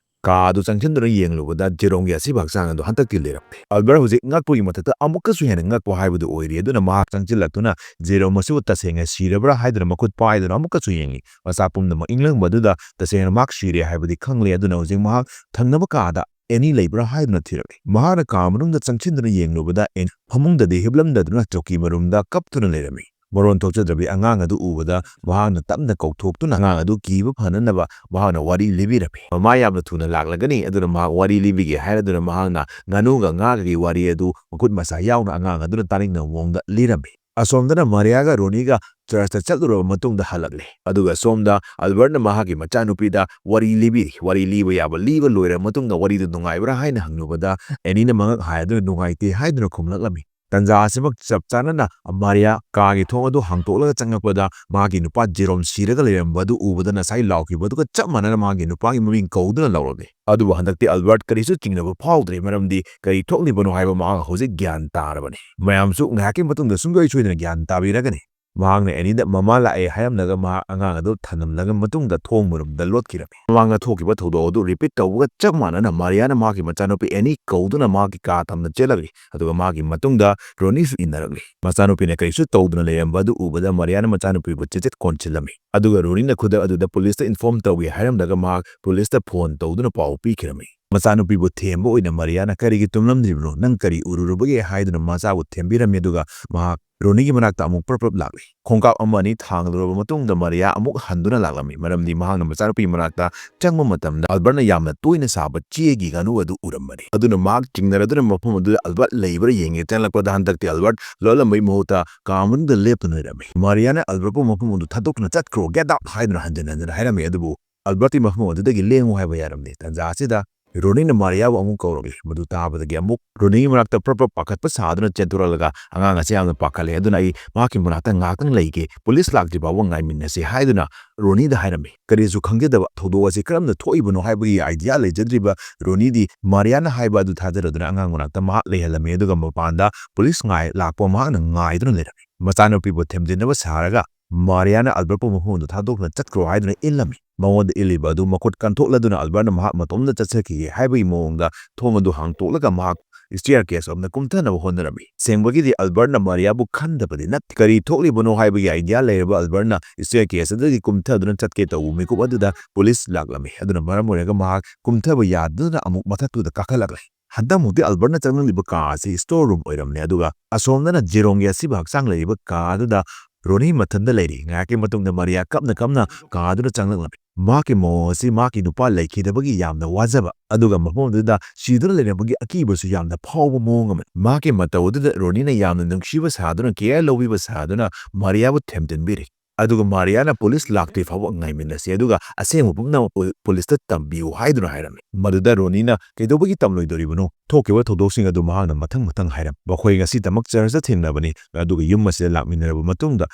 ꯀꯥ ꯑꯗꯨ ꯆꯪꯁꯤꯟꯗꯨꯅ ꯌꯦꯡꯂꯨꯕꯗ ꯖꯦꯔꯣꯝꯒꯤ ꯑꯁꯤꯕ ꯍꯛꯆꯥꯡ ꯑꯗꯨ ꯍꯟꯗꯛꯇꯤ ꯂꯩꯔꯝꯗꯦ꯫ ꯑꯜꯕꯔꯠ ꯍꯧꯖꯤꯛ ꯉꯛꯄꯒꯤ ꯃꯊꯛꯇ ꯑꯃꯨꯛꯀꯁꯨ ꯍꯦꯟꯅ ꯉꯛꯄ ꯍꯥꯏꯕꯗꯨ ꯑꯣꯏꯔꯤ꯫ ꯑꯗꯨꯅ ꯃꯍꯥꯛ ꯆꯪꯁꯤꯜꯂꯛꯇꯨꯅ ꯖꯦꯔꯣꯝ ꯑꯁꯤꯕꯨ ꯇꯁꯦꯡꯅ ꯁꯤꯔꯕ꯭ꯔꯥ ꯍꯥꯏꯗꯨꯅ ꯃꯈꯨꯠ ꯄꯥꯏꯗꯨꯅ ꯑꯃꯨꯛꯀꯁꯨ ꯌꯦꯡꯂꯤ꯫ ꯃꯆꯥ ꯄꯨꯝꯅꯃꯛ ꯏꯪꯂꯝꯕꯗꯨꯗ ꯇꯁꯦꯡꯅ ꯃꯍꯥꯛ ꯁꯤꯔꯦ ꯍꯥꯏꯕꯗꯤ ꯈꯪꯂꯦ꯫ ꯑꯗꯨꯅ ꯍꯧꯖꯤꯛ ꯃꯍꯥꯛ ꯊꯪꯅꯕ ꯀꯥꯗ ꯑꯦꯅꯤ ꯂꯩꯕ꯭ꯔꯥ ꯍꯥꯏꯗꯨꯅ ꯊꯤꯔꯛꯂꯤ꯫ ꯃꯍꯥꯛꯅ ꯀꯥ ꯃꯅꯨꯡꯗ ꯆꯪꯁꯤꯟꯗꯨꯅ ꯌꯦꯡꯂꯨꯕꯗ ꯑꯦꯅꯤ ꯐꯃꯨꯡꯗꯗꯤ ꯍꯤꯞꯂꯝꯗꯗꯨꯅ ꯆꯧꯀꯤ ꯃꯔꯨꯝꯗ ꯀꯞꯇꯨꯅ ꯂꯩꯔꯝꯃꯤ꯫ ꯃꯔꯣꯟ ꯊꯣꯛꯆꯗ꯭ꯔꯕꯤ ꯑꯉꯥꯡ ꯑꯗꯨ ꯎꯕꯗ ꯃꯍꯥꯛꯅ ꯇꯞꯅ ꯀꯧꯊꯣꯛꯇꯨꯅ ꯑꯉꯥꯡ ꯑꯗꯨ ꯀꯤꯕ ꯐꯅꯅꯕ ꯃꯍꯥꯛꯅ ꯋꯥꯔꯤ ꯂꯤꯕꯤꯔꯝꯃꯤ꯫ ꯃꯃꯥ ꯌꯥꯝꯅ ꯊꯨꯅ ꯂꯥꯛꯂꯒꯅꯤ, ꯑꯗꯨꯅ ꯃꯍꯥꯛ ꯋꯥꯔꯤ ꯂꯤꯕꯤꯒꯦ ꯍꯥꯏꯔꯗꯨꯅ ꯃꯍꯥꯛꯅ ꯉꯥꯅꯨꯒ ꯉꯥꯒꯒꯤ ꯋꯥꯔꯤ ꯑꯗꯨ ꯃꯈꯨꯠ ꯃꯁꯥ ꯌꯥꯎꯅ ꯑꯉꯥꯡ ꯑꯗꯨꯅ ꯇꯥꯅꯤꯡꯅꯕ ꯃꯑꯣꯡꯗ ꯂꯤꯔꯝꯃꯤ꯫ ꯑꯁꯣꯝꯗꯅ ꯃꯥꯔꯤꯌꯥꯒ ꯔꯣꯅꯤꯒ ꯆꯔꯆꯇ ꯆꯠꯂꯨꯔꯕ ꯃꯇꯨꯡꯗ ꯍꯜꯂꯛꯂꯦ꯫ ꯑꯗꯨꯒ ꯁꯣꯝꯗ ꯑꯜꯕꯔꯠꯅ ꯃꯍꯥꯛꯀꯤ ꯃꯆꯥꯅꯨꯄꯤꯗ ꯋꯥꯔꯤ ꯂꯤꯕꯤꯔꯤ꯫ ꯋꯥꯔꯤ ꯂꯤꯕ ꯌꯥꯕ ꯂꯤꯕ ꯂꯣꯏꯔꯕ ꯃꯇꯨꯡꯗ ꯋꯥꯔꯤꯗꯨ ꯅꯨꯡꯉꯥꯏꯕ꯭ꯔꯥ ꯍꯥꯏꯅ ꯍꯪꯂꯨꯕꯗ ꯑꯦꯅꯤꯅ ꯃꯉꯛ ꯍꯥꯏꯗꯨꯅ "ꯅꯨꯡꯉꯥꯏꯇꯦ" ꯍꯥꯏꯗꯨꯅ ꯈꯨꯝꯂꯛꯂꯝꯃꯤ꯫ ꯇꯟꯖꯥ ꯑꯁꯤꯃꯛ ꯆꯞ ꯆꯥꯅꯅ ꯃꯥꯔꯤꯌꯥ ꯀꯥꯒꯤ ꯊꯣꯡ ꯑꯗꯨ ꯍꯥꯡꯇꯣꯛꯂꯒ ꯆꯪꯂꯛꯄꯗ ꯃꯍꯥꯛꯀꯤ ꯅꯨꯄꯥ ꯖꯦꯔꯣꯝ ꯁꯤꯔꯒ ꯂꯩꯔꯝꯕ ꯑꯗꯨ ꯎꯕꯗ ꯉꯁꯥꯏ ꯂꯥꯎꯈꯤꯕ ꯑꯗꯨꯒ ꯆꯞ ꯃꯥꯟꯅꯅ ꯃꯍꯥꯛꯀꯤ ꯅꯨꯄꯥꯒꯤ ꯃꯃꯤꯡ ꯀꯧꯗꯨꯅ ꯂꯥꯎꯔꯝꯃꯤ꯫ ꯑꯗꯨꯕꯨ ꯍꯟꯗꯛꯇꯤ ꯑꯜꯕꯔꯠ ꯀꯔꯤꯁꯨ ꯆꯤꯡꯅꯕ ꯐꯥꯎꯗ꯭ꯔꯦ, ꯃꯔꯝꯗꯤ ꯀꯔꯤ ꯊꯣꯛꯂꯤꯕꯅꯣ ꯍꯥꯏꯕ ꯃꯍꯥꯛ ꯍꯧꯖꯤꯛ ꯒ꯭ꯌꯥꯟ ꯇꯥꯔꯕꯅꯤ꯫ ꯃꯌꯥꯝꯁꯨ ꯉꯥꯏꯍꯥꯛꯀꯤ ꯃꯇꯨꯡꯗ ꯁꯨꯡꯁꯣꯏ ꯁꯣꯏꯗꯅ ꯒ꯭ꯌꯥꯟ ꯇꯥꯕꯤꯔꯒꯅꯤ꯫ ꯃꯍꯥꯛꯅ ꯑꯦꯅꯤꯗ "ꯃꯃꯥ ꯂꯥꯛꯑꯦ" ꯍꯥꯏꯔꯝꯂꯒ ꯃꯍꯥꯛ ꯑꯉꯥꯡ ꯑꯗꯨ ꯊꯅꯝꯂꯒ ꯃꯇꯨꯡꯗ ꯊꯣꯡ ꯃꯔꯨꯝꯗ ꯂꯣꯠꯈꯤꯔꯝꯃꯤ꯫ ꯃꯃꯥꯡꯗ ꯊꯣꯛꯈꯤꯕ ꯊꯧꯗꯣꯛ ꯑꯗꯨ repeat ꯇꯧꯕꯒ ꯆꯞ ꯃꯥꯟꯅꯅ ꯃꯥꯔꯤꯌꯥꯅ ꯃꯍꯥꯛꯀꯤ ꯃꯆꯥꯅꯨꯄꯤ ꯑꯦꯅꯤ ꯀꯧꯗꯨꯅ ꯃꯍꯥꯛꯀꯤ ꯀꯥ ꯇꯝꯅ ꯆꯦꯜꯂꯛꯂꯤ꯫ ꯑꯗꯨꯒ ꯃꯍꯥꯛꯀꯤ ꯃꯇꯨꯡꯗ ꯔꯣꯅꯤꯁꯨ ꯏꯟꯅꯔꯛꯂꯤ꯫ ꯃꯆꯥꯅꯨꯄꯤꯅ ꯀꯔꯤꯁꯨ ꯇꯧꯗꯨꯅ ꯂꯩꯔꯝꯕ ꯑꯗꯨ ꯎꯕꯗ ꯃꯥꯔꯤꯌꯥꯅ ꯃꯆꯥꯅꯨꯄꯤꯕꯨ ꯆꯦꯆꯦꯠ ꯀꯣꯟꯁꯤꯜꯂꯝꯃꯤ꯫ ꯑꯗꯨꯒ ꯔꯣꯅꯤꯅ ꯈꯨꯗꯛ ꯑꯗꯨꯗ ꯄꯨꯂꯤꯁꯇ inform ꯇꯧꯒꯦ ꯍꯥꯏꯔꯝꯂꯒ ꯃꯍꯥꯛ ꯄꯨꯂꯤꯁꯇ phone ꯇꯧꯗꯨꯅ ꯄꯥꯎ ꯄꯤꯈꯤꯔꯝꯃꯤ꯫ ꯃꯆꯥꯅꯨꯄꯤꯕꯨ ꯊꯦꯝꯕ ꯑꯣꯏꯅ ꯃꯥꯔꯤꯌꯥꯅ "ꯀꯔꯤꯒꯤ ꯇꯨꯝꯂꯝꯗ꯭ꯔꯤꯕꯅꯣ? ꯅꯪ ꯀꯔꯤ ꯎꯔꯨꯔꯕꯒꯦ?" ꯍꯥꯏꯗꯨꯅ ꯃꯆꯥꯕꯨ ꯊꯦꯝꯕꯤꯔꯝꯃꯤ꯫ ꯑꯗꯨꯒ ꯃꯍꯥꯛ ꯔꯣꯅꯤꯒꯤ ꯃꯅꯥꯛꯇ ꯑꯃꯨꯛ ꯄ꯭ꯔꯞ ꯄ꯭ꯔꯞ ꯂꯥꯛꯂꯤ꯫ ꯈꯣꯡꯀꯥꯞ ꯑꯃ ꯑꯅꯤ ꯊꯥꯡꯂꯨꯔꯕ ꯃꯇꯨꯡꯗ ꯃꯥꯔꯤꯌꯥ ꯑꯃꯨꯛ ꯍꯟꯗꯨꯅ ꯂꯥꯛꯂꯝꯃꯤ, ꯃꯔꯝꯗꯤ ꯃꯍꯥꯛꯅ ꯃꯆꯥꯅꯨꯄꯤ ꯃꯅꯥꯛꯇ ꯆꯪꯕ ꯃꯇꯝꯗ ꯑꯜꯕꯔꯠꯅ ꯌꯥꯝꯅ ꯇꯣꯏꯅ ꯁꯥꯕ ꯆꯦꯒꯤ ꯉꯥꯅꯨ ꯑꯗꯨ ꯎꯔꯝꯕꯅꯤ꯫ ꯑꯗꯨꯅ ꯃꯍꯥꯛ ꯆꯤꯡꯅꯔꯗꯨꯅ ꯃꯐꯝ ꯑꯗꯨꯗ ꯑꯜꯕꯔꯠ ꯂꯩꯕ꯭ꯔꯥ ꯌꯦꯡꯒꯦ ꯆꯪꯂꯛꯄꯗ, ꯍꯟꯗꯛꯇꯤ ꯑꯜꯕꯔꯠ ꯂꯣꯠꯂꯝꯕꯒꯤ ꯃꯍꯨꯠꯇ ꯀꯥ ꯃꯅꯨꯡꯗ ꯂꯦꯞꯇꯨꯅ ꯂꯩꯔꯝꯃꯤ꯫ ꯃꯥꯔꯤꯌꯥꯅ ꯑꯜꯕꯔꯠꯄꯨ ꯃꯐꯝ ꯑꯗꯨ ꯊꯥꯗꯣꯛꯇꯨꯅ "ꯆꯠꯈ꯭ꯔꯣ, get out!" ꯍꯥꯏꯗꯨꯅ ꯍꯟꯖꯤꯟ ꯍꯟꯖꯤꯟ ꯍꯥꯏꯔꯝꯃꯤ, ꯑꯗꯨꯕꯨ ꯑꯜꯕꯔꯠꯇꯤ ꯃꯐꯝ ꯑꯗꯨꯗꯒꯤ ꯂꯦꯡꯉꯨ ꯍꯥꯏꯕ ꯌꯥꯔꯝꯗꯦ꯫ ꯇꯥꯟꯖꯥ ꯑꯁꯤꯗ ꯔꯣꯅꯤꯅ ꯃꯥꯔꯤꯌꯥꯕꯨ ꯑꯃꯨꯛ ꯀꯧꯔꯛꯂꯤ꯫ ꯃꯗꯨ ꯇꯥꯕꯗꯒꯤ ꯑꯃꯨꯛ ꯔꯣꯅꯤꯒꯤ ꯃꯅꯥꯛꯇ ꯄ꯭ꯔꯞ ꯄ꯭ꯔꯞ ꯄꯥꯈꯠꯄ ꯁꯥꯗꯨꯅ ꯆꯦꯟꯊꯣꯔꯛꯂꯒ, "ꯑꯉꯥꯡ ꯑꯁꯤ ꯌꯥꯝꯅ ꯄꯥꯈꯠꯂꯦ, ꯑꯗꯨꯅ ꯑꯩ ꯃꯍꯥꯛꯀꯤ ꯃꯅꯥꯛꯇ ꯉꯥꯏꯍꯥꯛꯇꯪ ꯂꯩꯒꯦ, ꯄꯨꯂꯤꯁ ꯂꯥꯛꯇ꯭ꯔꯤ ꯐꯥꯎꯕ ꯉꯥꯏꯃꯤꯟꯅꯁꯤ" ꯍꯥꯏꯗꯨꯅ ꯔꯣꯅꯤꯗ ꯍꯥꯏꯔꯝꯃꯤ꯫ ꯀꯔꯤꯁꯨ ꯈꯪꯖꯗꯕ, ꯊꯧꯗꯣꯛ ꯑꯁꯤ ꯀꯔꯝꯅ ꯊꯣꯛꯏꯕꯅꯣ ꯍꯥꯏꯕꯒꯤ ꯑꯥꯏꯗꯤꯌꯥ ꯂꯩꯖꯗ꯭ꯔꯤꯕ ꯔꯣꯅꯤꯗꯤ ꯃꯥꯔꯤꯌꯥꯅ ꯍꯥꯏꯕ ꯑꯗꯨ ꯊꯥꯖꯔꯗꯨꯅ ꯑꯉꯥꯡ ꯃꯅꯥꯛꯇ ꯃꯍꯥꯛ ꯂꯩꯍꯜꯂꯝꯃꯤ, ꯑꯗꯨꯒ ꯃꯄꯥꯟꯗ ꯄꯨꯂꯤꯁ ꯉꯥꯏ ꯂꯥꯛꯄ ꯃꯍꯥꯛꯅ ꯉꯥꯏꯗꯨꯅ ꯂꯩꯔꯝꯃꯤ꯫ ꯃꯆꯥꯅꯨꯄꯤꯕꯨ ꯊꯦꯝꯖꯤꯟꯅꯕ ꯁꯥꯔꯒ ꯃꯥꯔꯤꯌꯥꯅ ꯑꯜꯕꯔꯠꯄꯨ ꯃꯐꯝ ꯑꯗꯨ ꯊꯥꯗꯣꯛꯇꯨꯅ ꯆꯠꯈ꯭ꯔꯣ ꯍꯥꯏꯗꯨꯅ ꯏꯜꯂꯝꯃꯤ꯫ ꯃꯉꯣꯟꯗ ꯏꯜꯂꯤꯕ ꯑꯗꯨ ꯃꯈꯨꯠ ꯀꯟꯊꯣꯛꯂꯗꯨꯅ ꯑꯜꯕꯔꯠꯅ ꯃꯍꯥꯛ ꯃꯇꯣꯝꯇ ꯆꯠꯆꯈꯤꯒꯦ ꯍꯥꯏꯕꯒꯤ ꯃꯑꯣꯡꯗ ꯊꯣꯡ ꯑꯗꯨ ꯍꯥꯡꯇꯣꯛꯂꯒ ꯃꯍꯥꯛ staircase ꯑꯃꯗ ꯀꯨꯝꯊꯅꯕ ꯍꯣꯠꯅꯔꯝꯃꯤ꯫ ꯑꯁꯦꯡꯕꯒꯤꯗꯤ ꯑꯜꯕꯔꯠꯅ ꯃꯥꯔꯤꯌꯥꯕꯨ ꯈꯟꯗꯕꯗꯤ ꯅꯠꯇꯦ꯫ ꯀꯔꯤ ꯊꯣꯛꯂꯤꯕꯅꯣ ꯍꯥꯏꯕꯒꯤ ꯑꯥꯏꯗꯤꯌꯥ ꯂꯩꯔꯕ ꯑꯜꯕꯔꯠꯅ staircase ꯑꯗꯨꯗꯒꯤ ꯀꯨꯝꯊꯗꯨꯅ ꯆꯠꯀꯦ ꯇꯧꯕ ꯃꯤꯀꯨꯞ ꯑꯗꯨꯗ ꯄꯨꯂꯤꯁ ꯂꯥꯛꯂꯝꯃꯤ꯫ ꯑꯗꯨꯅ ꯃꯔꯝ ꯑꯣꯏꯔꯒ ꯃꯍꯥꯛ ꯀꯨꯝꯊꯕ ꯌꯥꯗꯗꯨꯅ ꯑꯃꯨꯛ ꯃꯊꯛꯇꯨꯗ ꯀꯥꯈꯠꯂꯛꯂꯦ꯫ ꯍꯟꯗꯛꯃꯨꯛꯇꯤ ꯑꯜꯕꯔꯠꯅ ꯆꯪꯂꯛꯂꯤꯕ ꯀꯥ ꯑꯁꯤ store room ꯑꯣꯏꯔꯝꯂꯦ, ꯑꯗꯨꯒ ꯑꯁꯣꯝꯗꯅ ꯖꯦꯔꯣꯝꯒꯤ ꯑꯁꯤꯕ ꯍꯛꯆꯥꯡ ꯂꯩꯔꯤꯕ ꯀꯥ ꯑꯗꯨꯗ ꯔꯣꯅꯤ ꯃꯊꯟꯇ ꯂꯩꯔꯤ꯫ ꯉꯥꯏꯍꯥꯛꯀꯤ ꯃꯇꯨꯡꯗ ꯃꯥꯔꯤꯌꯥ ꯀꯞꯅ ꯀꯞꯅ ꯀꯥ ꯑꯗꯨꯗ ꯆꯪꯂꯛꯂꯝꯃꯤ꯫ ꯃꯍꯥꯛꯀꯤ ꯃꯑꯣꯡ ꯑꯁꯤ ꯃꯍꯥꯛꯀꯤ ꯅꯨꯄꯥ ꯂꯩꯈꯤꯗꯕꯒꯤ ꯌꯥꯝꯅ ꯋꯥꯖꯕ ꯑꯗꯨꯒ ꯃꯐꯝ ꯑꯗꯨꯗ ꯁꯤꯗꯨꯅ ꯂꯩꯔꯝꯕꯒꯤ ꯑꯀꯤꯕꯁꯨ ꯌꯥꯝꯅ ꯐꯥꯎꯕ ꯃꯑꯣꯡ ꯑꯃꯅꯤ꯫ ꯃꯍꯥꯛꯀꯤ ꯃꯇꯧ ꯑꯗꯨꯗ ꯔꯣꯅꯤꯅ ꯌꯥꯝꯅ ꯅꯨꯡꯁꯤꯕ ꯁꯥꯗꯨꯅ, care ꯂꯧꯕꯤꯕ ꯁꯥꯗꯨꯅ ꯃꯥꯔꯤꯌꯥꯕꯨ ꯊꯦꯝꯖꯤꯟꯕꯤꯔꯤ꯫ ꯑꯗꯨꯒ ꯃꯥꯔꯤꯌꯥꯅ "ꯄꯨꯂꯤꯁ ꯂꯥꯛꯇ꯭ꯔꯤ ꯐꯥꯎꯕ ꯉꯥꯏꯃꯤꯟꯅꯁꯤ, ꯑꯗꯨꯒ ꯑꯁꯦꯡꯕ ꯄꯨꯝꯅꯃꯛ ꯄꯨ-, ꯄꯨꯂꯤꯁꯇ ꯇꯝꯕꯤꯌꯨ" ꯍꯥꯏꯗꯨꯅ ꯍꯥꯏꯔꯝꯃꯤ꯫ ꯃꯗꯨꯗ ꯔꯣꯅꯤꯅ ꯀꯩꯗꯧꯕꯒꯤ ꯇꯝꯂꯣꯏꯗꯣꯔꯤꯕꯅꯣ? ꯊꯣꯛꯈꯤꯕ ꯊꯧꯗꯣꯛꯁꯤꯡ ꯑꯗꯨ ꯃꯍꯥꯛꯅ ꯃꯊꯪ ꯃꯊꯪ ꯍꯥꯏꯔꯝꯃꯤ꯫ "ꯃꯈꯣꯏ ꯉꯁꯤꯗꯃꯛ ꯆꯔꯆꯇ ꯊꯦꯡꯅꯕꯅꯤ, ꯑꯗꯨꯒ ꯌꯨꯝ ꯑꯁꯤꯗ ꯂꯥꯛꯃꯤꯟꯅꯔꯕ ꯃꯇꯨꯡꯗ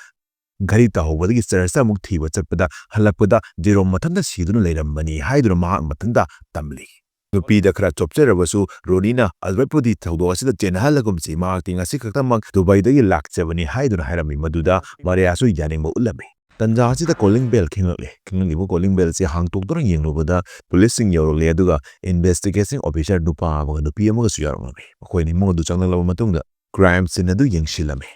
ꯘꯔꯤ ꯇꯥꯍꯧꯕꯗꯒꯤ ꯆꯔꯆꯇ ꯑꯃꯨꯛ ꯊꯤꯕ ꯆꯠꯄꯗ, ꯍꯜꯂꯛꯄꯗ ꯖꯦꯔꯣꯝ ꯃꯊꯟꯇ ꯁꯤꯗꯨꯅ ꯂꯩꯔꯝꯕꯅꯤ" ꯍꯥꯏꯗꯨꯅ ꯃꯍꯥꯛ ꯃꯊꯟꯇ ꯇꯝꯂꯤ꯫ ꯅꯨꯄꯤꯗ ꯈꯔ ꯆꯣꯞꯆꯔꯕꯁꯨ ꯔꯣꯅꯤꯅ ꯑꯜꯕꯔꯠꯄꯨꯗꯤ ꯊꯧꯗꯣꯛ ꯑꯁꯤꯗ ꯆꯦꯟꯅꯍꯜꯂꯒꯨꯝꯁꯤ, ꯃꯍꯥꯛꯇꯤ ꯉꯁꯤ ꯈꯛꯇꯃꯛ ꯗꯨꯕꯥꯏꯗꯒꯤ ꯂꯥꯛꯆꯕꯅꯤ ꯍꯥꯏꯗꯨꯅ ꯍꯥꯏꯔꯝꯃꯤ꯫ ꯃꯗꯨꯗ ꯃꯥꯔꯤꯌꯥꯁꯨ ꯌꯥꯅꯤꯡꯕ ꯎꯠꯂꯝꯃꯤ꯫ ꯇꯟꯖꯥ ꯑꯁꯤꯗ calling bell ꯈꯤꯡꯂꯛꯂꯦ꯫ ꯈꯤꯡꯂꯛꯂꯤꯕ calling bellꯁꯤ ꯍꯥꯡꯇꯣꯛꯇꯨꯅ ꯌꯦꯡꯂꯨꯕꯗ ꯄꯨꯂꯤꯁꯁꯤꯡ ꯌꯧꯔꯛꯂꯦ, ꯑꯗꯨꯒ investigating officer ꯅꯨꯄꯥ ꯑꯃꯒ ꯅꯨꯄꯤ ꯑꯃꯒꯁꯨ ꯌꯥꯎꯔꯛꯂꯝꯃꯤ꯫ ꯃꯈꯣꯏꯅ ꯏꯃꯨꯡ ꯑꯗꯨ ꯆꯪꯂꯛꯂꯕ ꯃꯇꯨꯡꯗ crime scene ꯑꯗꯨ ꯌꯦꯡꯁꯤꯜꯂꯝꯃꯤ꯫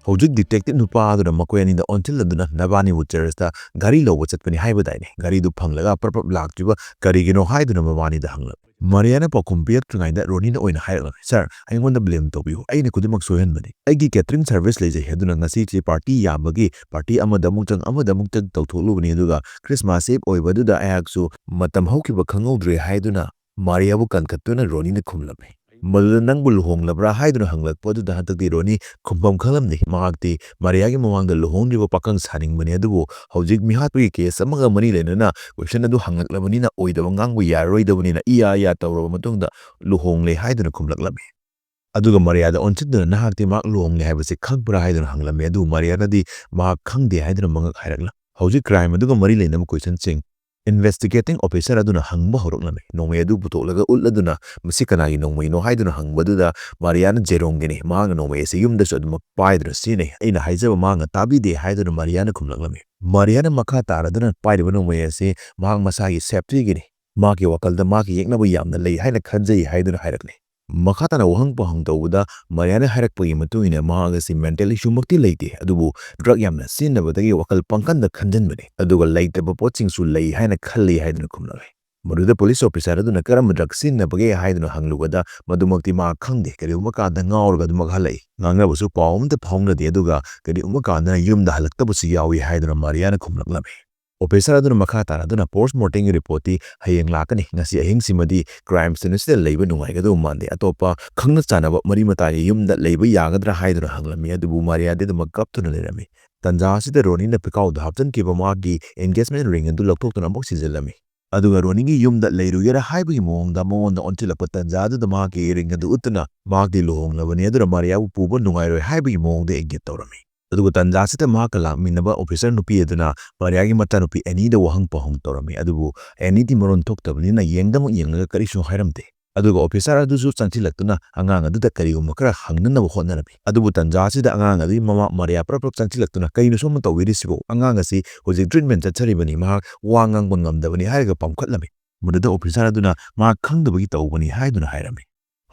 ꯍꯧꯖꯤꯛ detective ꯅꯨꯄꯥ ꯑꯗꯨꯅ ꯃꯈꯣꯏ ꯑꯅꯤꯗ ꯑꯣꯟꯁꯤꯜꯂꯗꯨꯅ "ꯅꯕꯥꯅꯤꯕꯨ ꯆꯔꯆꯇ ꯘꯔꯤ ꯂꯧꯕ ꯆꯠꯄꯅꯤ ꯍꯥꯏꯕꯗꯥꯏꯅꯦ? ꯘꯔꯤꯗꯨ ꯐꯪꯂꯒ ꯄ꯭ꯔꯞ ꯄ꯭ꯔꯞ ꯂꯥꯛꯇ꯭ꯔꯤꯕ ꯀꯔꯤꯒꯤꯅꯣ?" ꯍꯥꯏꯗꯨꯅ ꯃꯕꯥꯅꯤꯗ ꯍꯪꯂꯛꯂꯤ꯫ ꯃꯥꯔꯤꯌꯥꯅ ꯄꯥꯎꯈꯨꯝ ꯄꯤꯔꯛꯇ꯭ꯔꯤꯉꯩꯗ ꯔꯣꯅꯤꯅ ꯑꯣꯏꯅ ꯍꯥꯏꯔꯛꯂꯝꯃꯤ, "ꯁꯥꯔ, ꯑꯩꯉꯣꯟꯗ ꯕ꯭ꯂꯦꯝ ꯇꯧꯕꯤꯌꯨ, ꯑꯩꯅ ꯈꯨꯗꯤꯡꯃꯛ ꯁꯣꯏꯍꯟꯕꯅꯤ꯫ ꯑꯩꯒꯤ ꯀꯦꯇꯔꯤꯡ ꯁꯔꯚꯤꯁ ꯂꯩꯖꯩ, ꯑꯗꯨꯅ ꯉꯁꯤꯁꯤ ꯄꯥꯔꯇꯤ ꯌꯥꯝꯕꯒꯤ ꯄꯥꯔꯇꯤ ꯑꯃꯗ ꯑꯃꯨꯛ ꯆꯪ, ꯑꯃꯗ ꯑꯃꯨꯛ ꯆꯪ ꯇꯧꯊꯣꯛꯂꯨꯕꯅꯤ, ꯑꯗꯨꯒ ꯈ꯭ꯔꯤꯁꯃꯥꯁ ꯏꯚ ꯑꯣꯏꯕꯗꯨꯗ ꯑꯩꯍꯥꯛꯁꯨ ꯃꯇꯝ ꯍꯧꯈꯤꯕ ꯈꯪꯍꯧꯗ꯭ꯔꯦ" ꯍꯥꯏꯗꯨꯅ ꯃꯥꯔꯤꯌꯥꯕꯨ ꯀꯟꯈꯠꯇꯨꯅ ꯔꯣꯅꯤꯅ ꯈꯨꯝꯂꯝꯃꯤ꯫ ꯃꯗꯨꯗ "ꯅꯪꯕꯨ ꯂꯨꯍꯣꯡꯂꯕ꯭ꯔꯥ?" ꯍꯥꯏꯗꯨꯅ ꯍꯪꯂꯛꯄ ꯑꯗꯨꯗ ꯍꯟꯗꯛꯇꯤ ꯔꯣꯅꯤ ꯈꯨꯝꯐꯝ ꯈꯪꯂꯝꯗꯦ꯫ ꯃꯍꯥꯛꯇꯤ ꯃꯥꯔꯤꯌꯥꯒꯤ ꯃꯃꯥꯡꯗ ꯂꯨꯍꯣꯡꯗ꯭ꯔꯤꯕ ꯄꯥꯈꯪ ꯁꯥꯅꯤꯡꯕꯅꯤ, ꯑꯗꯨꯕꯨ ꯍꯧꯖꯤꯛ ꯃꯤꯍꯥꯠꯄꯒꯤ ꯀꯦꯁ ꯑꯃꯒ ꯃꯔꯤ ꯂꯩꯅꯅ ꯀꯣꯏꯁꯟ ꯑꯗꯨ ꯍꯪꯂꯛꯂꯕꯅꯤꯅ ꯑꯣꯏꯗꯕ ꯉꯥꯡꯕ ꯌꯥꯔꯔꯣꯏꯗꯕꯅꯤꯅ ꯏꯌꯥ ꯏꯌꯥ ꯇꯧꯔꯕ ꯃꯇꯨꯡꯗ "ꯂꯨꯍꯣꯡꯂꯦ" ꯍꯥꯏꯗꯨꯅ ꯈꯨꯝꯂꯛꯂꯝꯃꯤ꯫ ꯑꯗꯨꯒ ꯃꯥꯔꯤꯌꯥꯗ ꯑꯣꯟꯁꯤꯟꯗꯨꯅ "ꯅꯍꯥꯛꯇꯤ ꯃꯍꯥꯛ ꯂꯨꯍꯣꯡꯂꯦ ꯍꯥꯏꯕꯁꯤ ꯈꯪꯕ꯭ꯔꯥ?" ꯍꯥꯏꯗꯨꯅ ꯍꯪꯂꯝꯃꯤ꯫ ꯑꯗꯨꯕꯨ ꯃꯥꯔꯤꯌꯥꯅꯗꯤ ꯃꯍꯥꯛ ꯈꯪꯗꯦ ꯍꯥꯏꯗꯨꯅ ꯃꯉꯛ ꯍꯥꯏꯔꯛꯂꯝꯃꯤ꯫ ꯍꯧꯖꯤꯛ ꯀ꯭ꯔꯥꯏꯝ ꯑꯗꯨꯒ ꯃꯔꯤ ꯂꯩꯅꯕ ꯀꯣꯏꯁꯟꯁꯤꯡ ꯏꯟꯚꯦꯁꯇꯤꯒꯦꯇꯤꯡ ꯑꯣꯐꯤꯁꯔ ꯑꯗꯨꯅ ꯍꯪꯕ ꯍꯧꯔꯛꯂꯝꯃꯤ꯫ ꯅꯣꯡꯃꯩ ꯑꯗꯨ ꯄꯨꯊꯣꯛꯂꯒ ꯎꯠꯂꯗꯨꯅ "ꯃꯁꯤ ꯀꯅꯥꯒꯤ ꯅꯣꯡꯃꯩꯅꯣ?" ꯍꯥꯏꯗꯨꯅ ꯍꯪꯕꯗꯨꯗ ꯃꯥꯔꯤꯌꯥꯅ "ꯖꯦꯔꯣꯝꯒꯤꯅꯤ, ꯃꯍꯥꯛꯅ ꯅꯣꯡꯃꯩ ꯑꯁꯤ ꯌꯨꯝꯗꯁꯨ ꯑꯗꯨꯃꯛ ꯄꯥꯏꯗꯨꯅ ꯁꯤꯖꯤꯟꯅꯩ, ꯑꯩꯅ ꯍꯥꯏꯖꯕ ꯃꯍꯥꯛꯅ ꯇꯥꯕꯤꯗꯦ" ꯍꯥꯏꯗꯨꯅ ꯃꯥꯔꯤꯌꯥꯅ ꯈꯨꯝꯂꯛꯂꯝꯃꯤ꯫ ꯃꯥꯔꯤꯌꯥꯅ ꯃꯈꯥ ꯇꯥꯔꯗꯨꯅ "ꯄꯥꯏꯔꯤꯕ ꯅꯣꯡꯃꯩ ꯑꯁꯤ ꯃꯍꯥꯛ ꯃꯁꯥꯒꯤ ꯁꯦꯐꯇꯤꯒꯤꯅꯤ, ꯃꯍꯥꯛꯀꯤ ꯋꯥꯈꯜꯗ ꯃꯍꯥꯛꯀꯤ ꯌꯦꯛꯅꯕ ꯌꯥꯝꯅ ꯂꯩ ꯍꯥꯏꯅ ꯈꯟꯖꯩ" ꯍꯥꯏꯗꯨꯅ ꯍꯥꯏꯔꯛꯂꯤ꯫ ꯃꯈꯥ ꯇꯥꯅ ꯋꯥꯍꯪ ꯄꯥꯎꯍꯪ ꯇꯧꯕꯗ ꯃꯥꯔꯤꯌꯥꯅ ꯍꯥꯏꯔꯛꯄꯒꯤ ꯃꯇꯨꯡ ꯏꯟꯅ ꯃꯍꯥꯛ ꯑꯁꯤ ꯃꯦꯟꯇꯦꯜ ꯏꯁꯨꯃꯛꯇꯤ ꯂꯩꯇꯦ, ꯑꯗꯨꯕꯨ ꯗ꯭ꯔꯒ ꯌꯥꯝꯅ ꯁꯤꯖꯤꯟꯅꯕꯗꯒꯤ ꯋꯥꯈꯜ ꯄꯪꯀꯟꯗ ꯈꯟꯖꯤꯟꯕꯅꯤ, ꯑꯗꯨꯒ ꯂꯩꯇꯕ ꯄꯣꯠꯁꯤꯡꯁꯨ ꯂꯩ ꯍꯥꯏꯅ ꯈꯜꯂꯤ ꯍꯥꯏꯗꯨꯅ ꯈꯨꯝꯂꯛꯂꯤ꯫ ꯃꯗꯨꯗ ꯄꯨꯂꯤꯁ ꯑꯣꯐꯤꯁꯥꯔ ꯑꯗꯨꯅ "ꯀꯔꯝꯕ ꯗ꯭ꯔꯒ ꯁꯤꯖꯤꯟꯅꯕꯒꯦ?" ꯍꯥꯏꯗꯨꯅ ꯍꯪꯂꯨꯕꯗ "ꯃꯗꯨꯃꯛꯇꯤ ꯃꯍꯥꯛ ꯈꯪꯗꯦ, ꯀꯔꯤꯒꯨꯝꯕ ꯀꯥꯟꯗ ꯉꯥꯎꯔꯒ ꯑꯗꯨꯃꯛ ꯍꯜꯂꯛꯏ, ꯉꯥꯡꯅꯕꯁꯨ ꯄꯥꯎ ꯑꯃꯠꯇ ꯐꯥꯎꯅꯗꯦ, ꯑꯗꯨꯒ ꯀꯔꯤꯒꯨꯝꯕ ꯀꯥꯟꯗꯅ ꯌꯨꯝꯗ ꯍꯜꯂꯛꯇꯕꯁꯨ ꯌꯥꯎꯏ" ꯍꯥꯏꯗꯨꯅ ꯃꯥꯔꯤꯌꯥꯅ ꯈꯨꯝꯂꯛꯂꯝꯃꯤ꯫ ꯑꯣꯐꯤꯁꯥꯔ ꯑꯗꯨꯅ ꯃꯈꯥ ꯇꯥꯅ ꯑꯗꯨꯅ "ꯄꯣꯁꯠꯃꯣꯔꯇꯦꯝꯒꯤ ꯔꯤꯄꯣꯔꯠꯇꯤ ꯍꯌꯦꯡ ꯂꯥꯛꯀꯅꯤ, ꯉꯁꯤ ꯑꯍꯤꯡꯁꯤꯃꯗꯤ ꯀ꯭ꯔꯥꯏꯝ ꯁꯤꯟ ꯑꯁꯤꯗ ꯂꯩꯕ ꯅꯨꯡꯉꯥꯏꯒꯗꯧꯕ ꯃꯥꯟꯗꯦ, ꯑꯇꯣꯞꯄ ꯈꯪꯅ ꯆꯥꯟꯅꯕ ꯃꯔꯤ ꯃꯇꯥꯒꯤ ꯌꯨꯝꯗ ꯂꯩꯕ ꯌꯥꯒꯗ꯭ꯔꯥ?" ꯍꯥꯏꯗꯨꯅ ꯍꯪꯂꯝꯃꯤ꯫ ꯑꯗꯨꯕꯨ ꯃꯥꯔꯤꯌꯥꯗꯤ ꯑꯗꯨꯃꯛ ꯀꯞꯇꯨꯅ ꯂꯩꯔꯝꯃꯤ꯫ ꯇꯟꯖꯥ ꯑꯁꯤꯗ ꯔꯣꯅꯤꯅ ꯐꯤꯈꯥꯎꯗ ꯍꯥꯞꯆꯤꯟꯈꯤꯕ ꯃꯍꯥꯛꯀꯤ ꯑꯦꯡꯒꯦꯖꯃꯦꯟ ꯔꯤꯡ ꯑꯗꯨ ꯂꯧꯊꯣꯛꯇꯨꯅ ꯑꯃꯨꯛ ꯁꯤꯖꯤꯜꯂꯝꯃꯤ꯫ ꯑꯗꯨꯒ ꯔꯣꯅꯤꯒꯤ ꯌꯨꯝꯗ ꯂꯩꯔꯨꯒꯦꯔꯥ ꯍꯥꯏꯕꯒꯤ ꯃꯑꯣꯡꯗ ꯃꯉꯣꯟꯗ ꯑꯣꯟꯁꯤꯜꯂꯛꯄ ꯇꯟꯖꯥ ꯑꯗꯨꯗ ꯃꯍꯥꯛꯀꯤ ꯔꯤꯡ ꯑꯗꯨ ꯎꯠꯇꯨꯅ "ꯃꯍꯥꯛꯇꯤ ꯂꯨꯍꯣꯡꯂꯕꯅꯤ, ꯑꯗꯨꯅ ꯃꯥꯔꯤꯌꯥꯕꯨ ꯄꯨꯕ ꯅꯨꯡꯉꯥꯏꯔꯣꯏ" ꯍꯥꯏꯕꯒꯤ ꯃꯑꯣꯡꯗ ꯏꯪꯒꯤꯠ ꯇꯧꯔꯝꯃꯤ꯫ ꯑꯗꯨꯒ ꯇꯟꯖꯥ ꯑꯁꯤꯗ ꯃꯍꯥꯛꯀ ꯂꯥꯛꯃꯤꯟꯅꯕ ꯑꯣꯐꯤꯁꯥꯔ ꯅꯨꯄꯤ ꯑꯗꯨꯅ ꯃꯥꯔꯤꯌꯥꯒꯤ ꯃꯆꯥꯅꯨꯄꯤ ꯑꯦꯅꯤꯗ ꯋꯥꯍꯪ ꯄꯥꯎꯍꯪ ꯇꯧꯔꯝꯃꯤ꯫ ꯑꯗꯨꯕꯨ ꯑꯦꯅꯤꯗꯤ ꯃꯔꯣꯟ ꯊꯣꯛꯇꯕꯅꯤꯅ ꯌꯦꯡꯗꯃꯛ ꯌꯦꯡꯂꯒ ꯀꯔꯤꯁꯨ ꯍꯥꯏꯔꯝꯗꯦ꯫ ꯑꯗꯨꯒ ꯑꯣꯐꯤꯁꯥꯔ ꯑꯗꯨꯁꯨ ꯆꯪꯁꯤꯜꯂꯛꯇꯨꯅ ꯑꯉꯥꯡ ꯑꯗꯨꯗ ꯀꯔꯤꯒꯨꯝꯕ ꯈꯔ ꯍꯪꯅꯅꯕ ꯍꯣꯠꯅꯔꯝꯃꯤ꯫ ꯑꯗꯨꯕꯨ ꯇꯟꯖꯥ ꯑꯁꯤꯗ ꯑꯉꯥꯡ ꯑꯗꯨꯒꯤ ꯃꯃꯥ ꯃꯥꯔꯤꯌꯥ ꯄ꯭ꯔꯞ ꯄ꯭ꯔꯞ ꯆꯪꯁꯤꯜꯂꯛꯇꯨꯅ "ꯀꯩꯅꯣ ꯁꯣꯝꯅ ꯇꯧꯕꯤꯔꯤꯁꯤꯕꯨ? ꯑꯉꯥꯡ ꯑꯁꯤ ꯍꯧꯖꯤꯛ ꯇ꯭ꯔꯤꯠꯃꯦꯟ ꯆꯠꯊꯔꯤꯕꯅꯤ, ꯃꯍꯥꯛ ꯋꯥ ꯉꯥꯡꯕ ꯉꯝꯗꯕꯅꯤ" ꯍꯥꯏꯔꯒ ꯄꯝꯈꯠꯂꯝꯃꯤ꯫ ꯃꯗꯨꯗ ꯑꯣꯐꯤꯁꯥꯔ ꯑꯗꯨꯅ "ꯃꯍꯥꯛ ꯈꯪꯗꯕꯒꯤ ꯇꯧꯕꯅꯤ" ꯍꯥꯏꯗꯨꯅ ꯍꯥꯏꯔꯝꯃꯤ꯫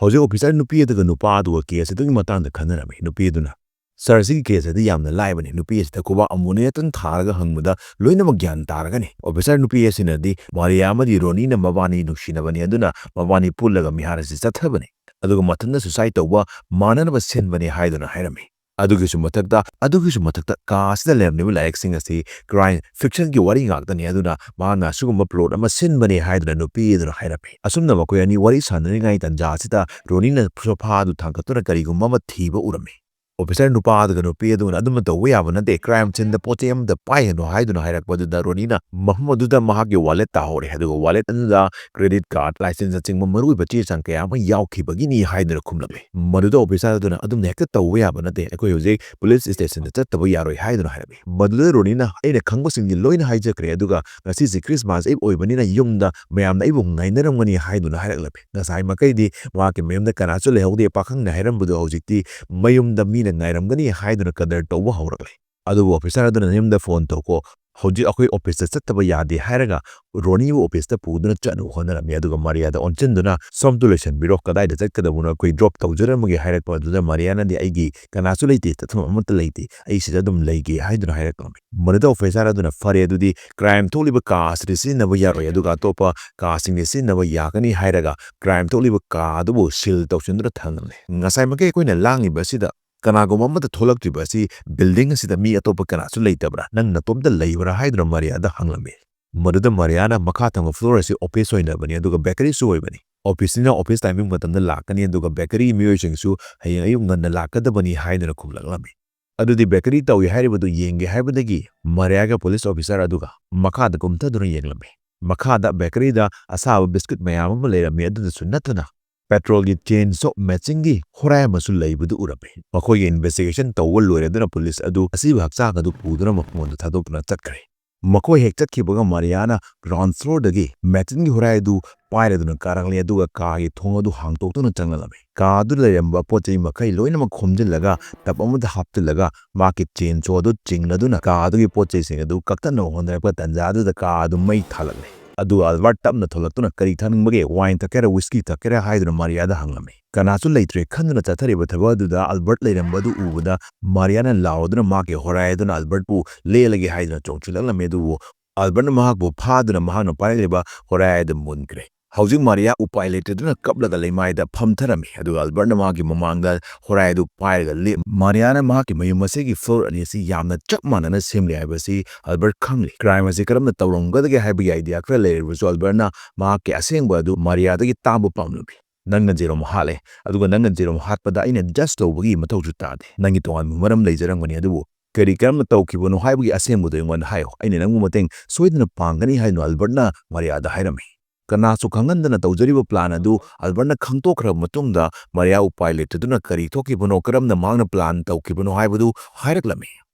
ꯍꯧꯖꯤꯛ ꯑꯣꯐꯤꯁꯥꯔ ꯅꯨꯄꯤ ꯑꯗꯨꯒ ꯅꯨꯄꯥ ꯑꯗꯨꯒ ꯀꯦꯁ ꯑꯗꯨꯒꯤ ꯃꯇꯥꯡꯗ ꯈꯟꯅꯔꯝꯃꯤ꯫ ꯅꯨꯄꯤ ꯑꯗꯨꯅ "ꯁꯥꯔ, ꯁꯤꯒꯤ ꯀꯦꯁ ꯑꯁꯤꯗꯤ ꯌꯥꯝꯅ ꯂꯥꯏꯕꯅꯤ꯫ ꯅꯨꯄꯤ ꯑꯁꯤꯗ ꯈꯨꯕꯥꯛ ꯑꯃꯨꯛ ꯑꯅꯤꯔꯛꯇꯪ ꯊꯥꯔꯒ ꯍꯪꯕꯗ ꯂꯣꯏꯅꯃꯛ ꯒ꯭ꯌꯥꯟ ꯇꯥꯔꯒꯅꯤ꯫ ꯑꯣꯐꯤꯁꯥꯔ ꯅꯨꯄꯤ ꯑꯁꯤꯅꯗꯤ ꯃꯥꯔꯤꯌꯥ ꯑꯃꯗꯤ ꯔꯣꯅꯤꯅ ꯃꯕꯥꯅꯤ ꯅꯨꯡꯁꯤꯅꯕꯅꯤ, ꯑꯗꯨꯅ ꯃꯕꯥꯅꯤ ꯄꯨꯜꯂꯒ ꯃꯤꯍꯥꯠ ꯑꯁꯤ ꯆꯠꯊꯕꯅꯤ꯫ ꯑꯗꯨꯒ ꯃꯊꯟꯇ ꯁꯨꯁꯥꯏꯗ ꯇꯧꯕ ꯃꯥꯟꯅꯅꯕ ꯁꯤꯟꯕꯅꯤ" ꯍꯥꯏꯗꯨꯅ ꯍꯥꯏꯔꯝꯃꯤ꯫ ꯑꯗꯨꯒꯤꯁꯨ ꯃꯊꯛꯇ, ꯑꯗꯨꯒꯤꯁꯨ ꯃꯊꯛꯇ ꯀꯥ ꯑꯁꯤꯗ ꯂꯩꯔꯝꯂꯤꯕ ꯂꯥꯏꯔꯤꯛꯁꯤꯡ ꯑꯁꯤ ꯀ꯭ꯔꯥꯏꯝ ꯐꯤꯛꯁꯟꯒꯤ ꯋꯥꯔꯤ ꯉꯥꯛꯇꯅꯤ, ꯑꯗꯨꯅ ꯃꯍꯥꯛꯅ ꯑꯁꯤꯒꯨꯝꯕ ꯄ꯭ꯂꯣꯠ ꯑꯃ ꯁꯤꯟꯕꯅꯤ ꯍꯥꯏꯗꯨꯅ ꯅꯨꯄꯤ ꯑꯗꯨꯅ ꯍꯥꯏꯔꯝꯃꯤ꯫ ꯑꯁꯨꯝꯅ ꯃꯈꯣꯏ ꯑꯅꯤ ꯋꯥꯔꯤ ꯁꯥꯟꯅꯔꯤꯉꯩ ꯇꯥꯟꯖꯥ ꯑꯁꯤꯗ ꯔꯣꯅꯤꯅ ꯁꯣꯐꯥ ꯑꯗꯨ ꯊꯥꯡꯒꯠꯇꯨꯅ ꯀꯔꯤꯒꯨꯝꯕ ꯑꯃ ꯊꯤꯕ ꯎꯔꯝꯃꯤ꯫ ꯑꯣꯐꯤꯁꯥꯔ ꯅꯨꯄꯥ ꯑꯗꯨꯒ ꯅꯨꯄꯤ ꯑꯗꯨꯅ "ꯑꯗꯨꯝꯅ ꯇꯧꯕ ꯌꯥꯕ ꯅꯠꯇꯦ, ꯀ꯭ꯔꯥꯏꯝ ꯁꯤꯟꯗ ꯄꯣꯠ ꯆꯩ ꯑꯃꯠꯇ ꯄꯥꯏꯒꯅꯨ" ꯍꯥꯏꯗꯨꯅ ꯍꯥꯏꯔꯛꯄ ꯑꯗꯨꯗ ꯔꯣꯅꯤꯅ ꯃꯐꯝ ꯑꯗꯨꯗ ꯃꯍꯥꯛꯀꯤ ꯋꯥꯂꯦꯠ ꯇꯥꯍꯧꯔꯦ, ꯑꯗꯨꯒ ꯋꯥꯂꯦꯠ ꯑꯗꯨꯗ ꯀ꯭ꯔꯦꯗꯤꯠ ꯀꯥꯔꯗ, ꯂꯥꯏꯁꯦꯟꯁꯅꯆꯤꯡꯕ ꯃꯔꯨꯑꯣꯏꯕ ꯆꯦ ꯆꯥꯡ ꯀꯌꯥ ꯑꯃ ꯌꯥꯎꯈꯤꯕꯒꯤꯅꯤ ꯍꯥꯏꯗꯨꯅ ꯈꯨꯝꯂꯝꯃꯤ꯫ ꯃꯗꯨꯗ ꯑꯣꯐꯤꯁꯥꯔ ꯑꯗꯨꯅ "ꯑꯗꯨꯝꯅ ꯍꯦꯛꯇ ꯇꯧꯕ ꯌꯥꯕ ꯅꯠꯇꯦ, ꯑꯩꯈꯣꯏ ꯍꯧꯖꯤꯛ ꯄꯨꯂꯤꯁ ꯁ꯭ꯇꯦꯁꯟꯗ ꯆꯠꯇꯕ ꯌꯥꯔꯣꯏ" ꯍꯥꯏꯗꯨꯅ ꯍꯥꯏꯔꯝꯃꯤ꯫ ꯃꯗꯨꯗ ꯔꯣꯅꯤꯅ "ꯑꯩꯅ ꯈꯪꯕꯁꯤꯡꯗꯤ ꯂꯣꯏꯅ ꯍꯥꯏꯖꯈ꯭ꯔꯦ, ꯑꯗꯨꯒ ꯉꯁꯤꯁꯦ ꯈ꯭ꯔꯤꯁꯃꯥꯁ ꯏꯚ ꯑꯣꯏꯕꯅꯤꯅ ꯌꯨꯝꯗ ꯃꯌꯥꯝꯅ ꯑꯩꯕꯨ ꯉꯥꯏꯅꯔꯝꯒꯅꯤ" ꯍꯥꯏꯗꯨꯅ ꯍꯥꯏꯔꯛꯂꯝꯃꯤ꯫ ꯉꯁꯥꯏ ꯃꯈꯩꯗꯤ ꯃꯍꯥꯛꯀꯤ ꯃꯌꯨꯝꯗ ꯀꯅꯥꯁꯨ ꯂꯩꯍꯧꯗꯦ, ꯄꯥꯈꯪꯅ ꯍꯥꯏꯔꯝꯕꯗꯣ ꯍꯧꯖꯤꯛꯇꯤ ꯃꯌꯨꯝꯗ ꯃꯤꯅ ꯉꯥꯏꯔꯝꯒꯅꯤ ꯍꯥꯏꯗꯨꯅ ꯀꯗꯔ ꯇꯧꯕ ꯍꯧꯔꯛꯂꯦ꯫ ꯑꯗꯨꯕꯨ ꯑꯣꯐꯤꯁꯥꯔ ꯑꯗꯨꯅ "ꯅꯌꯨꯝꯗ ꯐꯣꯟ ꯇꯧꯀꯣ, ꯍꯧꯖꯤꯛ ꯑꯩꯈꯣꯏ ꯑꯣꯐꯤꯁꯇ ꯆꯠꯇꯕ ꯌꯥꯗꯦ" ꯍꯥꯏꯔꯒ ꯔꯣꯅꯤꯕꯨ ꯑꯣꯐꯤꯁꯇ ꯄꯨꯗꯨꯅ ꯆꯠꯅꯕ ꯍꯣꯠꯅꯔꯝꯃꯤ꯫ ꯑꯗꯨꯒ ꯃꯥꯔꯤꯌꯥꯗ ꯑꯣꯟꯁꯤꯟꯗꯨꯅ "ꯁꯣꯝꯗ ꯂꯣꯏꯁꯤꯟꯕꯤꯔꯣ, ꯀꯗꯥꯏꯗ ꯆꯠꯀꯗꯕꯅꯣ ꯑꯩꯈꯣꯏ ꯗ꯭ꯔꯣꯞ ꯇꯧꯖꯔꯝꯃꯒꯦ" ꯍꯥꯏꯔꯛꯄ ꯑꯗꯨꯗ ꯃꯥꯔꯤꯌꯥꯅꯗꯤ "ꯑꯩꯒꯤ ꯀꯅꯥꯁꯨ ꯂꯩꯇꯦ, ꯆꯠꯐꯝ ꯑꯃꯠꯇ ꯂꯩꯇꯦ, ꯑꯩ ꯁꯤꯗ ꯑꯗꯨꯝ ꯂꯩꯒꯦ" ꯍꯥꯏꯗꯨꯅ ꯍꯥꯏꯔꯛꯂꯝꯃꯤ꯫ ꯃꯗꯨꯗ ꯑꯣꯐꯤꯁꯥꯔ ꯑꯗꯨꯅ "ꯐꯔꯦ, ꯑꯗꯨꯗꯤ ꯀ꯭ꯔꯥꯏꯝ ꯊꯣꯛꯂꯤꯕ ꯀꯥ ꯑꯁꯤꯗꯤ ꯁꯤꯖꯤꯟꯅꯕ ꯌꯥꯔꯣꯏ, ꯑꯗꯨꯒ ꯑꯇꯣꯞꯄ ꯀꯥꯁꯤꯡꯗꯤ ꯁꯤꯖꯤꯟꯅꯕ ꯌꯥꯒꯅꯤ" ꯍꯥꯏꯔꯒ ꯀ꯭ꯔꯥꯏꯝ ꯊꯣꯛꯂꯤꯕ ꯀꯥ ꯑꯗꯨꯕꯨ ꯁꯤꯜ ꯇꯧꯁꯤꯟꯗꯨꯅ ꯊꯝꯂꯝꯃꯤ꯫ ꯉꯁꯥꯏꯃꯛꯀꯤ ꯑꯩꯈꯣꯏꯅ ꯂꯥꯡꯂꯤꯕ ꯑꯁꯤꯗ ꯀꯅꯥꯒꯨꯝꯕ ꯑꯃꯠꯇ ꯊꯣꯛꯂꯛꯇ꯭ꯔꯤꯕ ꯑꯁꯤ ꯕꯤꯜꯗꯤꯡ ꯑꯁꯤꯗ ꯃꯤ ꯑꯇꯣꯞꯄ ꯀꯅꯥꯁꯨ ꯂꯩꯇꯕ꯭ꯔꯥ? ꯅꯪ ꯅꯇꯣꯝꯇ ꯂꯩꯕ꯭ꯔꯥ?" ꯍꯥꯏꯗꯨꯅ ꯃꯥꯔꯤꯌꯥꯗ ꯍꯪꯂꯝꯃꯤ꯫ ꯃꯗꯨꯗ ꯃꯥꯔꯤꯌꯥꯅ "ꯃꯈꯥ ꯊꯪꯕ ꯐ꯭ꯂꯣꯔ ꯑꯁꯤ ꯑꯣꯐꯤꯁ ꯑꯣꯏꯅꯕꯅꯤ, ꯑꯗꯨꯒ ꯕꯦꯀꯔꯤꯁꯨ ꯑꯣꯏꯕꯅꯤ꯫ ꯑꯣꯐꯤꯁꯅꯤꯅ ꯑꯣꯐꯤꯁ ꯇꯥꯏꯃꯤꯡ ꯃꯇꯝꯗ ꯂꯥꯛꯀꯅꯤ, ꯑꯗꯨꯒ ꯕꯦꯀꯔꯤ ꯃꯤꯑꯣꯏꯁꯤꯡꯁꯨ ꯍꯌꯦꯡ ꯑꯌꯨꯛ ꯉꯟꯅ ꯂꯥꯛꯀꯗꯕꯅꯤ" ꯍꯥꯏꯗꯨꯅ ꯈꯨꯝꯂꯛꯂꯝꯃꯤ꯫ "ꯑꯗꯨꯗꯤ ꯕꯦꯀꯔꯤ ꯇꯧꯏ ꯍꯥꯏꯔꯤꯕꯗꯨ ꯌꯦꯡꯒꯦ" ꯍꯥꯏꯕꯗꯒꯤ ꯃꯥꯔꯤꯌꯥꯒ ꯄꯨꯂꯤꯁ ꯑꯣꯐꯤꯁꯥꯔ ꯑꯗꯨꯒ ꯃꯈꯥꯗ ꯀꯨꯝꯊꯗꯨꯅ ꯌꯦꯡꯂꯝꯃꯤ꯫ ꯃꯈꯥꯗ ꯕꯦꯀꯔꯤꯗ ꯑꯁꯥꯕ ꯕꯤꯁꯀꯨꯠ ꯃꯌꯥꯝ ꯑꯃ ꯂꯩꯔꯝꯃꯤ꯫ ꯑꯗꯨꯗꯁꯨ ꯅꯠꯇꯅ ꯄꯦꯇ꯭ꯔꯣꯜꯒꯤ ꯆꯦꯟ ꯁꯣꯞ ꯃꯦꯆꯤꯟꯒꯤ ꯍꯣꯔꯥꯏ ꯑꯃꯁꯨ ꯂꯩꯕꯗꯨ ꯎꯔꯝꯃꯤ꯫ ꯃꯈꯣꯏꯒꯤ ꯏꯟꯚꯦꯁꯇꯤꯒꯦꯁꯟ ꯇꯧꯕ ꯂꯣꯏꯔꯗꯨꯅ ꯄꯨꯂꯤꯁ ꯑꯗꯨ ꯑꯁꯤꯕ ꯍꯛꯆꯥꯡ ꯑꯗꯨ ꯄꯨꯗꯨꯅ ꯃꯐꯝ ꯑꯗꯨ ꯊꯥꯗꯣꯛꯇꯨꯅ ꯆꯠꯈ꯭ꯔꯦ꯫ ꯃꯈꯣꯏ ꯍꯦꯛ ꯆꯠꯈꯤꯕꯒ ꯃꯥꯔꯤꯌꯥꯅ ꯒ꯭ꯔꯥꯎꯟ ꯐ꯭ꯂꯣꯔꯗꯒꯤ ꯃꯦꯆꯤꯟꯒꯤ ꯍꯣꯔꯥꯏ ꯑꯗꯨ ꯄꯥꯏꯔꯗꯨꯅ ꯀꯥꯔꯛꯂꯦ, ꯑꯗꯨꯒ ꯀꯥꯒꯤ ꯊꯣꯡ ꯑꯗꯨ ꯍꯥꯡꯇꯣꯛꯇꯨꯅ ꯆꯪꯂꯛꯂꯝꯃꯤ꯫ ꯀꯥ ꯑꯗꯨ ꯂꯩꯔꯝꯕ ꯄꯣꯠ ꯆꯩ ꯃꯈꯩ ꯂꯣꯏꯅꯃꯛ ꯈꯣꯝꯖꯤꯜꯂꯒ ꯇꯞ ꯑꯃꯗ ꯍꯥꯞꯆꯤꯜꯂꯒ ꯃꯍꯥꯛꯀꯤ ꯆꯦꯟ ꯁꯣ ꯑꯗꯨ ꯆꯤꯡꯂꯗꯨꯅ ꯀꯥ ꯑꯗꯨꯒꯤ ꯄꯣꯠ ꯆꯩꯁꯤꯡ ꯑꯗꯨ ꯀꯛꯊꯠꯅꯕ ꯍꯣꯠꯅꯔꯛꯄ ꯇꯥꯟꯖꯥ ꯑꯗꯨꯗ ꯀꯥ ꯑꯗꯨ ꯃꯩ ꯊꯥꯜꯂꯛꯂꯦ꯫ ꯑꯗꯨꯒ ꯑꯜꯕꯔꯠ ꯇꯞꯅ ꯊꯣꯛꯂꯛꯇꯨꯅ "ꯀꯔꯤ ꯊꯛꯅꯤꯡꯕꯒꯦ? Wine ꯊꯛꯀꯦꯔꯥ, whisky ꯊꯛꯀꯦꯔꯥ?" ꯍꯥꯏꯗꯨꯅ ꯃꯥꯔꯤꯌꯥꯗ ꯍꯪꯂꯝꯃꯤ꯫ ꯀꯅꯥꯁꯨ ꯂꯩꯇ꯭ꯔꯦ ꯈꯟꯗꯨꯅ ꯆꯠꯊꯔꯤꯕ ꯊꯕꯛ ꯑꯗꯨꯗ ꯑꯜꯕꯔꯠ ꯂꯩꯔꯝꯕꯗꯨ ꯎꯕꯗ ꯃꯥꯔꯤꯌꯥꯅ ꯂꯥꯎꯗꯨꯅ ꯃꯍꯥꯛꯀꯤ ꯍꯣꯔꯥꯏ ꯑꯗꯨꯅ ꯑꯜꯕꯔꯠꯄꯨ ꯂꯦꯜꯂꯒꯦ ꯍꯥꯏꯗꯨꯅ ꯆꯣꯡꯁꯤꯜꯂꯛꯂꯝꯃꯤ꯫ ꯑꯗꯨꯕꯨ ꯑꯜꯕꯔꯠꯅ ꯃꯍꯥꯛꯄꯨ ꯐꯥꯗꯨꯅ ꯃꯍꯥꯛꯅ ꯄꯥꯏꯔꯛꯂꯤꯕ ꯍꯣꯔꯥꯏ ꯑꯗꯨ ꯃꯨꯟꯈ꯭ꯔꯦ꯫ ꯍꯧꯖꯤꯛ ꯃꯥꯔꯤꯌꯥ ꯎꯄꯥꯏ ꯂꯩꯇꯗꯨꯅ ꯀꯞꯂꯒ ꯂꯩꯃꯥꯏꯗ ꯐꯝꯊꯔꯝꯃꯤ꯫ ꯑꯗꯨꯒ ꯑꯜꯕꯔꯠꯅ ꯃꯍꯥꯛꯀꯤ ꯃꯃꯥꯡꯗ ꯍꯣꯔꯥꯏ ꯑꯗꯨ ꯄꯥꯏꯔꯒ ꯂꯦꯞ-, ꯃꯥꯔꯤꯌꯥꯅ ꯃꯍꯥꯛꯀꯤ ꯃꯌꯨꯝ ꯑꯁꯤꯒꯤ ꯐ꯭ꯂꯣꯔ ꯑꯅꯤ ꯑꯁꯤ ꯌꯥꯝꯅ ꯆꯞ ꯃꯥꯟꯅꯅ ꯁꯦꯝꯂꯤ ꯍꯥꯏꯕꯁꯤ ꯑꯜꯕꯔꯠ ꯈꯪꯂꯤ꯫ ꯀ꯭ꯔꯥꯏꯝ ꯑꯁꯤ ꯀꯔꯝꯅ ꯇꯧꯔꯝꯒꯗꯒꯦ ꯍꯥꯏꯕꯒꯤ ꯑꯥꯏꯗꯤꯌꯥ ꯈꯔ ꯂꯩꯔꯕꯁꯨ ꯑꯜꯕꯔꯠꯅ ꯃꯍꯥꯛꯀꯤ ꯑꯁꯦꯡꯕ ꯑꯗꯨ ꯃꯥꯔꯤꯌꯥꯗꯒꯤ ꯇꯥꯕ ꯄꯥꯝꯂꯝꯃꯤ꯫ "ꯅꯪꯅ ꯖꯦꯔꯣꯝ ꯍꯥꯠꯂꯦ, ꯑꯗꯨꯒ ꯅꯪꯅ ꯖꯦꯔꯣꯝ ꯍꯥꯠꯄꯗ ꯑꯩꯅ ꯖꯁ ꯇꯧꯕꯒꯤ ꯃꯊꯧꯁꯨ ꯇꯥꯗꯦ꯫ ꯅꯪꯒꯤ ꯇꯣꯉꯥꯟꯕ ꯃꯔꯝ ꯂꯩꯖꯔꯝꯒꯅꯤ, ꯑꯗꯨꯕꯨ ꯀꯔꯤ ꯀꯔꯝꯅ ꯇꯧꯈꯤꯕꯅꯣ ꯍꯥꯏꯕꯒꯤ ꯑꯁꯦꯡꯕꯗꯨ ꯑꯩꯉꯣꯟꯗ ꯍꯥꯏꯌꯨ꯫ ꯑꯩꯅ ꯅꯪꯕꯨ ꯃꯇꯦꯡ ꯁꯣꯏꯗꯅ ꯄꯥꯡꯒꯅꯤ" ꯍꯥꯏꯗꯨꯅ ꯑꯜꯕꯔꯠꯅ ꯃꯥꯔꯤꯌꯥꯗ ꯍꯥꯏꯔꯝꯃꯤ꯫ ꯀꯅꯥꯁꯨ ꯈꯪꯍꯟꯗꯅ ꯇꯧꯖꯔꯤꯕ ꯄ꯭ꯂꯥꯟ ꯑꯗꯨ ꯑꯜꯕꯔꯠꯅ ꯈꯪꯗꯣꯛꯈ꯭ꯔꯕ ꯃꯇꯨꯡꯗ ꯃꯥꯔꯤꯌꯥ ꯎꯄꯥꯏ ꯂꯩꯇꯗꯨꯅ ꯀꯔꯤ ꯊꯣꯛꯈꯤꯕꯅꯣ, ꯀꯔꯝꯅ ꯃꯍꯥꯛꯅ ꯄ꯭ꯂꯥꯟ ꯇꯧꯈꯤꯕꯅꯣ ꯍꯥꯏꯕꯗꯨ ꯍꯥꯏꯔꯛꯂꯝꯃꯤ꯫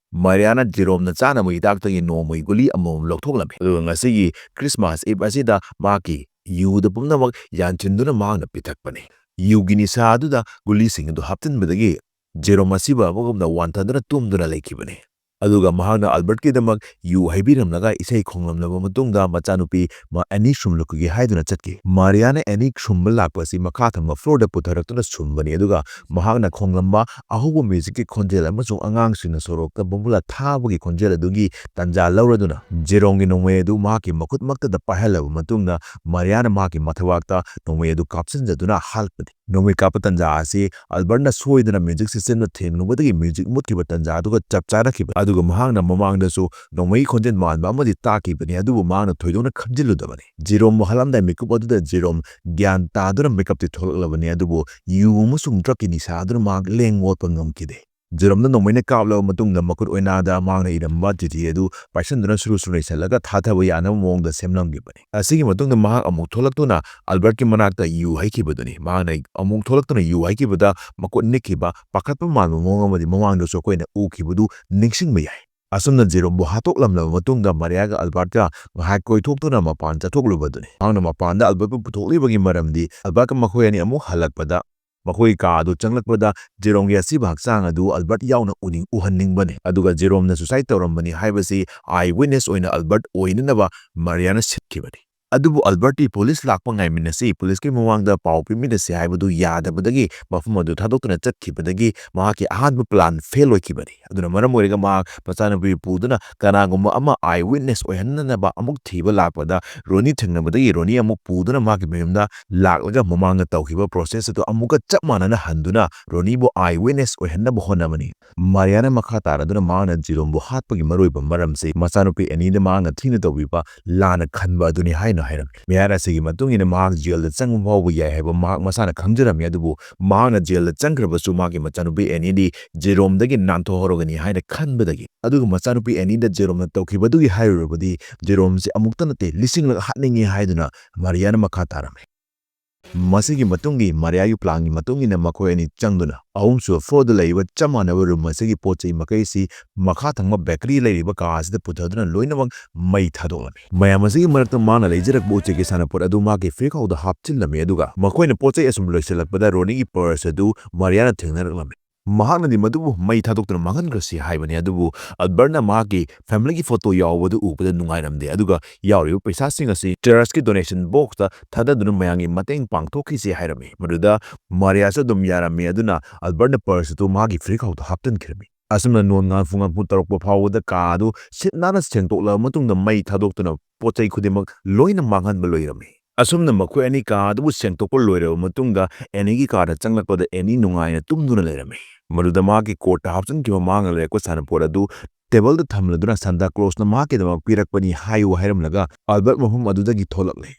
ꯃꯥꯔꯤꯌꯥꯅ ꯖꯦꯔꯣꯝꯅ ꯆꯥꯅꯕ ꯍꯤꯗꯥꯛꯇꯒꯤ ꯅꯣꯡꯃꯒꯤ ꯒꯨꯂꯤ ꯑꯃꯃꯝ ꯂꯧꯊꯣꯛꯂꯝꯃꯤ꯫ ꯑꯗꯨꯒ ꯉꯁꯤꯒꯤ ꯈ꯭ꯔꯤꯁꯃꯥꯁ ꯏꯚ ꯑꯁꯤꯗ ꯃꯍꯥꯛꯀꯤ ꯌꯨꯗ ꯄꯨꯝꯅꯃꯛ ꯌꯥꯟꯁꯤꯟꯗꯨꯅ ꯃꯍꯥꯛꯅ ꯄꯤꯊꯛꯄꯅꯤ꯫ ꯌꯨꯒꯤ ꯅꯤꯁꯥ ꯑꯗꯨꯗ ꯒꯨꯂꯤꯁꯤꯡ ꯑꯗꯨ ꯍꯥꯞꯆꯤꯟꯕꯗꯒꯤ ꯖꯦꯔꯣꯝ ꯑꯁꯤꯕ ꯑꯃꯒꯨꯝꯅ ꯋꯥꯟꯊꯗꯨꯅ ꯇꯨꯝꯗꯨꯅ ꯂꯩꯈꯤꯕꯅꯤ꯫ ꯑꯗꯨꯒ ꯃꯍꯥꯛꯅ ꯑꯜꯕꯔꯠꯀꯤꯗꯃꯛ ꯌꯨ ꯍꯩꯕꯤꯔꯝꯂꯒ ꯏꯁꯩ ꯈꯣꯡꯂꯝꯂꯕ ꯃꯇꯨꯡꯗ ꯃꯆꯥꯅꯨꯄꯤ ꯃ-, ꯑꯦꯅꯤ ꯁꯨꯝꯂꯛꯄꯒꯤ ꯍꯥꯏꯗꯨꯅ ꯆꯠꯈꯤ꯫ ꯃꯥꯔꯤꯌꯥꯅ ꯑꯦꯅꯤ ꯁꯨꯝꯕ ꯂꯥꯛꯄ ꯑꯁꯤ ꯃꯈꯥ ꯊꯪꯕ ꯐ꯭ꯂꯣꯔꯗ ꯄꯨꯊꯔꯛꯇꯨꯅ ꯁꯨꯝꯕꯅꯤ, ꯑꯗꯨꯒ ꯃꯍꯥꯛꯅ ꯈꯣꯡꯂꯝꯕ ꯑꯍꯧꯕ ꯃ꯭ꯌꯨꯖꯤꯛꯀꯤ ꯈꯣꯟꯖꯦꯜ ꯑꯃꯁꯨꯡ ꯑꯉꯥꯡꯁꯤꯡꯅ ꯁꯣꯔꯣꯛꯇ ꯕꯨꯝꯕꯨꯂꯥ ꯊꯥꯕꯒꯤ ꯈꯣꯟꯖꯦꯜ ꯑꯗꯨꯒꯤ ꯇꯥꯟꯖꯥ ꯂꯧꯔꯗꯨꯅ ꯖꯦꯔꯣꯝꯒꯤ ꯅꯣꯡꯃꯩ ꯑꯗꯨ ꯃꯍꯥꯛꯀꯤ ꯃꯈꯨꯠꯃꯛꯇꯗ ꯄꯥꯏꯍꯜꯂꯕ ꯃꯇꯨꯡꯗ ꯃꯥꯔꯤꯌꯥꯅ ꯃꯍꯥꯛꯀꯤ ꯃꯊꯕꯥꯛꯇ ꯅꯣꯡꯃꯩ ꯑꯗꯨ ꯀꯥꯞꯁꯤꯟꯖꯗꯨꯅ ꯍꯥꯠꯄꯅꯤ꯫ ꯅꯣꯡꯃꯩ ꯀꯥꯞꯄ ꯇꯥꯟꯖꯥ ꯑꯁꯤ ꯑꯜꯕꯔꯠꯅ ꯁꯣꯏꯗꯅ ꯃ꯭ꯌꯨꯖꯤꯛ ꯁꯤꯁꯇꯦꯝꯗ ꯊꯦꯡꯂꯨꯕꯗꯒꯤ ꯃ꯭ꯌꯨꯖꯤꯛ ꯃꯨꯠꯈꯤꯕ ꯇꯥꯟꯖꯥ ꯑꯗꯨꯒ ꯆꯞ ꯆꯥꯅꯈꯤꯕ, ꯑꯗꯨꯒ ꯃꯍꯥꯛꯅ ꯃꯃꯥꯡꯗꯁꯨ ꯅꯣꯡꯃꯩꯒꯤ ꯈꯣꯟꯖꯦꯜ ꯃꯥꯟꯕ ꯑꯃꯗꯤ ꯇꯥꯈꯤꯕꯅꯤ, ꯑꯗꯨꯕꯨ ꯃꯍꯥꯛꯅ ꯊꯣꯏꯗꯣꯛꯅ ꯈꯟꯖꯤꯜꯂꯨꯗꯕꯅꯤ꯫ ꯖꯦꯔꯣꯝꯕꯨ ꯍꯥꯠꯂꯝꯗꯥꯏ ꯃꯤꯀꯨꯞ ꯑꯗꯨꯗ ꯖꯦꯔꯣꯝ ꯒ꯭ꯌꯥꯟ ꯇꯥꯗꯨꯅ ꯃꯤꯀꯞꯇꯤ ꯊꯣꯛꯂꯛꯂꯕꯅꯤ, ꯑꯗꯨꯕꯨ ꯌꯨ ꯑꯃꯁꯨꯡ ꯗ꯭ꯔꯛꯀꯤ ꯅꯤꯁꯥ ꯑꯗꯨꯅ ꯃꯍꯥꯛ ꯂꯦꯡ ꯑꯣꯠꯄ ꯉꯝꯈꯤꯗꯦ꯫ ꯖꯦꯔꯣꯝꯅ ꯅꯣꯡꯃꯩꯅ ꯀꯥꯞꯂꯕ ꯃꯇꯨꯡꯗ ꯃꯈꯨꯠ ꯑꯣꯏꯅꯥꯗ ꯃꯍꯥꯛꯅ ꯏꯔꯝꯕ ꯆꯤꯊꯤ ꯑꯗꯨ ꯄꯥꯏꯁꯟꯗꯨꯅ ꯁꯨꯔꯨ ꯁꯨꯔꯨ ꯅꯩꯁꯜꯂꯒ ꯊꯥꯊꯕ ꯌꯥꯅꯕ ꯃꯑꯣꯡꯗ ꯁꯦꯝꯂꯝꯈꯤꯕꯅꯤ꯫ ꯑꯁꯤꯒꯤ ꯃꯇꯨꯡꯗ ꯃꯍꯥꯛ ꯑꯃꯨꯛ ꯊꯣꯛꯂꯛꯇꯨꯅ ꯑꯜꯕꯔꯠꯀꯤ ꯃꯅꯥꯛꯇ ꯌꯨ ꯍꯩꯈꯤꯕꯗꯨꯅꯤ꯫ ꯃꯍꯥꯛꯅ ꯑꯃꯨꯛ ꯊꯣꯛꯂꯛꯇꯨꯅ ꯌꯨ ꯍꯩꯈꯤꯕꯗ ꯃꯈꯨꯠ ꯅꯤꯛꯈꯤꯕ, ꯄꯥꯈꯠꯄ ꯃꯥꯟꯕ ꯃꯑꯣꯡ ꯑꯃꯗꯤ ꯃꯃꯥꯡꯗꯁꯨ ꯑꯩꯈꯣꯏꯅ ꯎꯈꯤꯕꯗꯨ ꯅꯤꯡꯁꯤꯡꯕ ꯌꯥꯏ꯫ ꯑꯁꯨꯝꯅ ꯖꯦꯔꯣꯝꯕꯨ ꯍꯥꯠꯇꯣꯛꯂꯝꯂꯕ ꯃꯇꯨꯡꯗ ꯃꯥꯔꯤꯌꯥꯒ ꯑꯜꯕꯔꯠꯀ ꯉꯥꯏꯍꯥꯛ ꯀꯣꯏꯊꯣꯛꯇꯨꯅ ꯃꯄꯥꯟ ꯆꯠꯊꯣꯛꯂꯨꯕꯗꯨꯅꯤ꯫ ꯃꯍꯥꯛꯅ ꯃꯄꯥꯟꯗ ꯑꯜꯕꯔꯠꯄꯨ ꯄꯨꯊꯣꯛꯂꯤꯕꯒꯤ ꯃꯔꯝꯗꯤ ꯑꯜꯕꯔꯠꯀ ꯃꯈꯣꯏ ꯑꯅꯤ ꯑꯃꯨꯛ ꯍꯜꯂꯛꯄꯗ ꯃꯈꯣꯏꯒꯤ ꯀꯥ ꯑꯗꯨ ꯆꯪꯂꯛꯄꯗ ꯖꯦꯔꯣꯝꯒꯤ ꯑꯁꯤꯕ ꯍꯛꯆꯥꯡ ꯑꯗꯨ ꯑꯜꯕꯔꯠ ꯌꯥꯎꯅ ꯎꯅꯤꯡ-, ꯎꯍꯟꯅꯤꯡꯕꯅꯤ, ꯑꯗꯨꯒ ꯖꯦꯔꯣꯝꯅ ꯁꯨꯁꯥꯏꯗ ꯇꯧꯔꯝꯕꯅꯤ ꯍꯥꯏꯕꯁꯤ ꯑꯥꯏ ꯋꯤꯠꯅꯦꯁ ꯑꯣꯏꯅ ꯑꯜꯕꯔꯠ ꯑꯣꯏꯅꯅꯕ ꯃꯥꯔꯤꯌꯥꯅ ꯁꯤꯠꯈꯤꯕꯅꯤ꯫ ꯑꯗꯨꯕꯨ ꯑꯜꯕꯔꯠꯇꯤ "ꯄꯨꯂꯤꯁ ꯂꯥꯛꯄ ꯉꯥꯏꯃꯤꯟꯅꯁꯤ, ꯄꯨꯂꯤꯁꯀꯤ ꯃꯃꯥꯡꯗ ꯄꯥꯎ ꯄꯤꯃꯤꯟꯅꯁꯤ" ꯍꯥꯏꯕꯗꯨ ꯌꯥꯗꯕꯗꯒꯤ ꯃꯐꯝ ꯑꯗꯨ ꯊꯥꯗꯣꯛꯇꯨꯅ ꯆꯠꯈꯤꯕꯗꯒꯤ ꯃꯍꯥꯛꯀꯤ ꯑꯍꯥꯟꯕ ꯄ꯭ꯂꯥꯟ ꯐꯦꯜ ꯑꯣꯏꯈꯤꯕꯅꯤ꯫ ꯑꯗꯨꯅ ꯃꯔꯝ ꯑꯣꯏꯔꯒ ꯃꯍꯥꯛ ꯃꯆꯥꯅꯨꯄꯤ ꯄꯨꯗꯨꯅ ꯀꯅꯥꯒꯨꯝꯕ ꯑꯃ ꯑꯥꯏ ꯋꯤꯠꯅꯦꯁ ꯑꯣꯏꯍꯟꯅꯅꯕ ꯑꯃꯨꯛ ꯊꯤꯕ ꯂꯥꯛꯄꯗ, ꯔꯣꯅꯤ ꯊꯦꯡꯅꯕꯗꯒꯤ ꯔꯣꯅꯤ ꯑꯃꯨꯛ ꯄꯨꯗꯨꯅ ꯃꯍꯥꯛꯀꯤ ꯃꯌꯨꯝꯗ ꯂꯥꯛꯂꯒ ꯃꯃꯥꯡꯗ ꯇꯧꯈꯤꯕ ꯄ꯭ꯔꯣꯁꯦꯁ ꯑꯗꯨ ꯑꯃꯨꯛꯀ ꯆꯞ ꯃꯥꯟꯅꯅ ꯍꯟꯗꯨꯅ ꯔꯣꯅꯤꯕꯨ ꯑꯥꯏ ꯋꯤꯠꯅꯦꯁ ꯑꯣꯏꯍꯟꯅꯕ ꯍꯣꯠꯅꯕꯅꯤ꯫ ꯃꯥꯔꯤꯌꯥꯅ ꯃꯈꯥ ꯇꯥꯔꯗꯨꯅ ꯃꯍꯥꯛꯅ ꯖꯦꯔꯣꯝꯕꯨ ꯍꯥꯠꯄꯒꯤ ꯃꯔꯨꯑꯣꯏꯕ ꯃꯔꯝꯁꯤ ꯃꯆꯥꯅꯨꯄꯤ ꯑꯦꯅꯤꯗ ꯃꯍꯥꯛꯅ ꯊꯤꯅ ꯇꯧꯕꯤꯕ ꯂꯥꯟꯅ ꯈꯟꯕ ꯑꯗꯨꯅꯤ ꯍꯥꯏꯅ ꯍꯥꯏꯔꯝꯃꯤ꯫ ꯃꯤꯍꯥꯠ ꯑꯁꯤꯒꯤ ꯃꯇꯨꯡ ꯏꯟꯅ ꯃꯍꯥꯛ ꯖꯦꯜꯗ ꯆꯪꯕ ꯐꯥꯎꯕ ꯌꯥꯏ ꯍꯥꯏꯕ ꯃꯍꯥꯛ ꯃꯁꯥꯅ ꯈꯪꯖꯔꯝꯃꯤ, ꯑꯗꯨꯕꯨ ꯃꯍꯥꯛꯅ ꯖꯦꯜꯗ ꯆꯪꯈ꯭ꯔꯕꯁꯨ ꯃꯍꯥꯛꯀꯤ ꯃꯆꯥꯅꯨꯄꯤ ꯑꯦꯅꯤꯗꯤ ꯖꯦꯔꯣꯝꯗꯒꯤ ꯅꯥꯟꯊꯣꯛꯍꯧꯔꯒꯅꯤ ꯍꯥꯏꯅ ꯈꯟꯕꯗꯒꯤ, ꯑꯗꯨꯒ ꯃꯆꯥꯅꯨꯄꯤ ꯑꯦꯅꯤꯗ ꯖꯦꯔꯣꯝꯅ ꯇꯧꯈꯤꯕꯗꯨꯒꯤ ꯍꯥꯏꯔꯨꯔꯕꯗꯤ ꯖꯦꯔꯣꯝꯁꯦ ꯑꯃꯨꯛꯇ ꯅꯠꯇꯦ, ꯂꯤꯁꯤꯡꯂꯛ ꯍꯥꯠꯅꯤꯡꯉꯤ ꯍꯥꯏꯗꯨꯅ ꯃꯥꯔꯤꯌꯥꯅ ꯃꯈꯥ ꯇꯥꯔꯝꯃꯤ꯫ ꯃꯁꯤꯒꯤ ꯃꯇꯨꯡꯒꯤ ꯃꯥꯔꯤꯌꯥꯒꯤ ꯄ꯭ꯂꯥꯟꯒꯤ ꯃꯇꯨꯡ ꯏꯟꯅ ꯃꯈꯣꯏ ꯑꯅꯤ ꯆꯪꯗꯨꯅ ꯑꯍꯨꯝꯁꯨꯕ ꯐ꯭ꯂꯣꯔꯗ ꯂꯩꯔꯤꯕ ꯆꯞ ꯃꯥꯟꯅꯕ ꯔꯨꯝ ꯑꯁꯤꯒꯤ ꯄꯣꯠ ꯆꯩ ꯃꯈꯩꯁꯤ ꯃꯈꯥ ꯊꯪꯕ ꯕꯦꯀꯔꯤ ꯂꯩꯔꯤꯕ ꯀꯥ ꯑꯁꯤꯗ ꯄꯨꯊꯗꯨꯅ ꯂꯣꯏꯅꯃꯛ ꯃꯩ ꯊꯥꯗꯣꯛꯂꯝꯃꯤ꯫ ꯃꯌꯥꯝ ꯑꯁꯤꯒꯤ ꯃꯔꯛꯇ ꯃꯥꯅ ꯂꯩꯖꯔꯛꯄ ꯎꯆꯦꯛꯀꯤ ꯁꯥꯟꯅꯄꯣꯠ ꯑꯗꯨ ꯃꯥꯒꯤ ꯐꯤꯔꯈꯥꯎꯗ ꯍꯥꯞꯆꯤꯜꯂꯝꯃꯤ, ꯑꯗꯨꯒ ꯃꯈꯣꯏꯅ ꯄꯣꯠ ꯆꯩ ꯑꯁꯨꯝ ꯂꯣꯏꯁꯤꯜꯂꯛꯄꯗ ꯔꯣꯅꯤꯒꯤ ꯄꯔꯁ ꯑꯗꯨ ꯃꯥꯔꯤꯌꯥꯅ ꯊꯦꯡꯅꯔꯛꯂꯝꯃꯤ꯫ ꯃꯍꯥꯛꯅꯗꯤ ꯃꯗꯨꯕꯨ ꯃꯩ ꯊꯥꯗꯣꯛꯇꯨꯅ ꯃꯥꯡꯍꯟꯈ꯭ꯔꯁꯤ ꯍꯥꯏꯕꯅꯤ, ꯑꯗꯨꯕꯨ ꯑꯜꯕꯔꯠꯅ ꯃꯍꯥꯛꯀꯤ ꯐꯦꯃꯤꯂꯤꯒꯤ ꯐꯣꯇꯣ ꯌꯥꯎꯕꯗꯨ ꯎꯕꯗ ꯅꯨꯡꯉꯥꯏꯔꯝꯗꯦ, ꯑꯗꯨꯒ ꯌꯥꯎꯔꯤꯕ ꯄꯩꯁꯥꯁꯤꯡ ꯑꯁꯤ ꯆꯔꯆꯀꯤ ꯗꯣꯅꯦꯁꯟ ꯕꯣꯛꯁꯇ ꯊꯥꯗꯗꯨꯅ ꯃꯌꯥꯝꯒꯤ ꯃꯇꯦꯡ ꯄꯥꯡꯊꯣꯛꯈꯤꯁꯤ ꯍꯥꯏꯔꯝꯃꯤ꯫ ꯃꯗꯨꯗ ꯃꯥꯔꯤꯌꯥꯁꯨ ꯑꯗꯨꯝ ꯌꯥꯔꯝꯃꯤ, ꯑꯗꯨꯅ ꯑꯜꯕꯔꯠꯅ ꯄꯔꯁ ꯑꯗꯨ ꯃꯥꯒꯤ ꯐꯤꯔꯈꯥꯎꯗ ꯍꯥꯞꯆꯤꯟꯈꯤꯔꯝꯃꯤ꯫ ꯑꯁꯨꯝꯅ ꯅꯣꯡꯉꯥꯟꯐꯨ ꯉꯥꯟꯐꯨ ꯇꯧꯔꯛꯄ ꯐꯥꯎꯕꯗ ꯀꯥ ꯑꯗꯨ ꯁꯤꯠ ꯅꯥꯟꯅ ꯁꯦꯡꯗꯣꯛꯂꯕ ꯃꯇꯨꯡꯗ ꯃꯩ ꯊꯥꯗꯣꯛꯇꯨꯅ ꯄꯣꯠ ꯆꯩ ꯈꯨꯗꯤꯡꯃꯛ ꯂꯣꯏꯅ ꯃꯥꯡꯍꯟꯕ ꯂꯣꯏꯔꯝꯃꯤ꯫ ꯑꯁꯨꯝꯅ ꯃꯈꯣꯏ ꯑꯅꯤ ꯀꯥ ꯑꯗꯨꯕꯨ ꯁꯦꯡꯗꯣꯛꯄ ꯂꯣꯏꯔꯕ ꯃꯇꯨꯡꯗ ꯑꯦꯅꯤꯒꯤ ꯀꯥꯗ ꯆꯪꯂꯛꯄꯗ ꯑꯦꯅꯤ ꯅꯨꯡꯉꯥꯏꯅ ꯇꯨꯝꯗꯨꯅ ꯂꯩꯔꯝꯃꯤ꯫ ꯃꯗꯨꯗ ꯃꯍꯥꯛꯀꯤ ꯀꯣꯠꯇ ꯍꯥꯞꯆꯤꯟꯈꯤꯕ ꯃꯥꯅ ꯂꯩꯔꯛꯄ ꯁꯥꯟꯅꯄꯣꯠ ꯑꯗꯨ ꯇꯦꯕꯜꯗ ꯊꯝꯂꯗꯨꯅ ꯁꯥꯟꯇꯥ ꯀ꯭ꯂꯣꯁꯅ ꯃꯍꯥꯛꯀꯤꯗꯃꯛ ꯄꯤꯔꯛꯄꯅꯤ ꯍꯥꯏꯌꯨ ꯍꯥꯏꯔꯝꯂꯒ ꯑꯜꯕꯔꯠ ꯃꯐꯝ ꯑꯗꯨꯗꯒꯤ ꯊꯣꯛꯂꯛꯂꯦ꯫